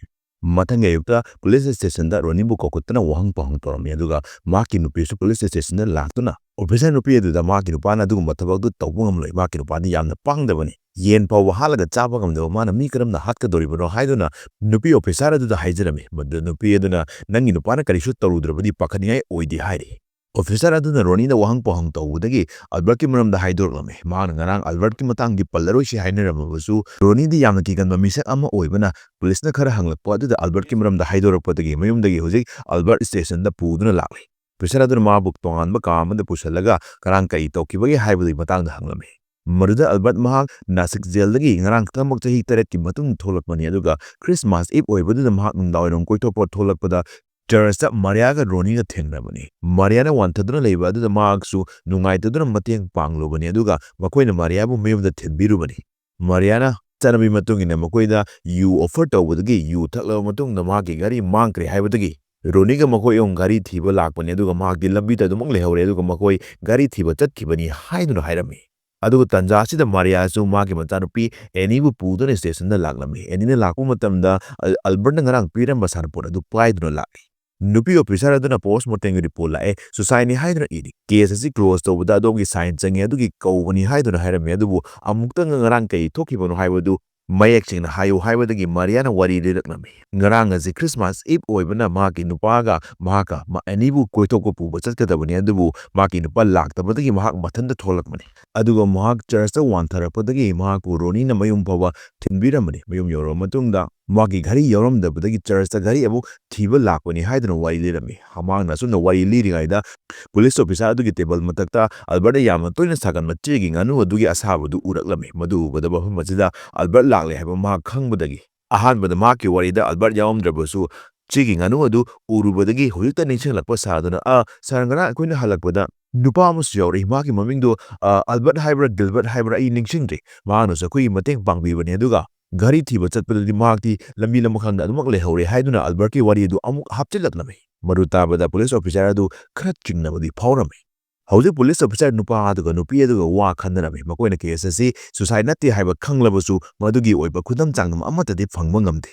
ꯃꯊꯪꯒꯤ ꯑꯌꯨꯛꯇ ꯄꯨꯂꯤꯁ ꯁ꯭ꯇꯦꯁꯟꯗ ꯔꯣꯅꯤꯕꯨ ꯀꯧꯈꯠꯇꯨꯅ ꯋꯥꯍꯪ ꯄꯥꯎꯍꯪ ꯇꯧꯔꯝꯃꯤ, ꯑꯗꯨꯒ ꯃꯍꯥꯛꯀꯤ ꯅꯨꯄꯤꯁꯨ ꯄꯨꯂꯤꯁ ꯁ꯭ꯇꯦꯁꯟꯗ ꯂꯥꯛꯇꯨꯅ ꯑꯣꯐꯤꯁꯔ ꯅꯨꯄꯤ ꯑꯗꯨꯗ ꯃꯍꯥꯛꯀꯤ ꯅꯨꯄꯥꯅ ꯑꯗꯨꯒꯨꯝꯕ ꯊꯕꯛ ꯑꯗꯨ ꯇꯧꯕ ꯉꯝꯂꯣꯏ, ꯃꯍꯥꯛꯀꯤ ꯅꯨꯄꯥꯗꯤ ꯌꯥꯝꯅ ꯄꯥꯡꯗꯕꯅꯤ, ꯌꯦꯟ ꯐꯥꯎꯕ ꯍꯥꯠꯂꯒ ꯆꯥꯕ ꯉꯝꯗꯕ ꯃꯥꯅ ꯃꯤ ꯀꯔꯝꯅ ꯍꯥꯠꯀꯗꯧꯔꯤꯕꯅꯣ ꯍꯥꯏꯗꯨꯅ ꯅꯨꯄꯤ ꯑꯣꯐꯤꯁꯔ ꯑꯗꯨꯗ ꯍꯥꯏꯖꯔꯝꯃꯤ꯫ ꯃꯗꯨꯗ ꯅꯨꯄꯤ ꯑꯗꯨꯅ "ꯅꯪꯒꯤ ꯅꯨꯄꯥꯅ ꯀꯔꯤꯁꯨ ꯇꯧꯔꯨꯗ꯭ꯔꯕꯗꯤ ꯄꯥꯈꯠꯅꯤꯡꯉꯥꯏ ꯑꯣꯏꯗꯦ" ꯍꯥꯏꯔꯤ꯫ ꯑꯣꯐꯤꯁꯔ ꯑꯗꯨꯅ ꯔꯣꯅꯤꯗ ꯋꯥꯍꯪ ꯄꯥꯎꯍꯪ ꯇꯧꯕꯗꯒꯤ ꯑꯜꯕꯔꯠꯀꯤ ꯃꯔꯝꯗ ꯍꯥꯏꯗꯣꯔꯛꯂꯝꯃꯤ꯫ ꯃꯍꯥꯛꯅ ꯉꯔꯥꯡ ꯑꯜꯕꯔꯠꯀꯤ ꯃꯇꯥꯡꯗꯤ ꯄꯜꯂꯔꯣꯏꯁꯤ ꯍꯥꯏꯅꯔꯝꯃꯕꯁꯨ, ꯔꯣꯅꯤꯗꯤ ꯌꯥꯝꯅ ꯀꯤꯒꯟꯕ ꯃꯤꯁꯛ ꯑꯃ ꯑꯣꯏꯕꯅ ꯄꯨꯂꯤꯁꯅ ꯈꯔ ꯍꯪꯂꯛꯄ ꯑꯗꯨꯗ ꯑꯜꯕꯔꯠꯀꯤ ꯃꯔꯝꯗ ꯍꯥꯏꯗꯣꯔꯛꯄꯗꯒꯤ ꯃꯌꯨꯝꯗꯒꯤ ꯍꯧꯖꯤꯛ ꯑꯜꯕꯔꯠ ꯁ꯭ꯇꯦꯁꯟꯗ ꯄꯨꯗꯨꯅ ꯂꯥꯛꯂꯤ꯫ ꯑꯣꯐꯤꯁꯔ ꯑꯗꯨꯅ ꯃꯥꯕꯨ ꯇꯣꯉꯥꯟꯕ ꯀꯥ ꯑꯃꯗ ꯄꯨꯁꯤꯜꯂꯒ ꯉꯔꯥꯡ ꯀꯔꯤ ꯇꯧꯈꯤꯕꯒꯦ ꯍꯥꯏꯕꯗꯨꯒꯤ ꯃꯇꯥꯡꯗ ꯍꯪꯂꯝꯃꯤ꯫ ꯃꯗꯨꯗ ꯑꯜꯕꯔꯠ ꯃꯍꯥꯛ ꯅꯥꯁꯤꯛ ꯖꯦꯜꯗꯒꯤ ꯉꯔꯥꯡ ꯈꯛꯇꯃꯛ ꯆꯍꯤ ꯇꯔꯦꯠꯀꯤ ꯃꯇꯨꯡꯗ ꯊꯣꯛꯂꯛꯄꯅꯤ, ꯑꯗꯨꯒ ꯈ꯭ꯔꯤꯁꯃꯥꯁ ꯏꯚ ꯑꯣꯏꯕꯗꯨꯗ ꯃꯍꯥꯛ ꯅꯨꯡꯗꯥꯡꯋꯥꯏꯔꯝ ꯀꯣꯏꯊꯣꯛꯄ ꯊꯣꯛꯂꯛꯄꯗ ꯆꯔꯆꯇ ꯃꯥꯔꯤꯌꯥꯒ ꯔꯣꯅꯤꯒ ꯊꯦꯡꯅꯕꯅꯤ꯫ ꯃꯥꯔꯤꯌꯥꯅ ꯋꯥꯟꯊꯗꯨꯅ ꯂꯩꯕ ꯑꯗꯨꯗ ꯃꯍꯥꯛꯁꯨ ꯅꯨꯡꯉꯥꯏꯇꯗꯨꯅ ꯃꯇꯦꯡ ꯄꯥꯡꯂꯨꯕꯅꯤ, ꯑꯗꯨꯒ ꯃꯈꯣꯏꯅ ꯃꯥꯔꯤꯌꯥꯕꯨ ꯃꯌꯨꯝꯗ ꯊꯤꯟꯕꯤꯔꯨꯕꯅꯤ꯫ ꯃꯥꯔꯤꯌꯥꯅ ꯆꯠꯅꯕꯤ ꯃꯇꯨꯡ ꯏꯟꯅ ꯃꯈꯣꯏꯗ ꯌꯨ ꯑꯣꯐꯔ ꯇꯧꯕꯗꯒꯤ ꯌꯨ ꯊꯛꯂꯕ ꯃꯇꯨꯡꯗ ꯃꯍꯥꯛꯀꯤ ꯒꯥꯔꯤ ꯃꯥꯡꯈ꯭ꯔꯦ ꯍꯥꯏꯕꯗꯒꯤ ꯔꯣꯅꯤꯒ ꯃꯈꯣꯏ ꯑꯍꯨꯝ ꯒꯥꯔꯤ ꯊꯤꯕ ꯂꯥꯛꯄꯅꯤ, ꯑꯗꯨꯒ ꯃꯍꯥꯛꯇꯤ ꯂꯝꯕꯤꯗ ꯑꯗꯨꯃꯛ ꯂꯩꯍꯧꯔꯦ, ꯑꯗꯨꯒ ꯃꯈꯣꯏ ꯒꯥꯔꯤ ꯊꯤꯕ ꯆꯠꯈꯤꯕꯅꯤ ꯍꯥꯏꯗꯨꯅ ꯍꯥꯏꯔꯝꯃꯤ꯫ ꯑꯗꯨꯒ ꯇꯟꯖꯥ ꯑꯁꯤꯗ ꯃꯥꯔꯤꯌꯥꯁꯨ ꯃꯥꯒꯤ ꯃꯆꯥꯅꯨꯄꯤ ꯑꯦꯅꯤꯕꯨ ꯄꯨꯗꯨꯅ ꯁ꯭ꯇꯦꯁꯟꯗ ꯂꯥꯛꯂꯝꯃꯤ꯫ ꯑꯦꯅꯤꯅ ꯂꯥꯛꯄ ꯃꯇꯝꯗ ꯑꯜ-, ꯑꯜꯕꯔꯠꯅ ꯉꯔꯥꯡ ꯄꯤꯔꯝꯕ ꯁꯥꯟꯅꯄꯣꯠ ꯑꯗꯨ ꯄꯥꯏꯗꯨꯅ ꯂꯥꯛꯏ꯫ ꯅꯨꯄꯤ ꯑꯣꯐꯤꯁꯥꯔ ꯑꯗꯨꯅ ꯄꯣꯁꯃꯣꯔꯇꯦꯝꯒꯤ ꯔꯤꯄꯣꯔꯠ ꯂꯥꯛꯑꯦ, ꯁꯨꯁꯥꯏꯠꯅꯤ ꯍꯥꯏꯗꯨꯅ ꯏꯔꯤ꯫ ꯀꯦꯁ ꯑꯁꯤ ꯀ꯭ꯂꯣꯖ ꯇꯧꯕꯗ ꯑꯗꯣꯝꯒꯤ ꯁꯥꯏꯟ ꯆꯪꯉꯦ, ꯑꯗꯨꯒꯤ ꯀꯧꯕꯅꯤ ꯍꯥꯏꯗꯨꯅ ꯍꯥꯏꯔꯝꯃꯤ, ꯑꯗꯨꯕꯨ ꯑꯃꯨꯛꯇꯪ ꯉꯔꯥꯡ ꯀꯩ ꯊꯣꯛꯈꯤꯕꯅꯣ ꯍꯥꯏꯕꯗꯨ ꯃꯌꯦꯛ ꯁꯦꯡꯅ ꯍꯥꯏꯌꯨ ꯍꯥꯏꯕꯗꯒꯤ ꯃꯥꯔꯤꯌꯥꯅ ꯋꯥꯔꯤ ꯂꯤꯔꯛꯂꯝꯃꯤ꯫ ꯉꯔꯥꯡ ꯑꯁꯤ ꯈ꯭ꯔꯤꯁꯃꯥꯁ ꯏꯚ ꯑꯣꯏꯕꯅ ꯃꯍꯥꯛꯀꯤ ꯅꯨꯄꯥꯒ ꯃꯍꯥꯛꯀ ꯃ-, ꯑꯅꯤꯕꯨ ꯀꯣꯏꯊꯣꯛꯄ ꯄꯨꯕ ꯆꯠꯀꯗꯕꯅꯤ, ꯑꯗꯨꯕꯨ ꯃꯍꯥꯛꯀꯤ ꯅꯨꯄꯥ ꯂꯥꯛꯇꯕꯗꯒꯤ ꯃꯍꯥꯛ ꯃꯊꯟꯇ ꯊꯣꯛꯂꯛꯄꯅꯤ꯫ ꯑꯗꯨꯒ ꯃꯍꯥꯛ ꯆꯔꯆꯇ ꯋꯥꯟꯊꯔꯛꯄꯗꯒꯤ ꯃꯍꯥꯛꯄꯨ ꯔꯣꯅꯤꯅ ꯃꯌꯨꯝ ꯐꯥꯎꯕ ꯊꯤꯟꯕꯤꯔꯝꯕꯅꯤ꯫ ꯃꯌꯨꯝ ꯌꯧꯔꯕ ꯃꯇꯨꯡꯗ ꯃꯍꯥꯛꯀꯤ ꯘꯔꯤ ꯌꯥꯎꯔꯝꯗꯕꯗꯒꯤ ꯆꯔꯆꯇ ꯘꯔꯤ ꯑꯃꯨꯛ ꯊꯤꯕ ꯂꯥꯛꯄꯅꯤ ꯍꯥꯏꯗꯨꯅ ꯋꯥꯔꯤ ꯂꯤꯔꯝꯃꯤ꯫ ꯃꯍꯥꯛꯅ ꯑꯁꯨꯝꯅ ꯋꯥꯔꯤ ꯂꯤꯔꯤꯉꯩꯗ ꯄꯨꯂꯤꯁ ꯑꯣꯐꯤꯁꯥꯔ ꯑꯗꯨꯒꯤ ꯇꯦꯕꯜ ꯃꯊꯛꯇ ꯑꯜꯕꯔꯠꯅ ꯌꯥꯝꯅ ꯇꯣꯏꯅ ꯁꯥꯒꯟꯕ ꯆꯦꯒꯤ ꯉꯥꯅꯨ ꯑꯗꯨꯒꯤ ꯑꯁꯥꯕꯗꯨ ꯎꯔꯛꯂꯝꯃꯤ꯫ ꯃꯗꯨ ꯎꯕꯗ ꯃꯐꯝ ꯑꯁꯤꯗ ꯑꯜꯕꯔꯠ ꯂꯥꯛꯂꯦ ꯍꯥꯏꯕ ꯃꯍꯥꯛ ꯈꯪꯕꯗꯒꯤ ꯑꯍꯥꯟꯕꯗ ꯃꯍꯥꯛꯀꯤ ꯋꯥꯔꯤꯗ ꯑꯜꯕꯔꯠ ꯌꯥꯎꯔꯝꯗ꯭ꯔꯕꯁꯨ, ꯆꯦꯒꯤ ꯉꯥꯅꯨ ꯑꯗꯨ ꯎꯔꯨꯕꯗꯒꯤ ꯍꯧꯖꯤꯛꯇ ꯅꯤꯡꯁꯤꯡꯂꯛꯄ ꯁꯥꯗꯨꯅ, "ꯑ, ꯁꯥꯔ, ꯉꯔꯥꯡ ꯑꯩꯈꯣꯏꯅ ꯍꯜꯂꯛꯄꯗ ꯅꯨꯄꯥ ꯑꯃꯁꯨ ꯌꯥꯎꯔꯛꯏ, ꯃꯍꯥꯛꯀꯤ ꯃꯃꯤꯡꯗꯣ, ꯑ, ꯑꯜꯕꯔꯠ ꯍꯥꯏꯕ꯭ꯔꯥ ꯒꯤꯜꯕꯔꯠ ꯍꯥꯏꯕ꯭ꯔꯥ ꯑꯩ ꯅꯤꯡꯁꯤꯡꯗ꯭ꯔꯦ꯫ ꯃꯍꯥꯛꯅꯁꯨ ꯑꯩꯈꯣꯏꯒꯤ ꯃꯇꯦꯡ ꯄꯥꯡꯕꯤꯕꯅꯤ, ꯑꯗꯨꯒ ꯘꯔꯤ ꯊꯤꯕ ꯆꯠꯄꯗꯗꯤ ꯃꯍꯥꯛꯇꯤ ꯂꯝꯕꯤ ꯂꯝꯈꯥꯡꯗ ꯑꯗꯨꯃꯛ ꯂꯩꯍꯧꯔꯦ" ꯍꯥꯏꯗꯨꯅ ꯑꯜꯕꯔꯠꯀꯤ ꯋꯥꯔꯤ ꯑꯗꯨ ꯑꯃꯨꯛ ꯍꯥꯞꯆꯤꯜꯂꯛꯂꯝꯃꯤ꯫ ꯃꯗꯨ ꯇꯥꯕꯗ ꯄꯨꯂꯤꯁ ꯑꯣꯐꯤꯁꯥꯔ ꯑꯗꯨ ꯈꯔ ꯆꯤꯡꯅꯕꯗꯤ ꯐꯥꯎꯔꯝꯃꯤ꯫ ꯍꯧꯖꯤꯛ ꯄꯨꯂꯤꯁ ꯑꯣꯐꯤꯁꯥꯔ ꯅꯨꯄꯥ ꯑꯗꯨꯒ ꯅꯨꯄꯤ ꯑꯗꯨꯒ ꯋꯥ ꯈꯟꯅꯔꯝꯃꯤ꯫ ꯃꯈꯣꯏꯅ ꯀꯦꯁ ꯑꯁꯤ ꯁꯨꯁꯥꯏꯠ ꯅꯠꯇꯦ ꯍꯥꯏꯕ ꯈꯪꯂꯕꯁꯨ ꯃꯗꯨꯒꯤ ꯑꯣꯏꯕ ꯈꯨꯗꯝ ꯆꯥꯡꯗꯝ ꯑꯃꯠꯇꯗꯤ ꯐꯪꯕ ꯉꯝꯗꯦ꯫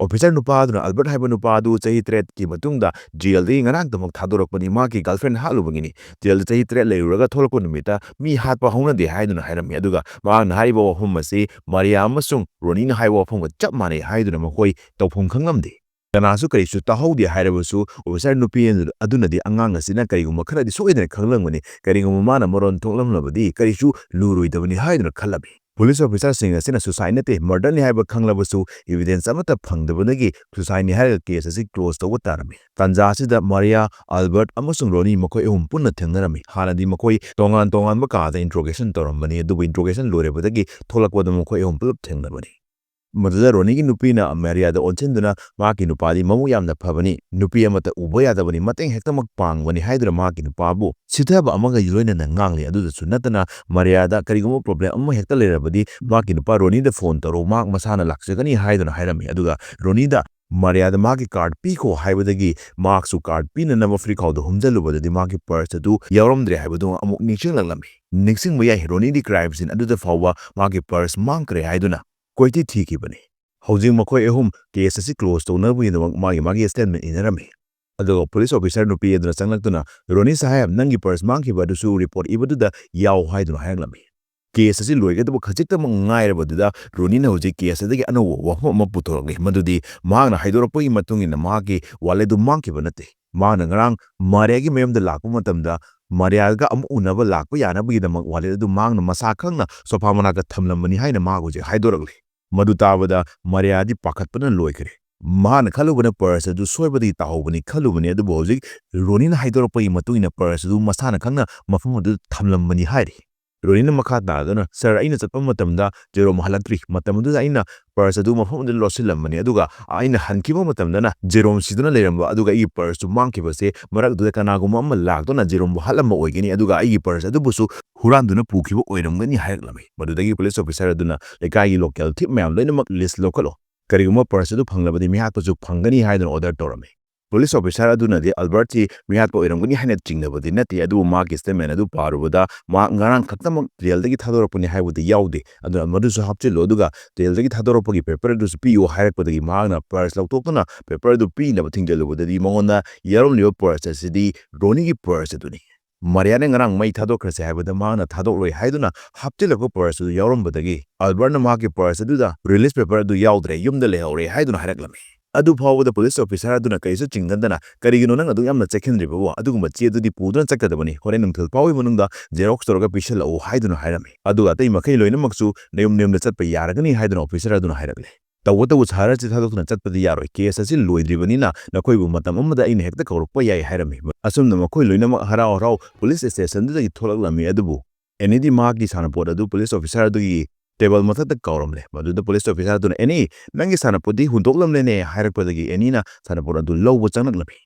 ꯑꯣꯐꯤꯁꯥꯔ ꯅꯨꯄꯥ ꯑꯗꯨꯅ ꯑꯜꯕꯔꯠ ꯍꯥꯏꯕ ꯅꯨꯄꯥ ꯑꯗꯨ ꯆꯍꯤ ꯇꯔꯦꯠꯀꯤ ꯃꯇꯨꯡꯗ ꯖꯦꯜꯗꯒꯤ ꯉꯔꯥꯡꯇꯃꯛ ꯊꯥꯗꯣꯔꯛꯄꯅꯤ, ꯃꯍꯥꯛꯀꯤ ꯒꯔꯜꯐ꯭ꯔꯦꯟ ꯍꯥꯠꯂꯨꯕꯒꯤꯅꯤ꯫ ꯖꯦꯜꯗ ꯆꯍꯤ ꯇꯔꯦꯠ ꯂꯩꯔꯨꯔꯒ ꯊꯣꯛꯂꯛꯄ ꯅꯨꯃꯤꯠꯇ ꯃꯤ ꯍꯥꯠꯄ ꯍꯧꯅꯗꯦ ꯍꯥꯏꯗꯨꯅ ꯍꯥꯏꯔꯝꯃꯤ꯫ ꯑꯗꯨꯒ ꯃꯍꯥꯛꯅ ꯍꯥꯏꯔꯤꯕ ꯋꯥꯐꯝ ꯑꯁꯤ ꯃꯥꯔꯤꯌꯥ ꯑꯃꯁꯨꯡ ꯔꯣꯅꯤꯅ ꯍꯥꯏꯕ ꯋꯥꯐꯝꯒ ꯆꯞ ꯃꯥꯟꯅꯩ ꯍꯥꯏꯗꯨꯅ ꯃꯈꯣꯏ ꯇꯧꯐꯝ ꯈꯪꯂꯝꯗꯦ꯫ ꯀꯅꯥꯁꯨ ꯀꯔꯤꯁꯨ ꯇꯥꯍꯧꯗꯦ ꯍꯥꯏꯔꯕꯁꯨ ꯑꯣꯐꯤꯁꯥꯔ ꯅꯨꯄꯤ ꯑꯗꯨ-, ꯑꯗꯨꯅꯗꯤ ꯑꯉꯥꯡ ꯑꯁꯤꯅ ꯀꯔꯤꯒꯨꯝꯕ ꯈꯔꯗꯤ ꯁꯣꯏꯗꯅ ꯈꯪꯂꯝꯒꯅꯤ, ꯀꯔꯤꯒꯨꯝꯕ ꯃꯥꯅ ꯃꯔꯣꯟ ꯊꯣꯛꯂꯝꯂꯕꯗꯤ ꯀꯔꯤꯁꯨ ꯂꯨꯔꯣꯏꯗꯕꯅꯤ ꯍꯥꯏꯗꯨꯅ ꯈꯜꯂꯝꯃꯤ꯫ Police officerꯁꯤꯡ ꯑꯁꯤꯅ suicide ꯅꯠꯇꯦ, murderꯅꯤ ꯍꯥꯏꯕ ꯈꯪꯂꯕꯁꯨ evidence ꯑꯃꯠꯇ ꯐꯪꯗꯕꯗꯒꯤ suicideꯅꯤ ꯍꯥꯏꯔꯒ case ꯑꯁꯤ close ꯇꯧꯕ ꯇꯥꯔꯝꯃꯤ꯫ ꯇꯥꯟꯖꯥ ꯑꯁꯤꯗ ꯃꯥꯔꯤꯌꯥ, ꯑꯜꯕꯔꯠ ꯑꯃꯁꯨꯡ ꯔꯣꯅꯤ ꯃꯈꯣꯏ ꯑꯍꯨꯝ ꯄꯨꯟꯅ ꯊꯦꯡꯅꯔꯝꯃꯤ꯫ ꯍꯥꯟꯅꯗꯤ ꯃꯈꯣꯏ ꯇꯣꯉꯥꯟ ꯇꯣꯉꯥꯟꯕ ꯀꯥꯗ interrogation ꯇꯧꯔꯝꯕꯅꯤ, ꯑꯗꯨꯕꯨ interrogation ꯂꯣꯏꯔꯕꯗꯒꯤ ꯊꯣꯛꯂꯛꯄꯗ ꯃꯈꯣꯏ ꯑꯍꯨꯝ ꯄꯨꯂꯞ ꯊꯦꯡꯅꯕꯅꯤ꯫ ꯃꯗꯨꯗ ꯔꯣꯅꯤꯒꯤ ꯅꯨꯄꯤꯅ ꯃꯥꯔꯤꯌꯥꯗ ꯑꯣꯟꯁꯤꯟꯗꯨꯅ ꯃꯍꯥꯛꯀꯤ ꯅꯨꯄꯥꯗꯤ ꯃꯕꯨꯛ ꯌꯥꯝꯅ ꯐꯕꯅꯤ, ꯅꯨꯄꯤ ꯑꯃꯠꯇ ꯎꯕ ꯌꯥꯗꯕꯅꯤ, ꯃꯇꯦꯡ ꯍꯦꯛꯇꯃꯛ ꯄꯥꯡꯕꯅꯤ ꯍꯥꯏꯗꯨꯅ ꯃꯍꯥꯛꯀꯤ ꯅꯨꯄꯥꯕꯨ ꯁꯤꯊꯕ ꯑꯃꯒ ꯂꯣꯏꯅꯅ ꯉꯥꯡꯂꯤ꯫ ꯑꯗꯨꯗꯁꯨ ꯅꯠꯇꯅ ꯃꯥꯔꯤꯌꯥꯗ ꯀꯔꯤꯒꯨꯝꯕ problem ꯑꯃ ꯍꯦꯛꯇ ꯂꯩꯔꯕꯗꯤ ꯃꯍꯥꯛꯀꯤ ꯅꯨꯄꯥ ꯔꯣꯅꯤꯗ phone ꯇꯧꯔꯣ, ꯃꯍꯥꯛ ꯃꯁꯥꯅ ꯂꯥꯛꯆꯒꯅꯤ ꯍꯥꯏꯗꯨꯅ ꯍꯥꯏꯔꯝꯃꯤ꯫ ꯑꯗꯨꯒ ꯔꯣꯅꯤꯗ ꯃꯥꯔꯤꯌꯥꯗ ꯃꯍꯥꯛꯀꯤ card ꯄꯤꯈꯣ ꯍꯥꯏꯕꯗꯒꯤ ꯃꯍꯥꯛꯁꯨ card ꯄꯤꯅꯅꯕ ꯐꯨꯔꯤꯈꯥꯎꯗ ꯍꯨꯝꯖꯜꯂꯨꯕꯗꯗꯤ ꯃꯍꯥꯛꯀꯤ purse ꯑꯗꯨ ꯌꯥꯎꯔꯝꯗ꯭ꯔꯦ ꯍꯥꯏꯕꯗꯨ ꯑꯃꯨꯛ ꯅꯤꯡꯁꯤꯡꯂꯛꯂꯝꯃꯤ꯫ ꯅꯤꯡꯁꯤꯡꯕ ꯌꯥꯏ, ꯔꯣꯅꯤꯗꯤ crime scene ꯑꯗꯨꯗ ꯐꯥꯎꯕ ꯃꯍꯥꯛꯀꯤ purse ꯃꯥꯡꯈ꯭ꯔꯦ ꯍꯥꯏꯗꯨꯅ ꯀꯣꯏꯊꯤ ꯊꯤꯈꯤꯕꯅꯤ꯫ ꯍꯧꯖꯤꯛ ꯃꯈꯣꯏ ꯑꯍꯨꯝ case ꯑꯁꯤ close ꯇꯧꯅꯕꯒꯤꯗꯃꯛ ꯃꯥꯒꯤ ꯃꯥꯒꯤ statement ꯏꯅꯔꯝꯃꯤ꯫ ꯑꯗꯨꯒ police officer ꯅꯨꯄꯤ ꯑꯗꯨꯅ ꯆꯪꯂꯛꯇꯨꯅ, "ꯔꯣꯅꯤ ꯁꯥꯍꯦꯕ, ꯅꯪꯒꯤ purse ꯃꯥꯡꯈꯤꯕ ꯑꯗꯨꯁꯨ report ꯏꯕꯗꯨꯗ ꯌꯥꯎ" ꯍꯥꯏꯗꯨꯅ ꯍꯥꯏꯔꯛꯂꯝꯃꯤ꯫ Case ꯑꯁꯤ ꯂꯣꯏꯒꯗꯕ ꯈꯖꯤꯛꯇꯃꯛ ꯉꯥꯏꯔꯕꯗꯨꯗ ꯔꯣꯅꯤꯅ ꯍꯧꯖꯤꯛ case ꯑꯗꯨꯗꯒꯤ ꯑꯅꯧꯕ ꯋꯥꯐꯝ ꯑꯃ ꯄꯨꯊꯣꯔꯛꯂꯤ, ꯃꯗꯨꯗꯤ ꯃꯍꯥꯛꯅ ꯍꯥꯏꯗꯣꯔꯛꯄꯒꯤ ꯃꯇꯨꯡ ꯏꯟꯅ ꯃꯍꯥꯛꯀꯤ wallet ꯑꯗꯨ ꯃꯥꯡꯈꯤꯕ ꯅꯠꯇꯦ꯫ ꯃꯍꯥꯛꯅ ꯉꯔꯥꯡ ꯃꯥꯔꯤꯌꯥꯒꯤ ꯃꯌꯨꯝꯗ ꯂꯥꯛꯄ ꯃꯇꯝꯗ ꯃꯥꯔꯤꯌꯥꯒ ꯑꯃꯨꯛ ꯎꯅꯕ ꯂꯥꯛꯄ ꯌꯥꯅꯕꯒꯤꯗꯃꯛ wallet ꯑꯗꯨ ꯃꯍꯥꯛꯅ ꯃꯁꯥ ꯈꯪꯅ sofa ꯃꯅꯥꯛꯇ ꯊꯝꯂꯝꯕꯅꯤ ꯍꯥꯏꯅ ꯃꯍꯥꯛ ꯍꯧꯖꯤꯛ ꯍꯥꯏꯗꯣꯔꯛꯂꯤ꯫ ꯃꯗꯨ ꯇꯥꯕꯗ ꯃꯥꯔꯤꯌꯥꯗꯤ ꯄꯥꯈꯠꯄꯅ ꯂꯣꯏꯈ꯭ꯔꯦ꯫ ꯃꯍꯥꯛꯅ ꯈꯜꯂꯨꯕꯅ purse ꯑꯗꯨ ꯁꯣꯏꯕꯗꯒꯤ ꯇꯥꯍꯧꯕꯅꯤ ꯈꯜꯂꯨꯕꯅꯤ, ꯑꯗꯨꯕꯨ ꯍꯧꯖꯤꯛ ꯔꯣꯅꯤꯅ ꯍꯥꯏꯗꯣꯔꯛꯄꯒꯤ ꯃꯇꯨꯡ ꯏꯟꯅ purse ꯑꯗꯨ ꯃꯁꯥꯅ ꯈꯪꯅ ꯃꯐꯝ ꯑꯗꯨꯗ ꯊꯝꯂꯝꯕꯅꯤ ꯍꯥꯏꯔꯤ꯫ ꯔꯣꯅꯤꯅ ꯃꯈꯥ ꯇꯥꯗꯨꯅ, "Sir, ꯑꯩꯅ ꯆꯠꯄ ꯃꯇꯝꯗ ꯖꯦꯔꯣꯝ ꯍꯜꯂꯛꯇ꯭ꯔꯤ꯫ ꯃꯇꯝ ꯑꯗꯨꯗ ꯑꯩꯅ purse ꯑꯗꯨ ꯃꯐꯝ ꯑꯗꯨꯗ ꯂꯣꯠꯁꯤꯜꯂꯝꯕꯅꯤ, ꯑꯗꯨꯒ ꯑꯩꯅ ꯍꯟꯈꯤꯕ ꯃꯇꯝꯗꯅ ꯖꯦꯔꯣꯝ ꯁꯤꯗꯨꯅ ꯂꯩꯔꯝꯕ, ꯑꯗꯨꯒ ꯑꯩꯒꯤ purse ꯇꯨ ꯃꯥꯡꯈꯤꯕꯁꯦ ꯃꯔꯛ ꯑꯗꯨꯗ ꯀꯅꯥꯒꯨꯝꯕ ꯑꯃ ꯂꯥꯛꯇꯨꯅ ꯖꯦꯔꯣꯝꯕꯨ ꯍꯥꯠꯂꯝꯕ ꯑꯣꯏꯒꯅꯤ, ꯑꯗꯨꯒ ꯑꯩꯒꯤ purse ꯑꯗꯨꯕꯨꯁꯨ ꯍꯨꯔꯥꯟꯗꯨꯅ ꯄꯨꯈꯤꯕ ꯑꯣꯏꯔꯝꯒꯅꯤ" ꯍꯥꯏꯔꯛꯂꯝꯃꯤ꯫ ꯃꯗꯨꯗꯒꯤ police officer ꯑꯗꯨꯅ, "ꯂꯩꯀꯥꯏꯒꯤ local thief ꯃꯌꯥꯝ ꯂꯣꯏꯅꯃꯛ list ꯂꯧꯈꯠꯂꯣ꯫ ꯀꯔꯤꯒꯨꯝꯕ purse ꯑꯗꯨ ꯐꯪꯂꯕꯗꯤ ꯃꯤꯍꯥꯠꯄꯁꯨ ꯐꯪꯒꯅꯤ" ꯍꯥꯏꯗꯨꯅ order ꯇꯧꯔꯝꯃꯤ꯫ Police officer ꯑꯗꯨꯅꯗꯤ ꯑꯜꯕꯔꯠꯁꯤ ꯃꯤꯍꯥꯠꯄ ꯑꯣꯏꯔꯝꯒꯅꯤ ꯍꯥꯏꯅ ꯆꯤꯡꯅꯕꯗꯤ ꯅꯠꯇꯦ, ꯑꯗꯨꯕꯨ ꯃꯍꯥꯛꯀꯤ statement ꯑꯗꯨ ꯄꯥꯔꯨꯕꯗ ꯃꯍꯥꯛ ꯉꯔꯥꯡ ꯈꯛꯇꯃꯛ jail ꯗꯒꯤ ꯊꯥꯗꯣꯔꯛꯄꯅꯤ ꯍꯥꯏꯕꯗꯤ ꯌꯥꯎꯗꯦ꯫ ꯑꯗꯨꯅ ꯃꯗꯨꯁꯨ ꯍꯥꯞꯆꯤꯜꯂꯨ, ꯑꯗꯨꯒ jail ꯗꯒꯤ ꯊꯥꯗꯣꯔꯛꯄꯒꯤ paper ꯑꯗꯨꯁꯨ ꯄꯤꯌꯨ ꯍꯥꯏꯔꯛꯄꯗꯒꯤ ꯃꯍꯥꯛꯅ purse ꯂꯧꯊꯣꯛꯇꯨꯅ paper ꯑꯗꯨ ꯄꯤꯅꯕ ꯊꯤꯡꯖꯤꯜꯂꯨꯕꯗꯗꯤ ꯃꯉꯣꯟꯗ ꯌꯥꯎꯔꯝꯂꯤꯕ purse ꯑꯁꯤꯗꯤ ꯔꯣꯅꯤꯒꯤ purse ꯑꯗꯨꯅꯤ꯫ ꯃꯥꯔꯤꯌꯥꯅ ꯉꯔꯥꯡ ꯃꯩ ꯊꯥꯗꯣꯛꯈ꯭ꯔꯁꯦ ꯍꯥꯏꯕꯗ ꯃꯍꯥꯛꯅ ꯊꯥꯗꯣꯛꯂꯣꯏ ꯍꯥꯏꯗꯨꯅ ꯍꯥꯞꯆꯤꯜꯂꯛꯄ purse ꯑꯗꯨ ꯌꯥꯎꯔꯝꯕꯗꯒꯤ ꯑꯜꯕꯔꯠꯅ ꯃꯍꯥꯛꯀꯤ purse ꯑꯗꯨꯗ release paper ꯑꯗꯨ ꯌꯥꯎꯗ꯭ꯔꯦ, ꯌꯨꯝꯗ ꯂꯩꯍꯧꯔꯦ ꯍꯥꯏꯗꯨꯅ ꯍꯥꯏꯔꯛꯂꯝꯃꯤ꯫ ꯑꯗꯨ ꯐꯥꯎꯕꯗ ꯄꯨꯂꯤꯁ ꯑꯣꯐꯤꯁꯥꯔ ꯑꯗꯨꯅ ꯀꯔꯤꯁꯨ ꯆꯤꯡꯅꯗꯅ, "ꯀꯔꯤꯒꯤꯅꯣ ꯅꯪ ꯑꯗꯨꯛ ꯌꯥꯝꯅ ꯆꯦꯛꯁꯤꯟꯗ꯭ꯔꯤꯕꯕꯨ? ꯑꯗꯨꯒꯨꯝꯕ ꯆꯦꯗꯨꯗꯤ ꯄꯨꯗꯨꯅ ꯆꯠꯀꯗꯕꯅꯤ, ꯍꯣꯔꯦꯟ ꯅꯨꯡꯊꯤꯜ ꯐꯥꯎꯒꯤ ꯃꯅꯨꯡꯗ ꯖꯦꯔꯣꯛꯁ ꯇꯧꯔꯒ ꯄꯤꯁꯜꯂꯛꯎ" ꯍꯥꯏꯗꯨꯅ ꯍꯥꯏꯔꯝꯃꯤ꯫ ꯑꯗꯨꯒ ꯑꯇꯩ ꯃꯈꯩ ꯂꯣꯏꯅꯃꯛꯁꯨ ꯅꯌꯨꯝ ꯅꯌꯨꯝꯗ ꯆꯠꯄ ꯌꯥꯔꯒꯅꯤ ꯍꯥꯏꯗꯨꯅ ꯑꯣꯐꯤꯁꯥꯔ ꯑꯗꯨꯅ ꯍꯥꯏꯔꯛꯂꯦ꯫ "ꯇꯧꯕꯇꯕꯨ ꯁꯍꯔ ꯑꯁꯤ ꯊꯥꯗꯣꯛꯇꯨꯅ ꯆꯠꯄꯗꯤ ꯌꯥꯔꯣꯏ, ꯀꯦꯁ ꯑꯁꯤ ꯂꯣꯏꯗ꯭ꯔꯤꯕꯅꯤꯅ ꯅꯈꯣꯏꯕꯨ ꯃꯇꯝ ꯑꯃꯗ ꯑꯩꯅ ꯍꯦꯛꯇ ꯀꯧꯔꯛꯄ ꯌꯥꯏ" ꯍꯥꯏꯔꯝꯃꯤ꯫ ꯑꯁꯨꯝꯅ ꯃꯈꯣꯏ ꯂꯣꯏꯅꯃꯛ ꯍꯔꯥꯎ ꯍꯔꯥꯎ ꯄꯨꯂꯤꯁ ꯁ꯭ꯇꯦꯁꯟꯗꯨꯗꯒꯤ ꯊꯣꯛꯂꯛꯂꯝꯃꯤ꯫ ꯑꯗꯨꯕꯨ ꯑꯦꯅꯤꯗꯤ ꯃꯍꯥꯛꯀꯤ ꯁꯥꯟꯅꯄꯣꯠ ꯑꯗꯨ ꯄꯨꯂꯤꯁ ꯑꯣꯐꯤꯁꯥꯔ ꯑꯗꯨꯒꯤ ꯇꯦꯕꯜ ꯃꯊꯛꯇ ꯀꯥꯎꯔꯝꯂꯦ꯫ ꯃꯗꯨꯗ ꯄꯨꯂꯤꯁ ꯑꯣꯐꯤꯁꯥꯔ ꯑꯗꯨꯅ, "ꯑꯦꯅꯤ, ꯅꯪꯒꯤ ꯁꯥꯟꯅꯄꯣꯠꯇꯤ ꯍꯨꯟꯗꯣꯛꯂꯝꯂꯦꯅꯦ" ꯍꯥꯏꯔꯛꯄꯗꯒꯤ ꯑꯦꯅꯤꯅ ꯁꯥꯟꯅꯄꯣꯠ ꯑꯗꯨ ꯂꯧꯕ ꯆꯪꯂꯛꯂꯝꯃꯤ꯫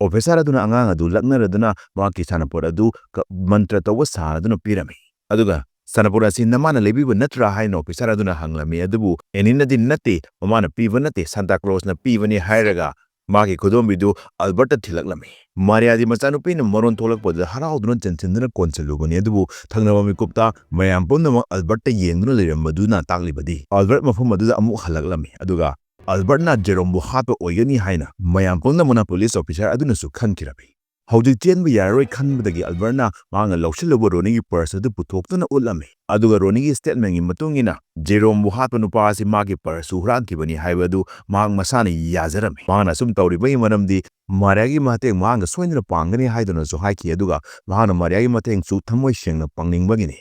ꯑꯣꯐꯤꯁꯥꯔ ꯑꯗꯨꯅ ꯑꯉꯥꯡ ꯑꯗꯨ ꯂꯛꯅꯔꯗꯨꯅ ꯃꯍꯥꯛꯀꯤ ꯁꯥꯟꯅꯄꯣꯠ ꯑꯗꯨ ꯀ-, ꯃꯟꯇ꯭ꯔ ꯇꯧꯕ ꯁꯥꯔꯗꯨꯅ ꯄꯤꯔꯝꯃꯤ꯫ ꯑꯗꯨꯒ, "ꯁꯥꯟꯅꯄꯣꯠ ꯑꯁꯤ ꯅꯃꯥꯅ ꯂꯩꯕꯤꯕ ꯅꯠꯇ꯭ꯔꯥ?" ꯍꯥꯏꯅ ꯑꯣꯐꯤꯁꯥꯔ ꯑꯗꯨꯅ ꯍꯪꯂꯝꯃꯤ꯫ ꯑꯗꯨꯕꯨ ꯑꯦꯅꯤꯅꯗꯤ, "ꯅꯠꯇꯦ, ꯃꯃꯥꯅ ꯄꯤꯕ ꯅꯠꯇꯦ, ꯁꯥꯟꯇꯥ ꯀ꯭ꯂꯣꯁꯅ ꯄꯤꯕꯅꯤ" ꯍꯥꯏꯔꯒ ꯃꯥꯒꯤ ꯈꯨꯗꯣꯝꯕꯤꯗꯨ ꯑꯜꯕꯔꯠꯇ ꯊꯤꯜꯂꯛꯂꯝꯃꯤ꯫ ꯃꯥꯔꯤꯌꯥꯗꯤ ꯃꯆꯥꯅꯨꯄꯤꯅ ꯃꯔꯣꯟ ꯊꯣꯛꯂꯛꯄꯗꯨꯗ ꯍꯔꯥꯎꯗꯨꯅ ꯆꯦꯟꯁꯤꯟꯗꯨꯅ ꯀꯣꯟꯁꯤꯜꯂꯨꯕꯅꯤ꯫ ꯑꯗꯨꯕꯨ ꯊꯪꯅꯕ ꯃꯤꯀꯨꯞꯇ ꯃꯌꯥꯝ ꯄꯨꯝꯅꯃꯛ ꯑꯜꯕꯔꯠꯇ ꯌꯦꯡꯗꯨꯅ ꯂꯩꯔꯝꯕꯗꯨꯅ ꯇꯥꯛꯂꯤꯕꯗꯤ ꯑꯜꯕꯔꯠ ꯃꯐꯝ ꯑꯗꯨꯗ ꯑꯃꯨꯛ ꯍꯜꯂꯛꯂꯝꯃꯤ꯫ ꯑꯗꯨꯒ ꯑꯜꯕꯔꯠꯅ ꯖꯦꯔꯣꯝꯕꯨ ꯍꯥꯠꯄ ꯑꯣꯏꯒꯅꯤ ꯍꯥꯏꯅ ꯃꯌꯥꯝ ꯄꯨꯝꯅꯃꯛꯅ ꯄꯨꯂꯤꯁ ꯑꯣꯐꯤꯁꯥꯔ ꯑꯗꯨꯅꯁꯨ ꯈꯟꯈꯤꯔꯝꯃꯤ꯫ ꯍꯧꯖꯤꯛ ꯆꯦꯟꯕ ꯌꯥꯔꯔꯣꯏ ꯈꯟꯕꯗꯒꯤ ꯑꯜꯕꯔꯠꯅ ꯃꯍꯥꯛꯅ ꯂꯧꯁꯤꯜꯂꯨꯕ ꯔꯣꯅꯤꯒꯤ ꯄꯔꯁ ꯑꯗꯨ ꯄꯨꯊꯣꯛꯇꯨꯅ ꯎꯠꯂꯝꯃꯤ꯫ ꯑꯗꯨꯒ ꯔꯣꯅꯤꯒꯤ ꯁ꯭ꯇꯦꯠꯃꯦꯟꯒꯤ ꯃꯇꯨꯡ ꯏꯟꯅ, ꯖꯦꯔꯣꯝꯕꯨ ꯍꯥꯠꯄ ꯅꯨꯄꯥ ꯑꯁꯤ ꯃꯥꯒꯤ ꯄꯔꯁꯁꯨ ꯍꯨꯔꯥꯟꯈꯤꯕꯅꯤ ꯍꯥꯏꯕ ꯑꯗꯨ ꯃꯍꯥꯛ ꯃꯁꯥꯅ ꯌꯥꯖꯔꯝꯃꯤ꯫ ꯃꯍꯥꯛꯅ ꯑꯁꯨꯝ ꯇꯧꯔꯤꯕꯒꯤ ꯃꯔꯝꯗꯤ ꯃꯥꯔꯤꯌꯥꯒꯤ ꯃꯇꯦꯡ ꯃꯍꯥꯛꯅ ꯁꯣꯏꯗꯅ ꯄꯥꯡꯒꯅꯤ ꯍꯥꯏꯗꯨꯅꯁꯨ ꯍꯥꯏꯈꯤ꯫ ꯑꯗꯨꯒ ꯃꯍꯥꯛꯅ ꯃꯥꯔꯤꯌꯥꯒꯤ ꯃꯇꯦꯡꯁꯨ ꯊꯃꯣꯏ ꯁꯦꯡꯅ ꯄꯥꯡꯅꯤꯡꯕꯒꯤꯅꯤ꯫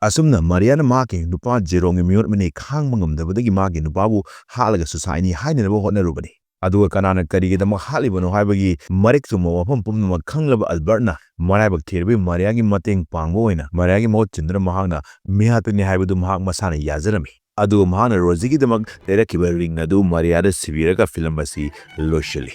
ꯑꯁꯨꯝꯅ ꯃꯥꯔꯤꯌꯥꯅ ꯃꯍꯥꯛꯀꯤ ꯅꯨꯄꯥ ꯖꯦꯔꯣꯝꯒꯤ ꯃꯤꯑꯣꯠ ꯃꯤꯅꯩ ꯈꯥꯡꯕ ꯉꯝꯗꯕꯗꯒꯤ ꯃꯥꯒꯤ ꯅꯨꯄꯥꯕꯨ ꯍꯥꯠꯂꯒ ꯁꯨꯁꯥꯏꯅꯤ ꯍꯥꯏꯅꯅꯕ ꯍꯣꯠꯅꯔꯨꯕꯅꯤ꯫ ꯑꯗꯨꯒ ꯀꯅꯥꯅ ꯀꯔꯤꯒꯤꯗꯃꯛ ꯍꯥꯠꯂꯤꯕꯅꯣ ꯍꯥꯏꯕꯒꯤ ꯃꯔꯤꯛ ꯆꯨꯝꯕ ꯋꯥꯐꯝ ꯄꯨꯝꯅꯃꯛ ꯈꯪꯂꯕ ꯑꯜꯕꯔꯠꯅ ꯃꯔꯥꯏꯕꯛ ꯊꯤꯔꯕꯒꯤ ꯃꯥꯔꯤꯌꯥꯒꯤ ꯃꯇꯦꯡ ꯄꯥꯡꯕ ꯑꯣꯏꯅ ꯃꯥꯔꯤꯌꯥꯒꯤ ꯃꯍꯨꯠ ꯁꯤꯟꯗꯨꯅ ꯃꯍꯥꯛꯅ ꯃꯤꯍꯥꯠꯄꯅꯤ ꯍꯥꯏꯕꯗꯨ ꯃꯍꯥꯛ ꯃꯁꯥꯅ ꯌꯥꯖꯔꯝꯃꯤ꯫ ꯑꯗꯨꯒ ꯃꯍꯥꯛꯅ ꯔꯣꯖꯤꯒꯤꯗꯃꯛ ꯂꯩꯔꯛꯈꯤꯕ ꯔꯤꯡ ꯑꯗꯨ ꯃꯥꯔꯤꯌꯥꯗ ꯁꯤꯕꯤꯔꯒ ꯐꯤꯂꯝ ꯑꯁꯤ ꯂꯣꯏꯁꯤꯜꯂꯤ꯫